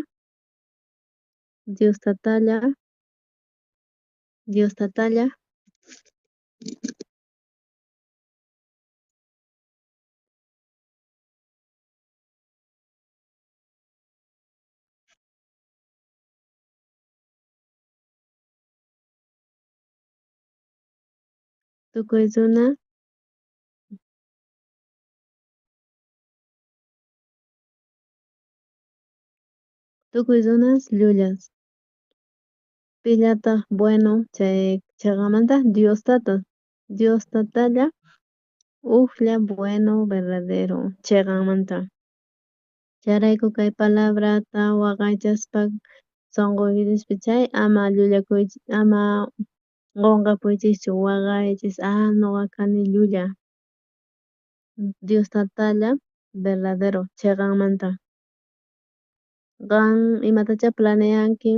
Dios tatalla, Dios tatalla. Tukuy runa tukuy runas llullas. Pillataq bueno chay cheqamanta Dios tata. Dios tatalla ujlla bueno verdadero cheqanmanta. Chayrayku kay palabrata waqaychaspa sonqoykichispi chay ama llullakuychis, ama qonqapuychischu waqaychis noqa kani llulla. Dios tatalla verdadero cheqanmanta. Qan imatachá planeanki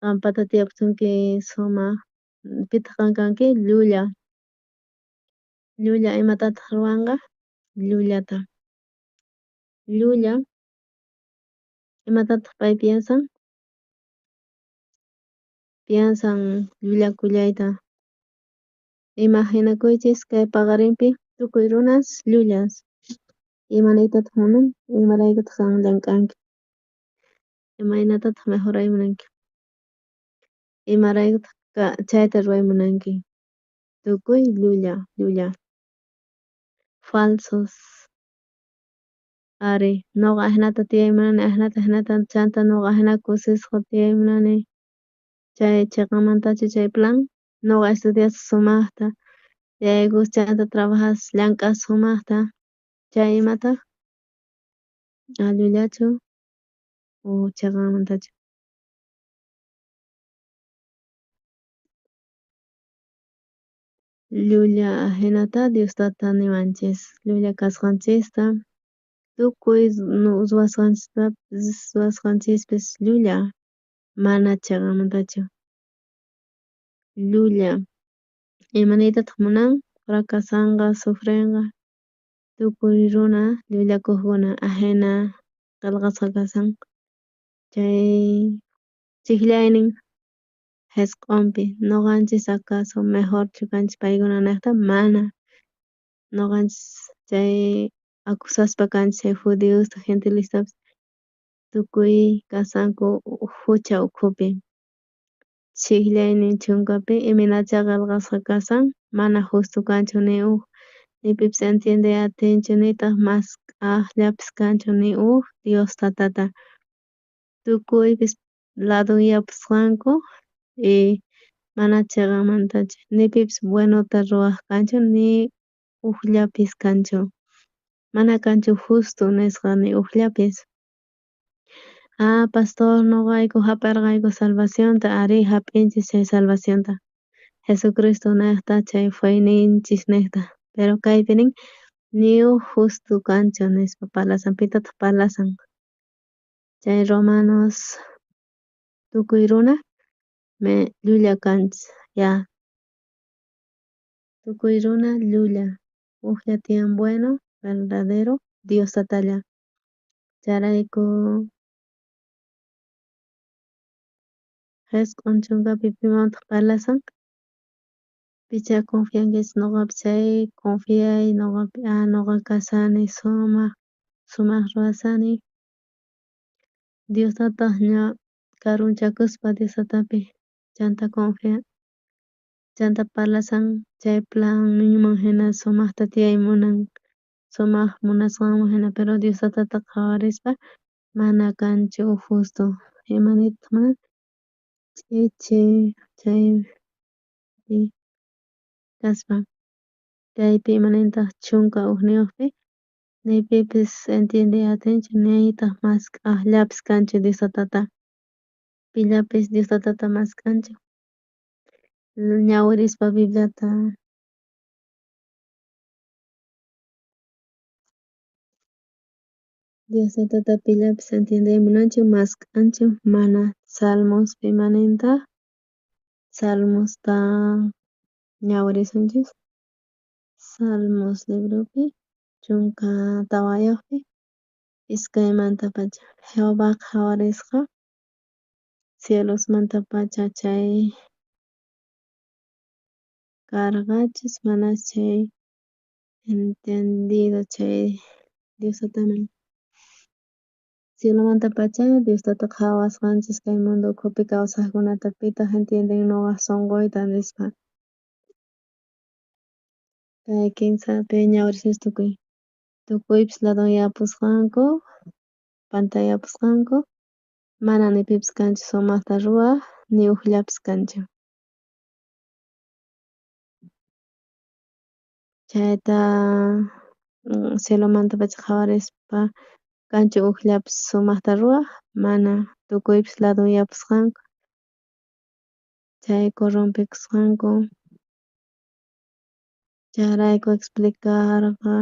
qanpata tiyapusunki sumaq pitaq qan kanki llulla. Llulla imatataq ruwanqa llullata. Llulla imatataq pay piensan? Piensan llullakullayta. Imaginakuychis kay paqarinpi tukuy runas llullas. Imaniytataq munan? Imaraykutaq qan llank'anki? Imaynatataq mejoray munanki? Imaraykutaq chayta ruway munanki? Tukuy llulla, llulla. Falsos. Ari, noqa ajinata tiyay munani, ajinata ajinata chanta noqa ajina kusisqa tiyay munani. Chay cheqanmantachu chay plan? Noqa estudiasaq sumaqta, tiyaykus chanta trabajas llank'as sumaqta. Chay imataq? Llullachu o cheqanmantachu? Llulla ajinata Dios tata niwanchis, llulla kasqanchista tukuy ruwasqanchispis llulla, mana cheqanmantachu. Llulla imaniytataq munan? Fracasanqa, sufrenqa tukuy runa llullakojkuna ajina qhelqasqa kashan chay chijllaynin jisq'onpi. Noqanchis acaso mejorchu kanchis paykuna nejta? Mana. Noqanchis chay acusaspa kanchis chay judiosta gentilestapis tukuy kashanku jucha ukhupi. Chijllaynin chunkapi imaynachá qhelqasqa kashan mana justo kanchu ni uj ni pipis entiendey atinchu nitaq mask'ajllapis kanchu ni uj Dios tatata. Tukuypis ladunyapusqanku y mana cheqanmantachu ni pipis buenota ruwaj kanchu ni ujllapis kanchu. Mana kanchu justo nisqa ni ujllapis. Ah, pastor, noqayku hap'irqayku salvacionta, arí hap'inchis chay salvacionta. Jesucristo nejta chay feyninchis nejta. Pero kaypi nin ni uj justo kanchu nispa parlasan, pitataq parlasan. Chay Romanos tukuy runa me llulla kanchis, ya. Tukuy runa llulla. Ujlla tiyan bueno, verdadero, Dios tatalla. Chayrayku jisq'on chunkapi pimantaq parlasan. Pichá confiankichis nuqapi chay confiay nuqapi ah nuqa kasani sumaq sumaq ruwasani. Dios tataq ña karunchakuspa Dios tatapi chanta confia chanta parlasan chay planninman hina sumaqta tiyay munan sumaq munasqanman hina pero Dios tatata qhawarispa mana kanchu justo ima niytataq munan ch'ichi chaypi kaspa kaypi ima nintaq 11pi ni pipis entiendey atinchu nitaq mask'ajllapis kanchu Dios tatata pillapis Dios tatata mask'anchu ñawirispa Bibliata. Dios tatata pillapis entiendey munanchu mask'anchu mana Salmospi ima nintaq Salmosta ñawirisunchis Salmos libropi 14pi iskaymantapacha Jehová qhawarisqa cielosmantapacha chay karqachus manas chay entendido chay Dios tataman cielomantapacha Dios tata qhawasqanchis kay mundo ukhupi kawsajkunata pitaq entienden nuqaj sonqoyta nispa. Kay kinsapi ñawirisunchis tukuy tukuypis ladonyapusqanku pantayapusqanku mana ni pipis kanchu sumaqta ruwaj ni ujllapis kanchu. Chayta cielomantapacha qhawarispa kanchu ujllapis sumaqta ruwaj mana tukuypis ladonyapusqanku chay corrompikusqanku chayrayku explicarqa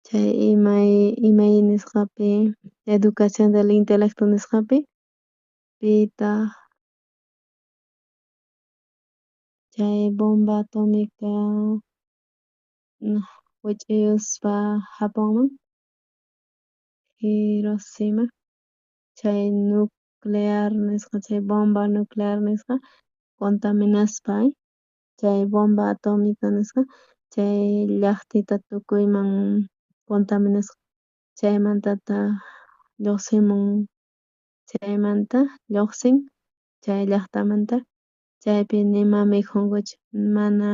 chay imay imay nisqapi educación del intelecto nisqapi pitaq chay bomba atómica wich'iyuspa Japonman Hiroshima chay nuclear nisqa chay bomba nuclear nisqa contaminaspa chay bomba atómica nisqa chay llaqtita tukuyman contaminasqa chaymantataq lluqsimun chaymanta lluqsin chay llaqtamanta chaypi nima mikhunkuchu mana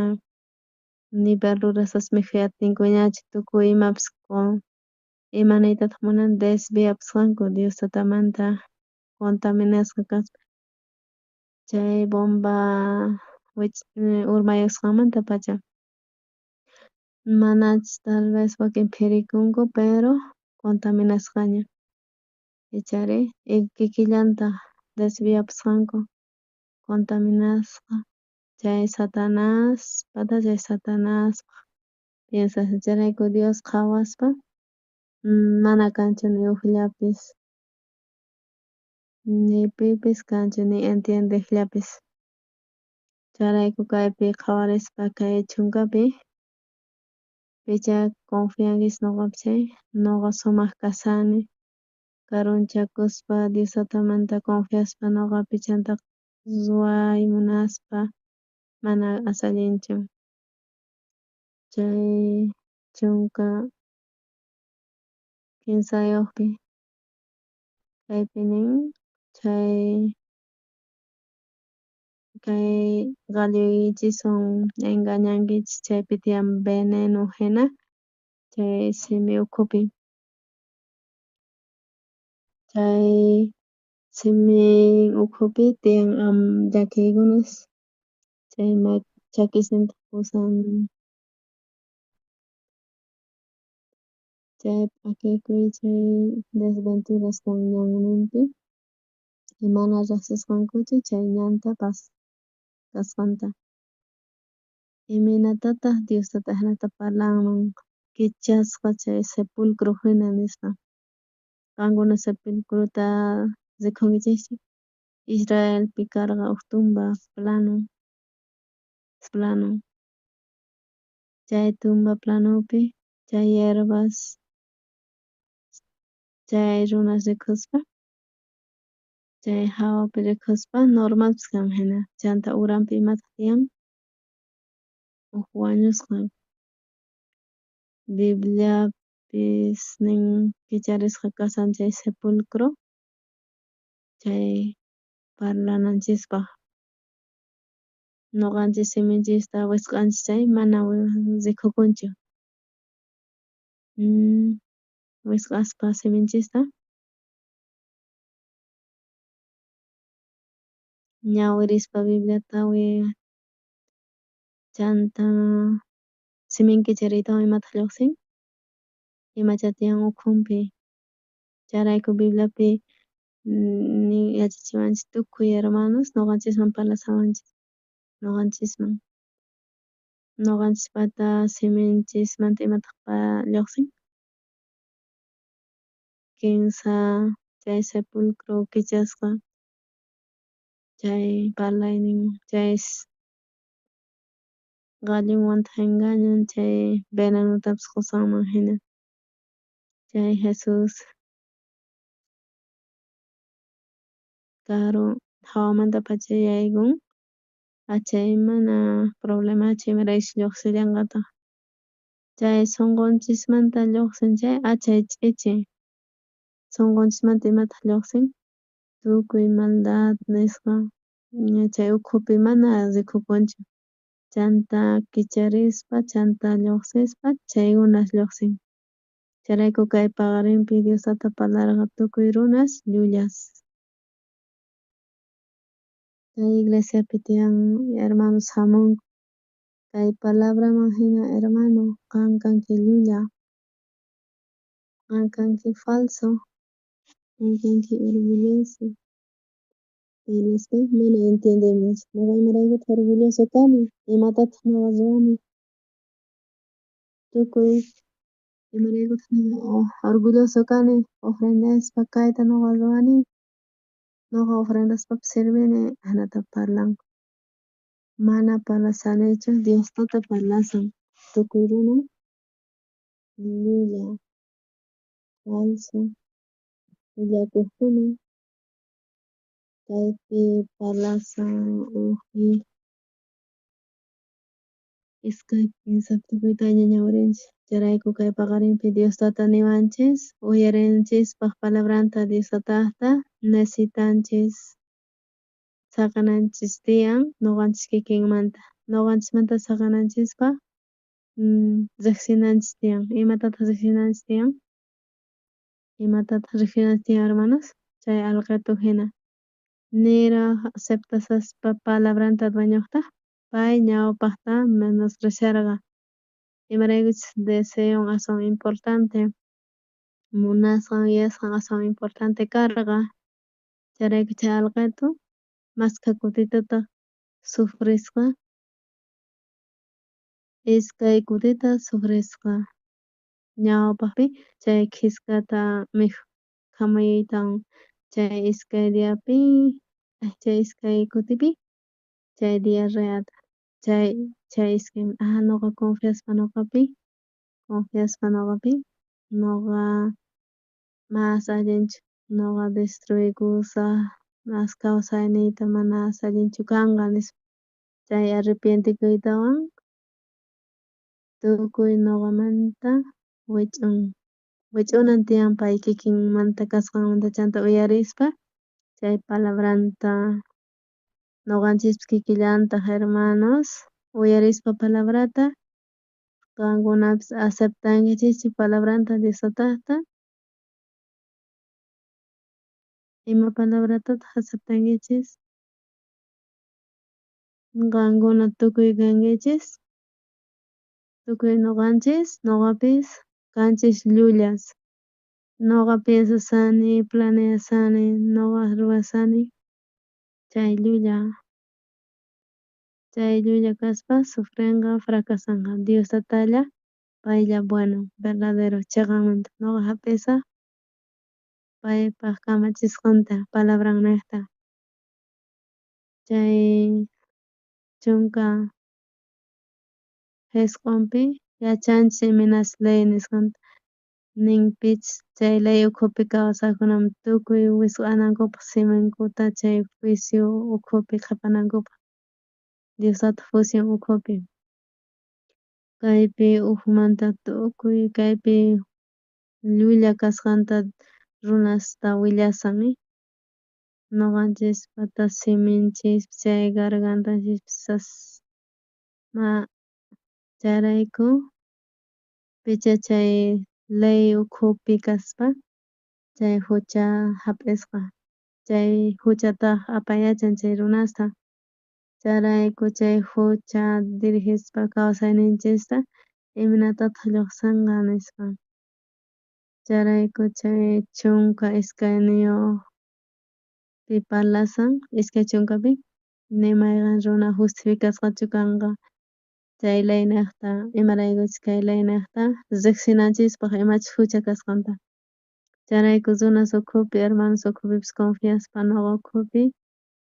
ni verdurastas mikhuy atinkuñachu tukuy imapis ima niytataq munan desviapusqanku Dios tatamanta contaminasqa kaspa chay bomba urmayusqanmantapacha manachus tal vez wakin phirikunku pero contaminasqaña ichari kikillantaq desviapusqanku contaminasqa chay Satanás pata chay Satanaspaq piensashan chayrayku Dios qhawaspa mana kanchu ni ujllapis ni pipis kanchu ni entiendejllapis chayrayku kaypi qhawarispa kay chunkapi pichá confiankichis nuqapi chay nuqa sumaq kasani karunchakuspa Dios tatamanta confiaspa nuqapi chanta ruway munaspa mana as allinchu chay 13pi kaypi nin chay kay qalluykichis engañankichis chaypi tiyan veneno hina chay simi ukhupi chay simi ukhupi tiyan llakiykunas chay chakisninta pusan. Chay p'akikuy chay desventuras kan ñanninpi y mana riqsisqankuchu chay ñanta pas kasqanta. Imaynatataq Dios tata jinata parlanman kichasqa chay sepulcro jina nispa. Qankuna sepulcrota rikhunkichikchu? Israelpi karqa uj tumba plano plano chay tumba planopi chay hierbas chay runas rikhuspa chay jawapi rikhuspa normalpis kanman jina chanta uranpi imataq tiyan uj wañusqa Bibliapis nin kicharisqa kashan chay sepulcro chay parlananchispaj nuqanchis siminchista wisq'anchis chay mana rikukunchu wisq'aspa siminchista ñawirispa Bibliata chanta simin kichariytawan imataq lluqsin imacha tiyan ukhunpi chayrayku Bibliapi yachachiwanchis tukuy hermanos nuqanchisman parlashawanchis nuqanchisman nuqanchispata siminchismanta imataq lluqsin kinsa chay sepulcro kichasqa chay parlaynin chay qallunwantaq engañan chay venenotapis qusanman jina chay Jesús karu jawamantapacha yaykun achay mana problemachu imaraykuchus lluqsillanqataq chay sunqunchismanta lluqsin chay achay ch'ichi sunqunchismanta imataq lluqsin tukuy maldad nisqa chay ukhupi mana rikukunchu chanta kicharispa chanta lluqsispa chaykunas lluqsin chayrayku kay paqarinpi Dios tata parlarqa tukuy runas llullas. Kay iglesiapi tiyan hermanos jamunku kay palabraman jina hermano qan kanki llulla qan kanki falso qan kanki orgulloso nispa mana entiendeymanchu nuqa imaraykutaq orgulloso kani imatataq nuqa ruwani tukuy imaraykutaq nuqa orgulloso kani ofrendaspa kayta nuqa ruwani nuqa ofrendaspapis sirvini jinata parlanku mana parlashanichu Dios tata parlashan tukuy runa llulla falso llullakojkuna kaypi parlashan ujpi iskay kinsapi tukuytaña ñawirinchis chayrayku kay paqarinpi Dios tata niwanchis uyarinchispaj palabranta Dios tatajta necesitanchis saqenanchis tiyan nuqanchis kikinmanta nuqanchismanta saqenanchispaj riqsinanchis tiyan imatataq riqsinanchis tiyan imatataq riqsinanchis tiyan hermanos chay alqetu jina niraj aceptashaspa palabranta dueñojta pay ñawpajta menospreciarqa imaraykuchus deseon aswan importante munasqan yuyasqan aswan importante karqa chayrayku chay alqetu maskha kutitataq sufrisqa iskay kutita sufrisqa ñawpajpi chay khiskata khamuytawan chay iskay diapi chay iskay kutipi chay diarreata chay chay iskay nuqa confiaspa nuqapi confiaspa nuqapi nuqa mas allinchu nuqa destruykusaj mas kawsayniyta mana allinchu kanqa nispa chay arrepientekuytawan tukuy nuqamanta wich'un wich'unan tiyan pay kikinmanta kasqanmanta chanta uyarispa chay palabranta nuqanchispis kikillantaj hermanos uyarispa palabrata qankunapis aceptankichischu palabranta Dios tatajta ima palabratataq aceptankichis qankuna tukuy kankichis tukuy nuqanchis nuqapis Kanchis llullas. Noqa piensasani, planeasani, noqa ruwasani chay llulla. Chay llulla kaspa sufrenqa fracasanqa. Dios tatalla paylla bueno, verdadero cheqanmanta noqa hap'isaj paypaj kamachisqanta palabrannejta. Chay 19pi yachanchis imaynas ley nisqanta nin pich chay ley ukhupi kawsajkunaman tukuy wisq'anankupaj siminkuta chay juicio ukhupi qhepanankupaj Dios Tata juicion ukhupi. Kaypi ujmanta tukuy kaypi llulla kasqanta runasta willasan noqanchispata siminchis chay gargantanchispi ma chayrayku picha chay ley ukhupi kaspa chay hucha hap'isqa chay huchataj apayachan chay runasta chayrayku chay hucha dirigispa kawsayninchista imaynatataq lluqsinqa nispa chayrayku chay 12pi parlasan 20pi ni mayqen runa justificasqachu kanqa chay leynejta imaraykuchus kay leynejta riqsinanchispaj imachus hucha kasqanta chayrayku runas ukhupi hermanos ukhupipis confiaspa noqa ukhupi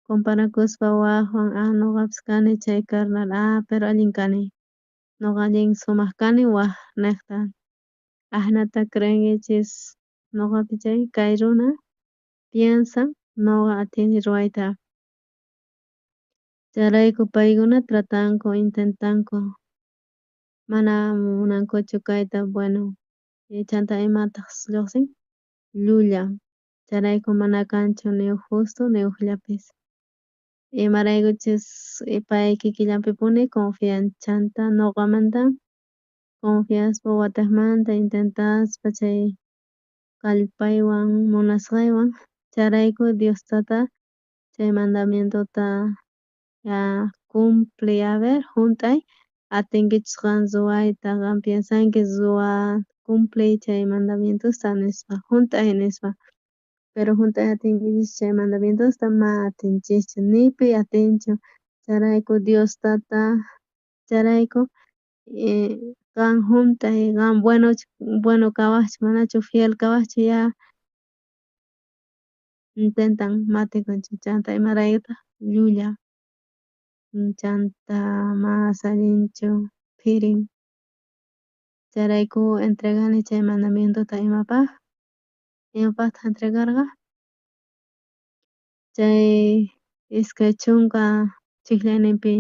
comparakuspa wajwan ah noqapis kani chay carnal ah pero allin kani noqa allin sumaq kani waj nejta ajinata creenkichis noqapi chay kay runa piensan noqa atini ruwayta chayrayku paykuna tratanku intentanku mana munankuchu kayta bueno chanta imataj lluqsin llulla chayrayku mana kanchu ni uj justo ni ujllapis imaraykuchus pay kikillanpipuni confian chanta noqamanta confiaspa watejmanta intentaspa chay kallpaywan munasqaywan chayrayku Dios tata chay mandamientota ya cumpliy a ver junt'ay atinkichus qan ruwayta qan piensanki ruwa cumpliy chay mandamientosta nispa junt'ay nispa pero junt'ay atinkichis chay mandamientosta ma atinchischu ni pi atinchu chayrayku Dios tata chayrayku qan junt'ay qan bueno kawajchu manachu fiel kawajchu ya intentan matikunchu chanta imaraykutaq llulla chanta mas allinchu phirin chayrayku entregani chay mandamientota imapaj imapajtaj entregarqa chay 20 chijllayninpi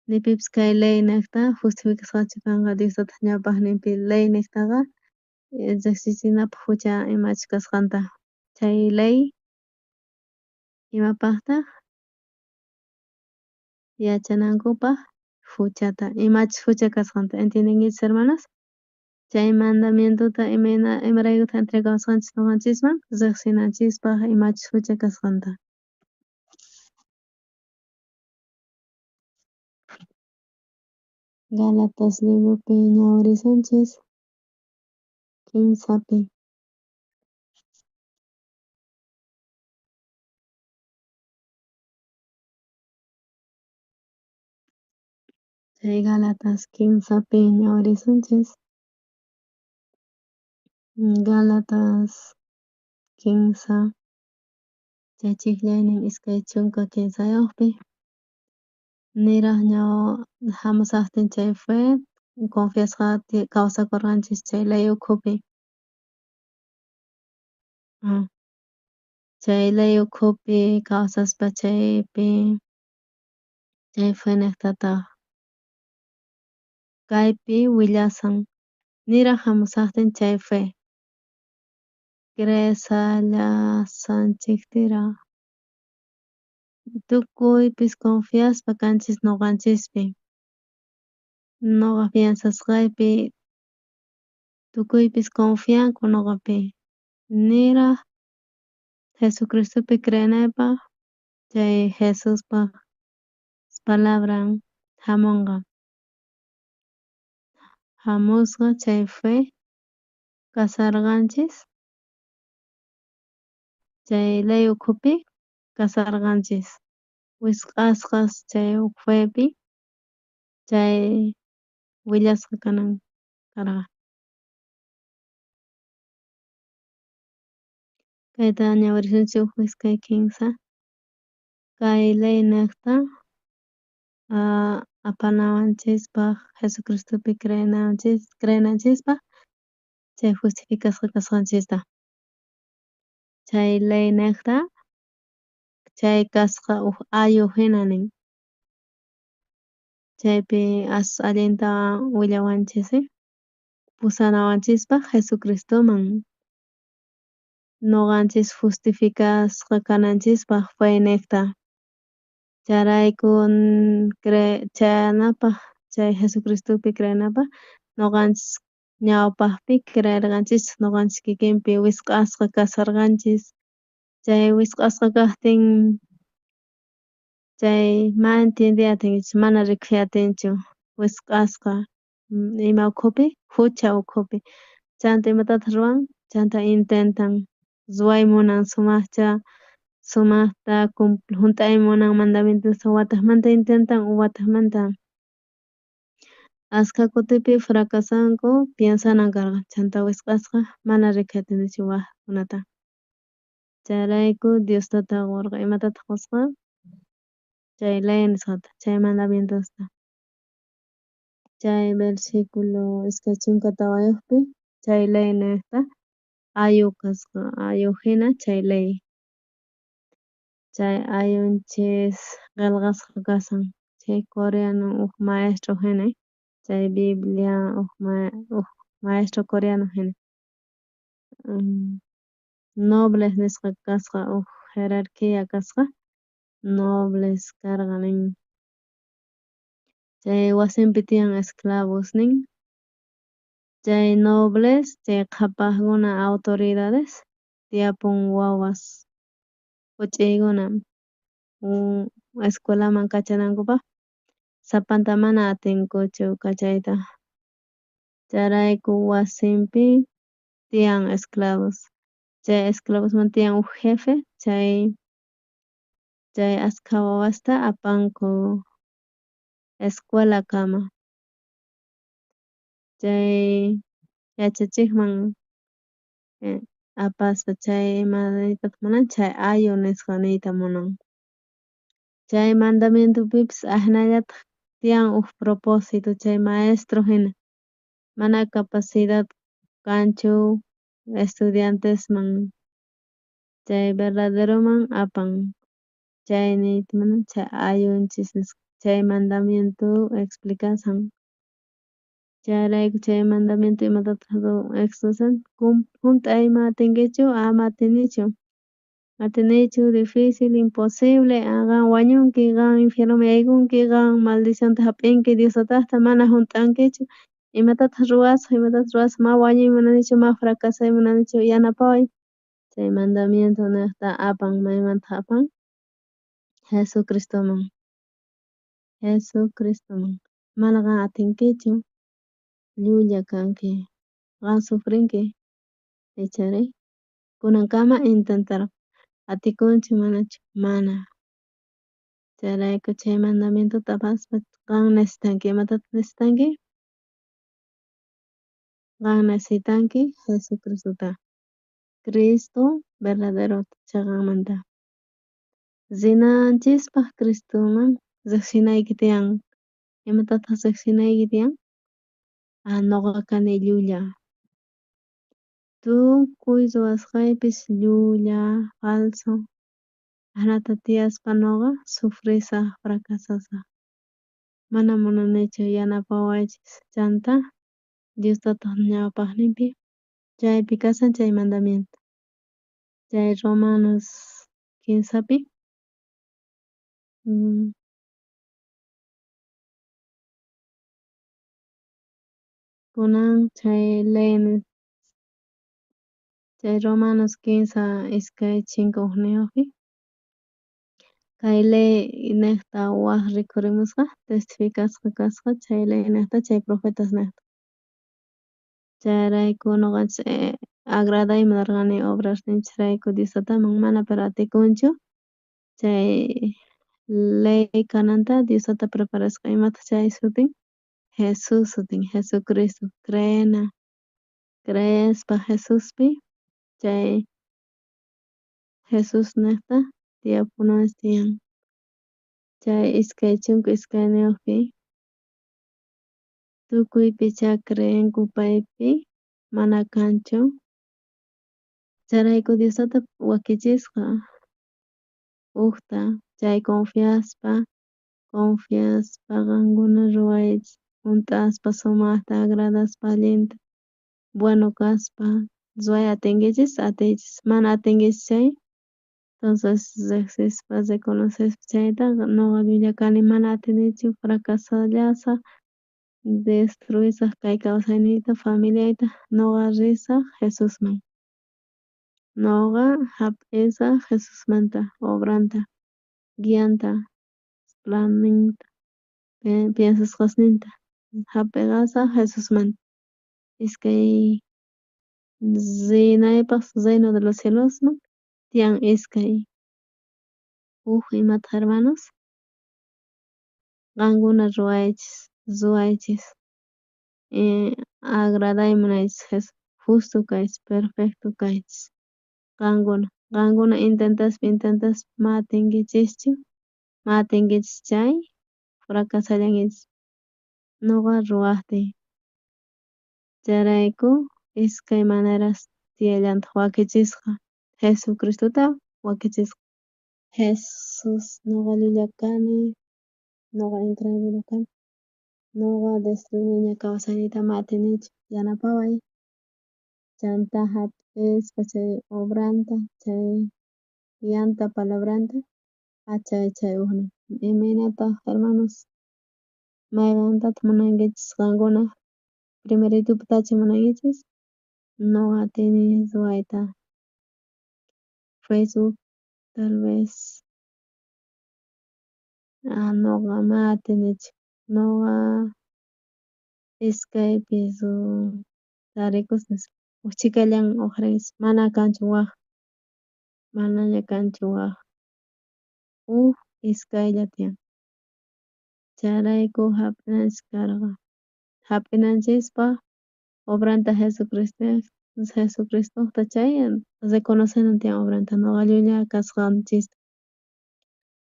ni pipis kay ley nejta justificasqachu kanqa Dios tataq ñawpajninpi ley nejtaqa riqsichinapaj hucha imachus kasqanta chay ley imapajtaj yachanankupaj huchata imachus hucha kasqanta entiendenkichis hermanos chay mandamientota imayna imaraykutaq entregawasqanchis noqanchisman riqsinanchispaj imachus hucha kasqanta. Gálatas libropi ñawirisunchis 3pi. Chay Gálatas 3pi ñawirisunchis. Gálatas 3 chay chijllaynin 23pi niraj hamusajtin chay fe confiasqa kawsakurqanchis chay ley ukhupi. Chay ley ukhupi kawsaspa chaypi chay fe nejtataq kaypi willasan niraj hamusajtin chay fe creesallasanchiktiraj tukuypis confiaspa kanchis noqanchispi noqa piensasqaypi tukuypis confianku noqapi niraj Jesucristopi creenaypaj chay Jesuspaj palabran hamunqa hamusqa chay fe Kasarqanchis chay ley ukhupi kasarqanchis wisq'asqas chay fepi chay willasqa kanan karqa. Kayta ñawirisunchik huk iskay kinsa kay ley niqta apanawanchispaq Jesucristopi creenanchispaq chay justificasqa kasqanchista. Chay ley niqta chay kasqa huk ayu hina nin. Chaypi as allinta willawanchis pusanawanchispaq Jesucristoman nuqanchis justificasqa kananchispaq feyniqta. Chayrayku chayanapaq chay Jesucristopi creenapaq nuqanchis ñawpaqpi creerqanchis nuqanchis kikinpi wisq'asqa kasarqanchis chay wisq'asqa kaqtin chay ma entiendey atinkichu mana rikuy atinchu wisq'asqa ima ukhupi hucha ukhupi chanta imatataq ruwan chanta intentan ruway munan sumaqcha sumaqta hunt'ay munan mandamientosta watejmanta intentan watejmanta askha kutipi fracasanku piensanan karqa chanta wisq'asqa mana rikuy atinichu wajkunata chayrayku Dios tata qorqa imatataq qosqa chay ley nisqata chay mandamientosta chay versículo 24pi chay ley niqta ayu kasqa ayu hina chay ley chay ayunchis qelqasqa kasan chay coreano uj maestro hina chay Biblia uj maestro coreano hina nobles nisqa kasqa uj jerarquía kasqa nobles karqa nin chay wasinpi tiyan esclavos nin chay nobles chay qhapajkuna autoridades tiyapun wawas juch'iykuna escuelaman kachanankupaq sapanta mana atinkuchu kachayta chayrayku wasinpi tiyan esclavos chay esclavosman tiyan uj jefe chay askha wawasta apanku escuelakama chay yachachejman apaspa chay ima niyta munan chay ayu nisqa niyta munan chay mandamientopipis ajinallataq tiyan uj propósito chay maestro hina mana capacidad kanchu estudiantesman chay verdaderoman apan chay niyta munan chay ayunchis nisqa chay mandamiento explicasan chayrayku chay mandamiento imatataq explican hunt'ay ima atinkichu ama atinichu atinichu difícil imposible qan wañunki qan infiernoman yaykunki qan maldicionta hap'inki Dios tataqta mana hunt'ankichu imatataq ruwasaq imatataq ruwasaq ma wañuy munanichu ma fracasay munanichu yanapaway chay mandamiento niqta apan maymantaq apan Jesucristoman Jesucristoman mana qan atinkichu llulla kanki qan sufrinki ichari kunankama intentarqa atikunchu manachu mana chayrayku chay mandamientota apaspa qan necesitanki imatataq necesitanki qan necesitanki Jesucristota Cristo verdadero cheqanmanta rinanchispaq Cristoman riqsinayki tiyan imatataq riqsinayki tiyan noqa kani llulla tukuy ruwasqaypis llulla falso ajinata tiyaspa noqa sufrisaq fracasasaq mana munanichu yanapawaychis chanta Dios tataq ñawpaqninpi chaypi kasan chay mandamiento chay Romanos 15pi kunan chay ley chay Romanos 15 21pi kay ley niqta waj rikhurimusqa testificasqa kasqa chay ley niqta chay profetas niqta. Chayrayku noqanchis agraday munarqani obrasninchejrayku Dios Tataman mana pero atikunchu chay ley kananta Dios Tata preparasqa. Imataq chay sutin? Jesús sutin, Jesucristo. Creena, creespa Jesuspi chay Jesusnejta tiyapunanchis tiyan. Chay 22pi tukuypichá creenku paypi mana kanchu. Chayrayku Dios Tata wakichisqa ujta chay confiaspa, confiaspa qankuna ruwaychis junt'aspa sumajta agradaspa allinta bueno kaspa ruway atinkichis atiychis mana atinkichis chay entonces rejsispa reconocespa chayta noqa llulla kani mana atinichu fracasallasaj destruisaj kay kawsayniyta familiayta noqa risaj Jesusman noqa jap'isaj Jesusmanta obranta guianta planninta piensasqasninta jap'iqasaj Jesusmanta iskay rinaypaj reino de los cielosman tiyan iskay uj imataq hermanos qankuna ruwaychis ruwaychis agraday munaychis justo kaychis perfecto kaychis qankuna qankuna intentaspa intentaspa ma atinkichischu ma atinkichis chay fracasallankichis noqa ruwajtiy chayrayku iskay maneras tiyallantaq wakichisqa Jesucristota wakichisqa Jesús noqa llulla kani noqa incrédulo kani noqa destruiniña kawsayniyta ma atinichu yanapaway chanta jap'ispa chay obranta chay guianta palabranta achay chay ujnin imaynataq hermanos mayqentataq munankichis qankuna primeritupitachu munankichis noqa atini ruwayta Facebook tal vez noqa ma atinichu noqa iskaypi tarikuspa nispa uj chhikallan uqharinchis mana kanchu waj manaña kanchu waj uj iskaylla tiyan chayrayku jap'inanchis karqa jap'inanchispaj obranta Jesucristota chay reconocenan tiyan obranta noqa llulla kasqanchista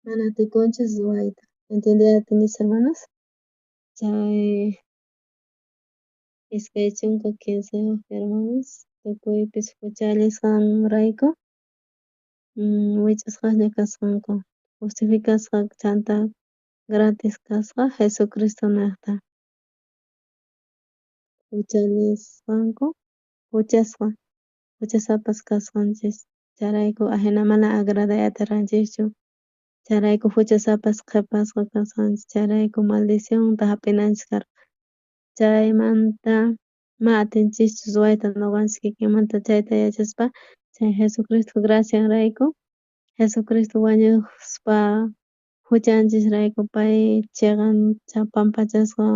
mana atikunchis ruwayta ¿entiendeyta atinkichis hermanos? Chay 23 hermanos tukuypis juchallisqanrayku wich'asqasña kasqanku justificasqa chanta gratis kasqa Jesucristonejta juchallisqanku juchasqa juchasapas kasqanchis chayrayku ajina mana agraday atirqanchischu chayrayku juchasapas qhepasqa kasqanchis chayrayku maldicionta jap'inanchis karqa chaymanta ma atinchischu ruwayta noqanchis kikinmanta chayta yachaspa chay Jesucristo gracianrayku Jesucristo wañuspa juchanchisrayku pay cheqan pampachasqa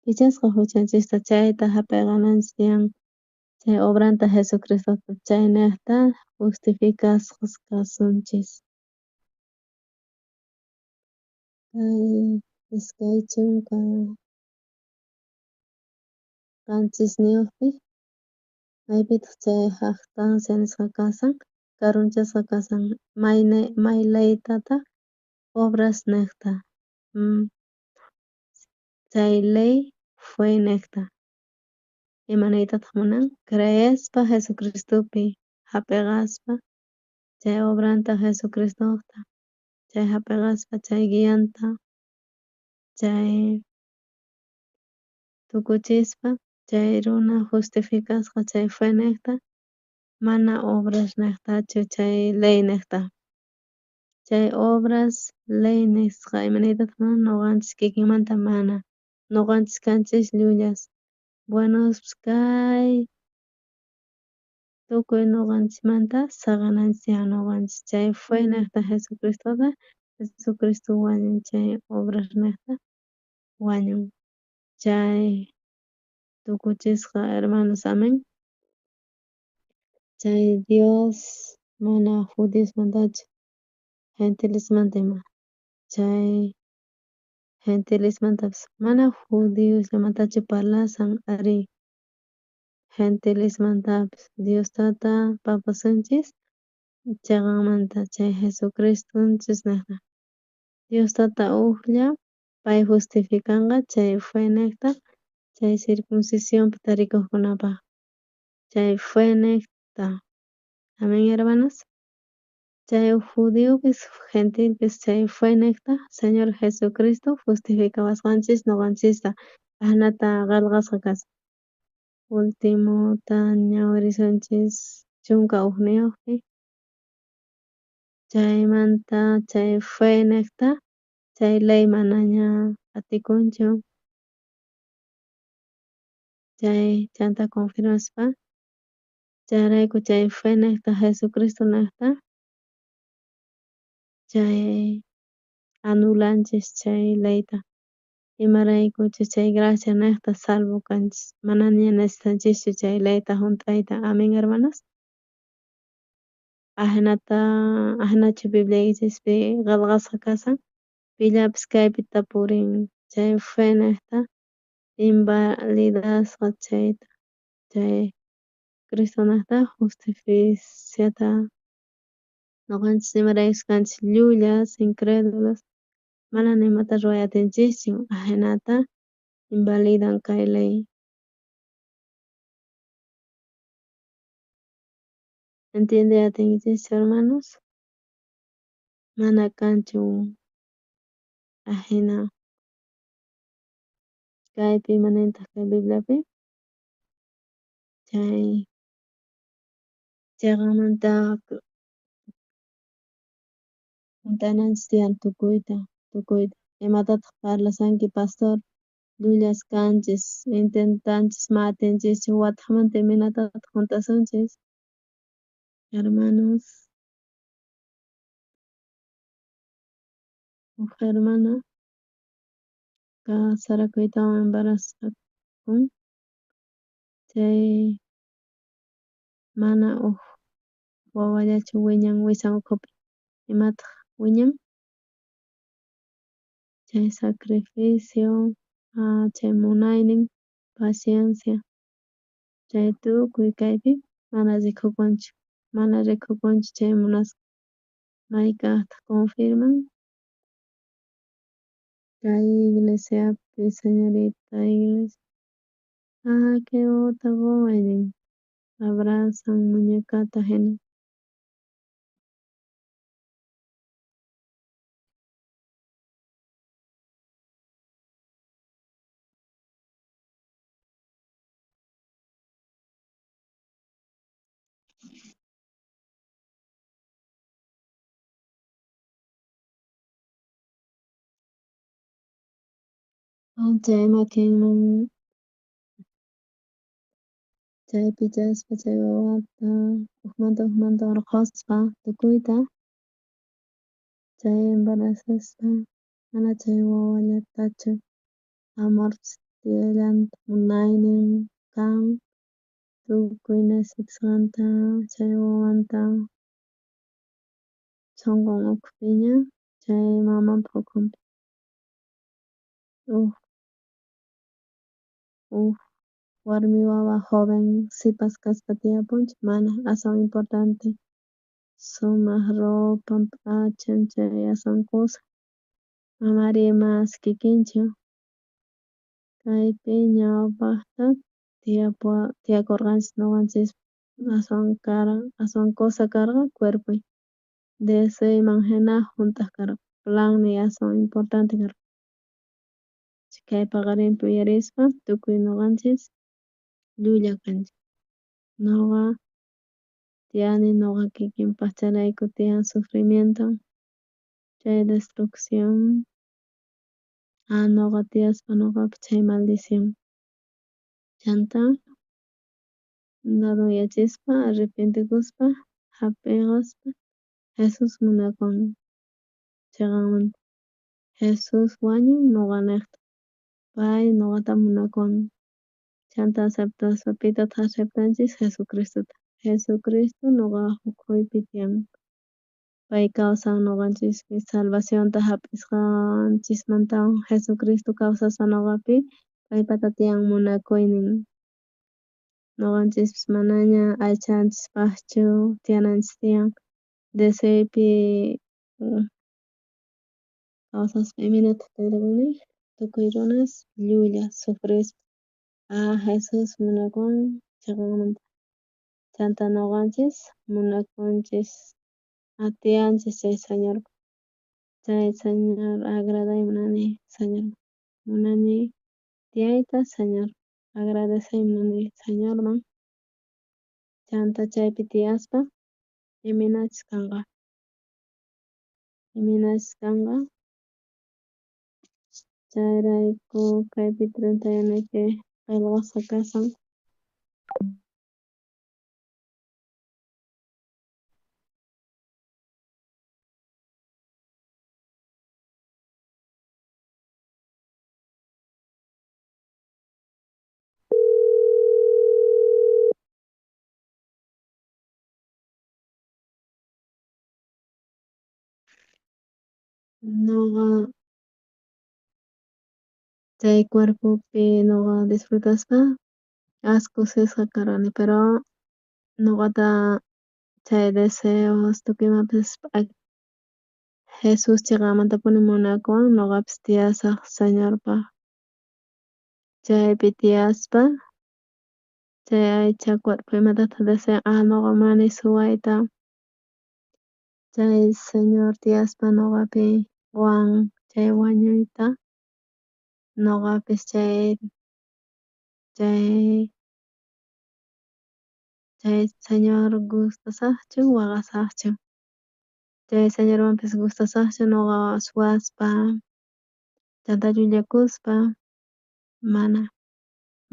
pichasqa juchanchista chayta jap'iqananchis tiyan chay obranta Jesucristota chaynejta justificasqas kasunchis. Kay 27pi maypitaq chay jactancia nisqa kasan karunchasqa kasan may leytataq obras nejta chay ley fe nejta imaniytataq munan creespa Jesucristopi jap'iqaspa chay obranta Jesucristota chay jap'iqaspa chay guianta chay tukuchispa chay runa justificasqa chay fe nejta mana obras nejtachu chay ley nejta chay obras ley nisqa imaniytataq munan noqanchis kikinmanta mana noqanchis kanchis llullas buenospis kay tukuy noqanchismanta saqenanchis tiyan noqanchis chay fe nejta Jesucristota Jesucristo wañun chay obras nejta wañun chay Tukuchisqa hermanos, amén. Chay Dios mana judiosmantachu, gentilesmanta ima. Chay gentilesmantapis mana judiosllamantachu parlashan arí. Gentilesmantapis Dios Tata papasunchis cheqanmanta chay Jesucristonchis nejta. Dios Tata ujlla pay justificanqa chay fe nejta chay circuncisionpi tarikojkunapaj. Chay fe nejta. Amén hermanos. Chay judiopis gentilpis chay fe nejta Señor Jesucristo justificawasqanchis noqanchista ajinata qhelqasqa kashan. Ultimota ñawirisunchis 11pí. Chaymanta chay fe nejta chay ley manaña atikunchu. Chay chanta confirmaspa chayrayku chay fe nejta Jesucristo nejta chay anulanchis chay leyta imaraykuchus chay gracia nejta salvo kanchis manaña necesitanchischu chay leyta junt'ayta. Amén hermanos. Ajinata ajinachu Bibliaykichispi qhelqasqa kashan pillapis kaypi tapurin chay fe nejta invalidasqa chayta chay Cristo nejta justificiata noqanchis imaraykuchus kanchis llullas incrédulos mana ni imata ruway atinchischu ajinata invalidan kay ley. ¿Entiende atinkichischu hermanos? Mana kanchu ajina kaypi imanintaq kay Bibliapi chay cheqanmanta junt'ananchis tiyan tukuyta tukuyta imatataq parlashanki pastor llullas kanchis intentanchis ma atinchischu watejmanta imaynatataq junt'asunchis hermanos. Uj hermana casarakuytawan embarazakun chay mana uj wawallachu wiñan wisan ukhupi imataq wiñan chay sacrificio chay munaynin paciencia chay tukuy kaypi mana rikukunchu mana rikukunchu chay munasqa mayk'ajtaq confirman kay iglesiapi señorita iglesia kay wawata qoway nin abrazan muñecata hina. Chay makinman chay pichaspa chay wawata ujmanta ujmanta urqhospa tukuyta chay embarazaspa mana chay wawallatachu amorpis tiyallantaq munaynin kan tukuy necesitasqanta chay wawanta sonqon ukhupiña chay mamanpaj ukhunpi uj warmi wawa joven sipas kaspa tiyapunchu mana aswan importante sumaq ropan p'achan chay aswan kusa mamari mas kikinchu kaypi ñawpajta tiyakorqanchis noqanchis aswan kara aswan kusa karqa cuerpoy deseoyman hina junt'aj karqa planniy aswan importante karqa kay paqarinpi uyarispa tukuy noqanchis llulla kanchis noqa tiyani noqa kikinpaj chayrayku tiyan sufrimiento chay destrucción noqa tiyaspa noqapi chay maldición chanta ladoyachispa arrepentikuspa jap'iqaspa Jesús munakun cheqanmanta Jesús wañun noqanejta pay noqata munakun. Chanta aceptaspa pitataq aceptanchis? Jesucristota. Jesucristo noqa ukhuypi tiyan. Pay kawsan noqanchispi salvacionta hap'isqanchismantawan Jesucristo kawsaspa noqapi paypata tiyan munakuynin. Noqanchispis manaña aychanchispaqchu tiyananchis tiyan deseopi kawsaspa imaynataq kanraqani tukuy runas llulla sufrispa. Ah, Jesús munakuwan chiqanmanta. Chanta noqanchis munakunchis atiyanchis chay Señor. Chay Señor agraday munani Señor. Munani tiyayta Señor. Agradecey munani Señorman. Chanta chaypi tiyaspa imaynachus kanqa. Imaynachus kanqa. Chayrayku kaypi 31 qillqasqa kashan. Noqa chay cuerpopi noqa disfrutaspa as kusisqa karani pero noqata chay deseos tukuy imapis Jesús chiqanmantapuni munakuwan noqapis tiyasaj Señorpaj. Chaypi tiyaspa chay aycha cuerpo imatataq desean ah noqa munani suwayta chay Señor tiyaspa noqapi qowan chay wañuyta noqapis chay chay chay Señor gustasaqchu waqasaqchu chay Señorwanpis gustasaqchu noqa suwaspa chanta llullakuspa mana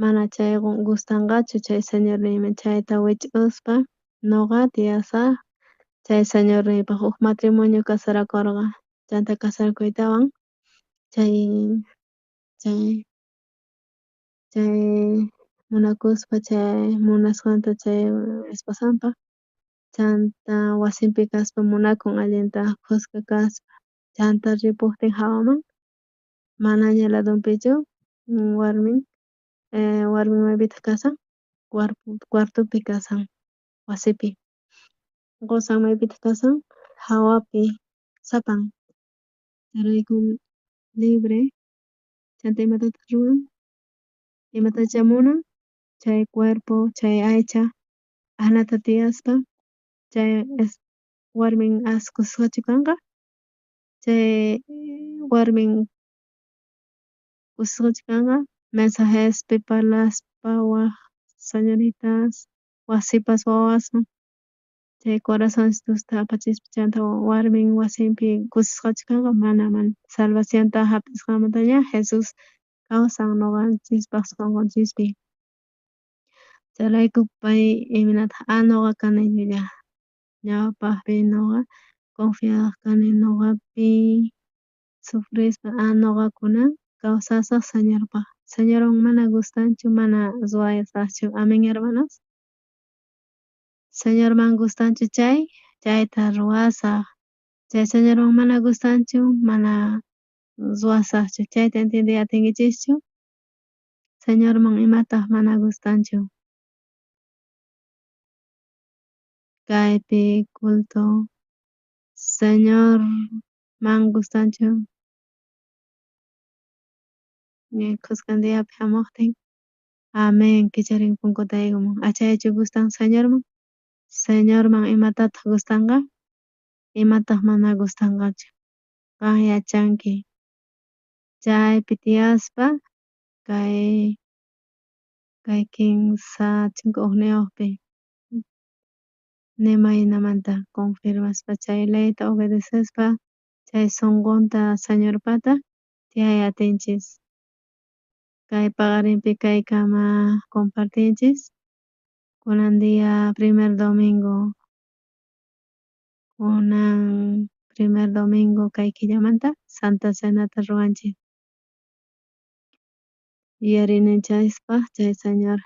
mana chay gustanqachu chay Señorniyman chayta wich'uspa noqa tiyasaj chay Señorniypaj uj matrimonio casarakorqa chanta casarakuytawan chay chay chay munakuspa chay munasqanta chay esposanpaj chanta wasinpi kaspa munakun allinta khuska kaspa chanta ripojtin jawaman manaña ladonpichu warmin warmin maypitaq kashan cuartopi kashan wasipi qosan maypitaq kashan jawapi sapan chayrayku libre chanta imatataq ruwan imatachá munan chay cuerpo chay aycha ajinata tiyaspa chay warmin as kusisqachu kanqa chay warmin kusisqachu kanqa mensajespi parlaspa waj señoritas waj sipas wawaswan chay corazoncitosta apachispa chanta warmin wasinpi kusisqachu kanqa mana mana salvacionta hap'isqanmantaña Jesús kawsan noqanchispaj sonqonchispi chayrayku pay imaynataq ah noqa kani llulla ñawpajpi noqa confiaj kani noqapi sufrispa ah noqa kunan kawsasaj Señorpaj Señorwan mana gustanchu mana ruwasajchu amén hermanos Señorman gustanchu chay chayta ruwasaj chay Señorman mana gustanchu mana ruwasajchu chayta entiendey atinkichischu Señorman imataq mana gustanchu kaypi culto Señorman gustanchu khuskan diapi hamojtin amén kicharin punkuta yaykumun achaychu gustan Señorman Señorman imatataq gustanqa imataq mana gustanqachu qan yachanki chaypi tiyaspa kay kay 31 nimaynamanta confirmaspa chay leyta obedecespa chay sonqonta Señorpata tiyay atinchis kay paqarinpi kaykama compartinchis kunan día primer domingo kunan primer domingo kay killamanta Santa Cenata ruwanchis. Yuyarinanchispaq chay Señor.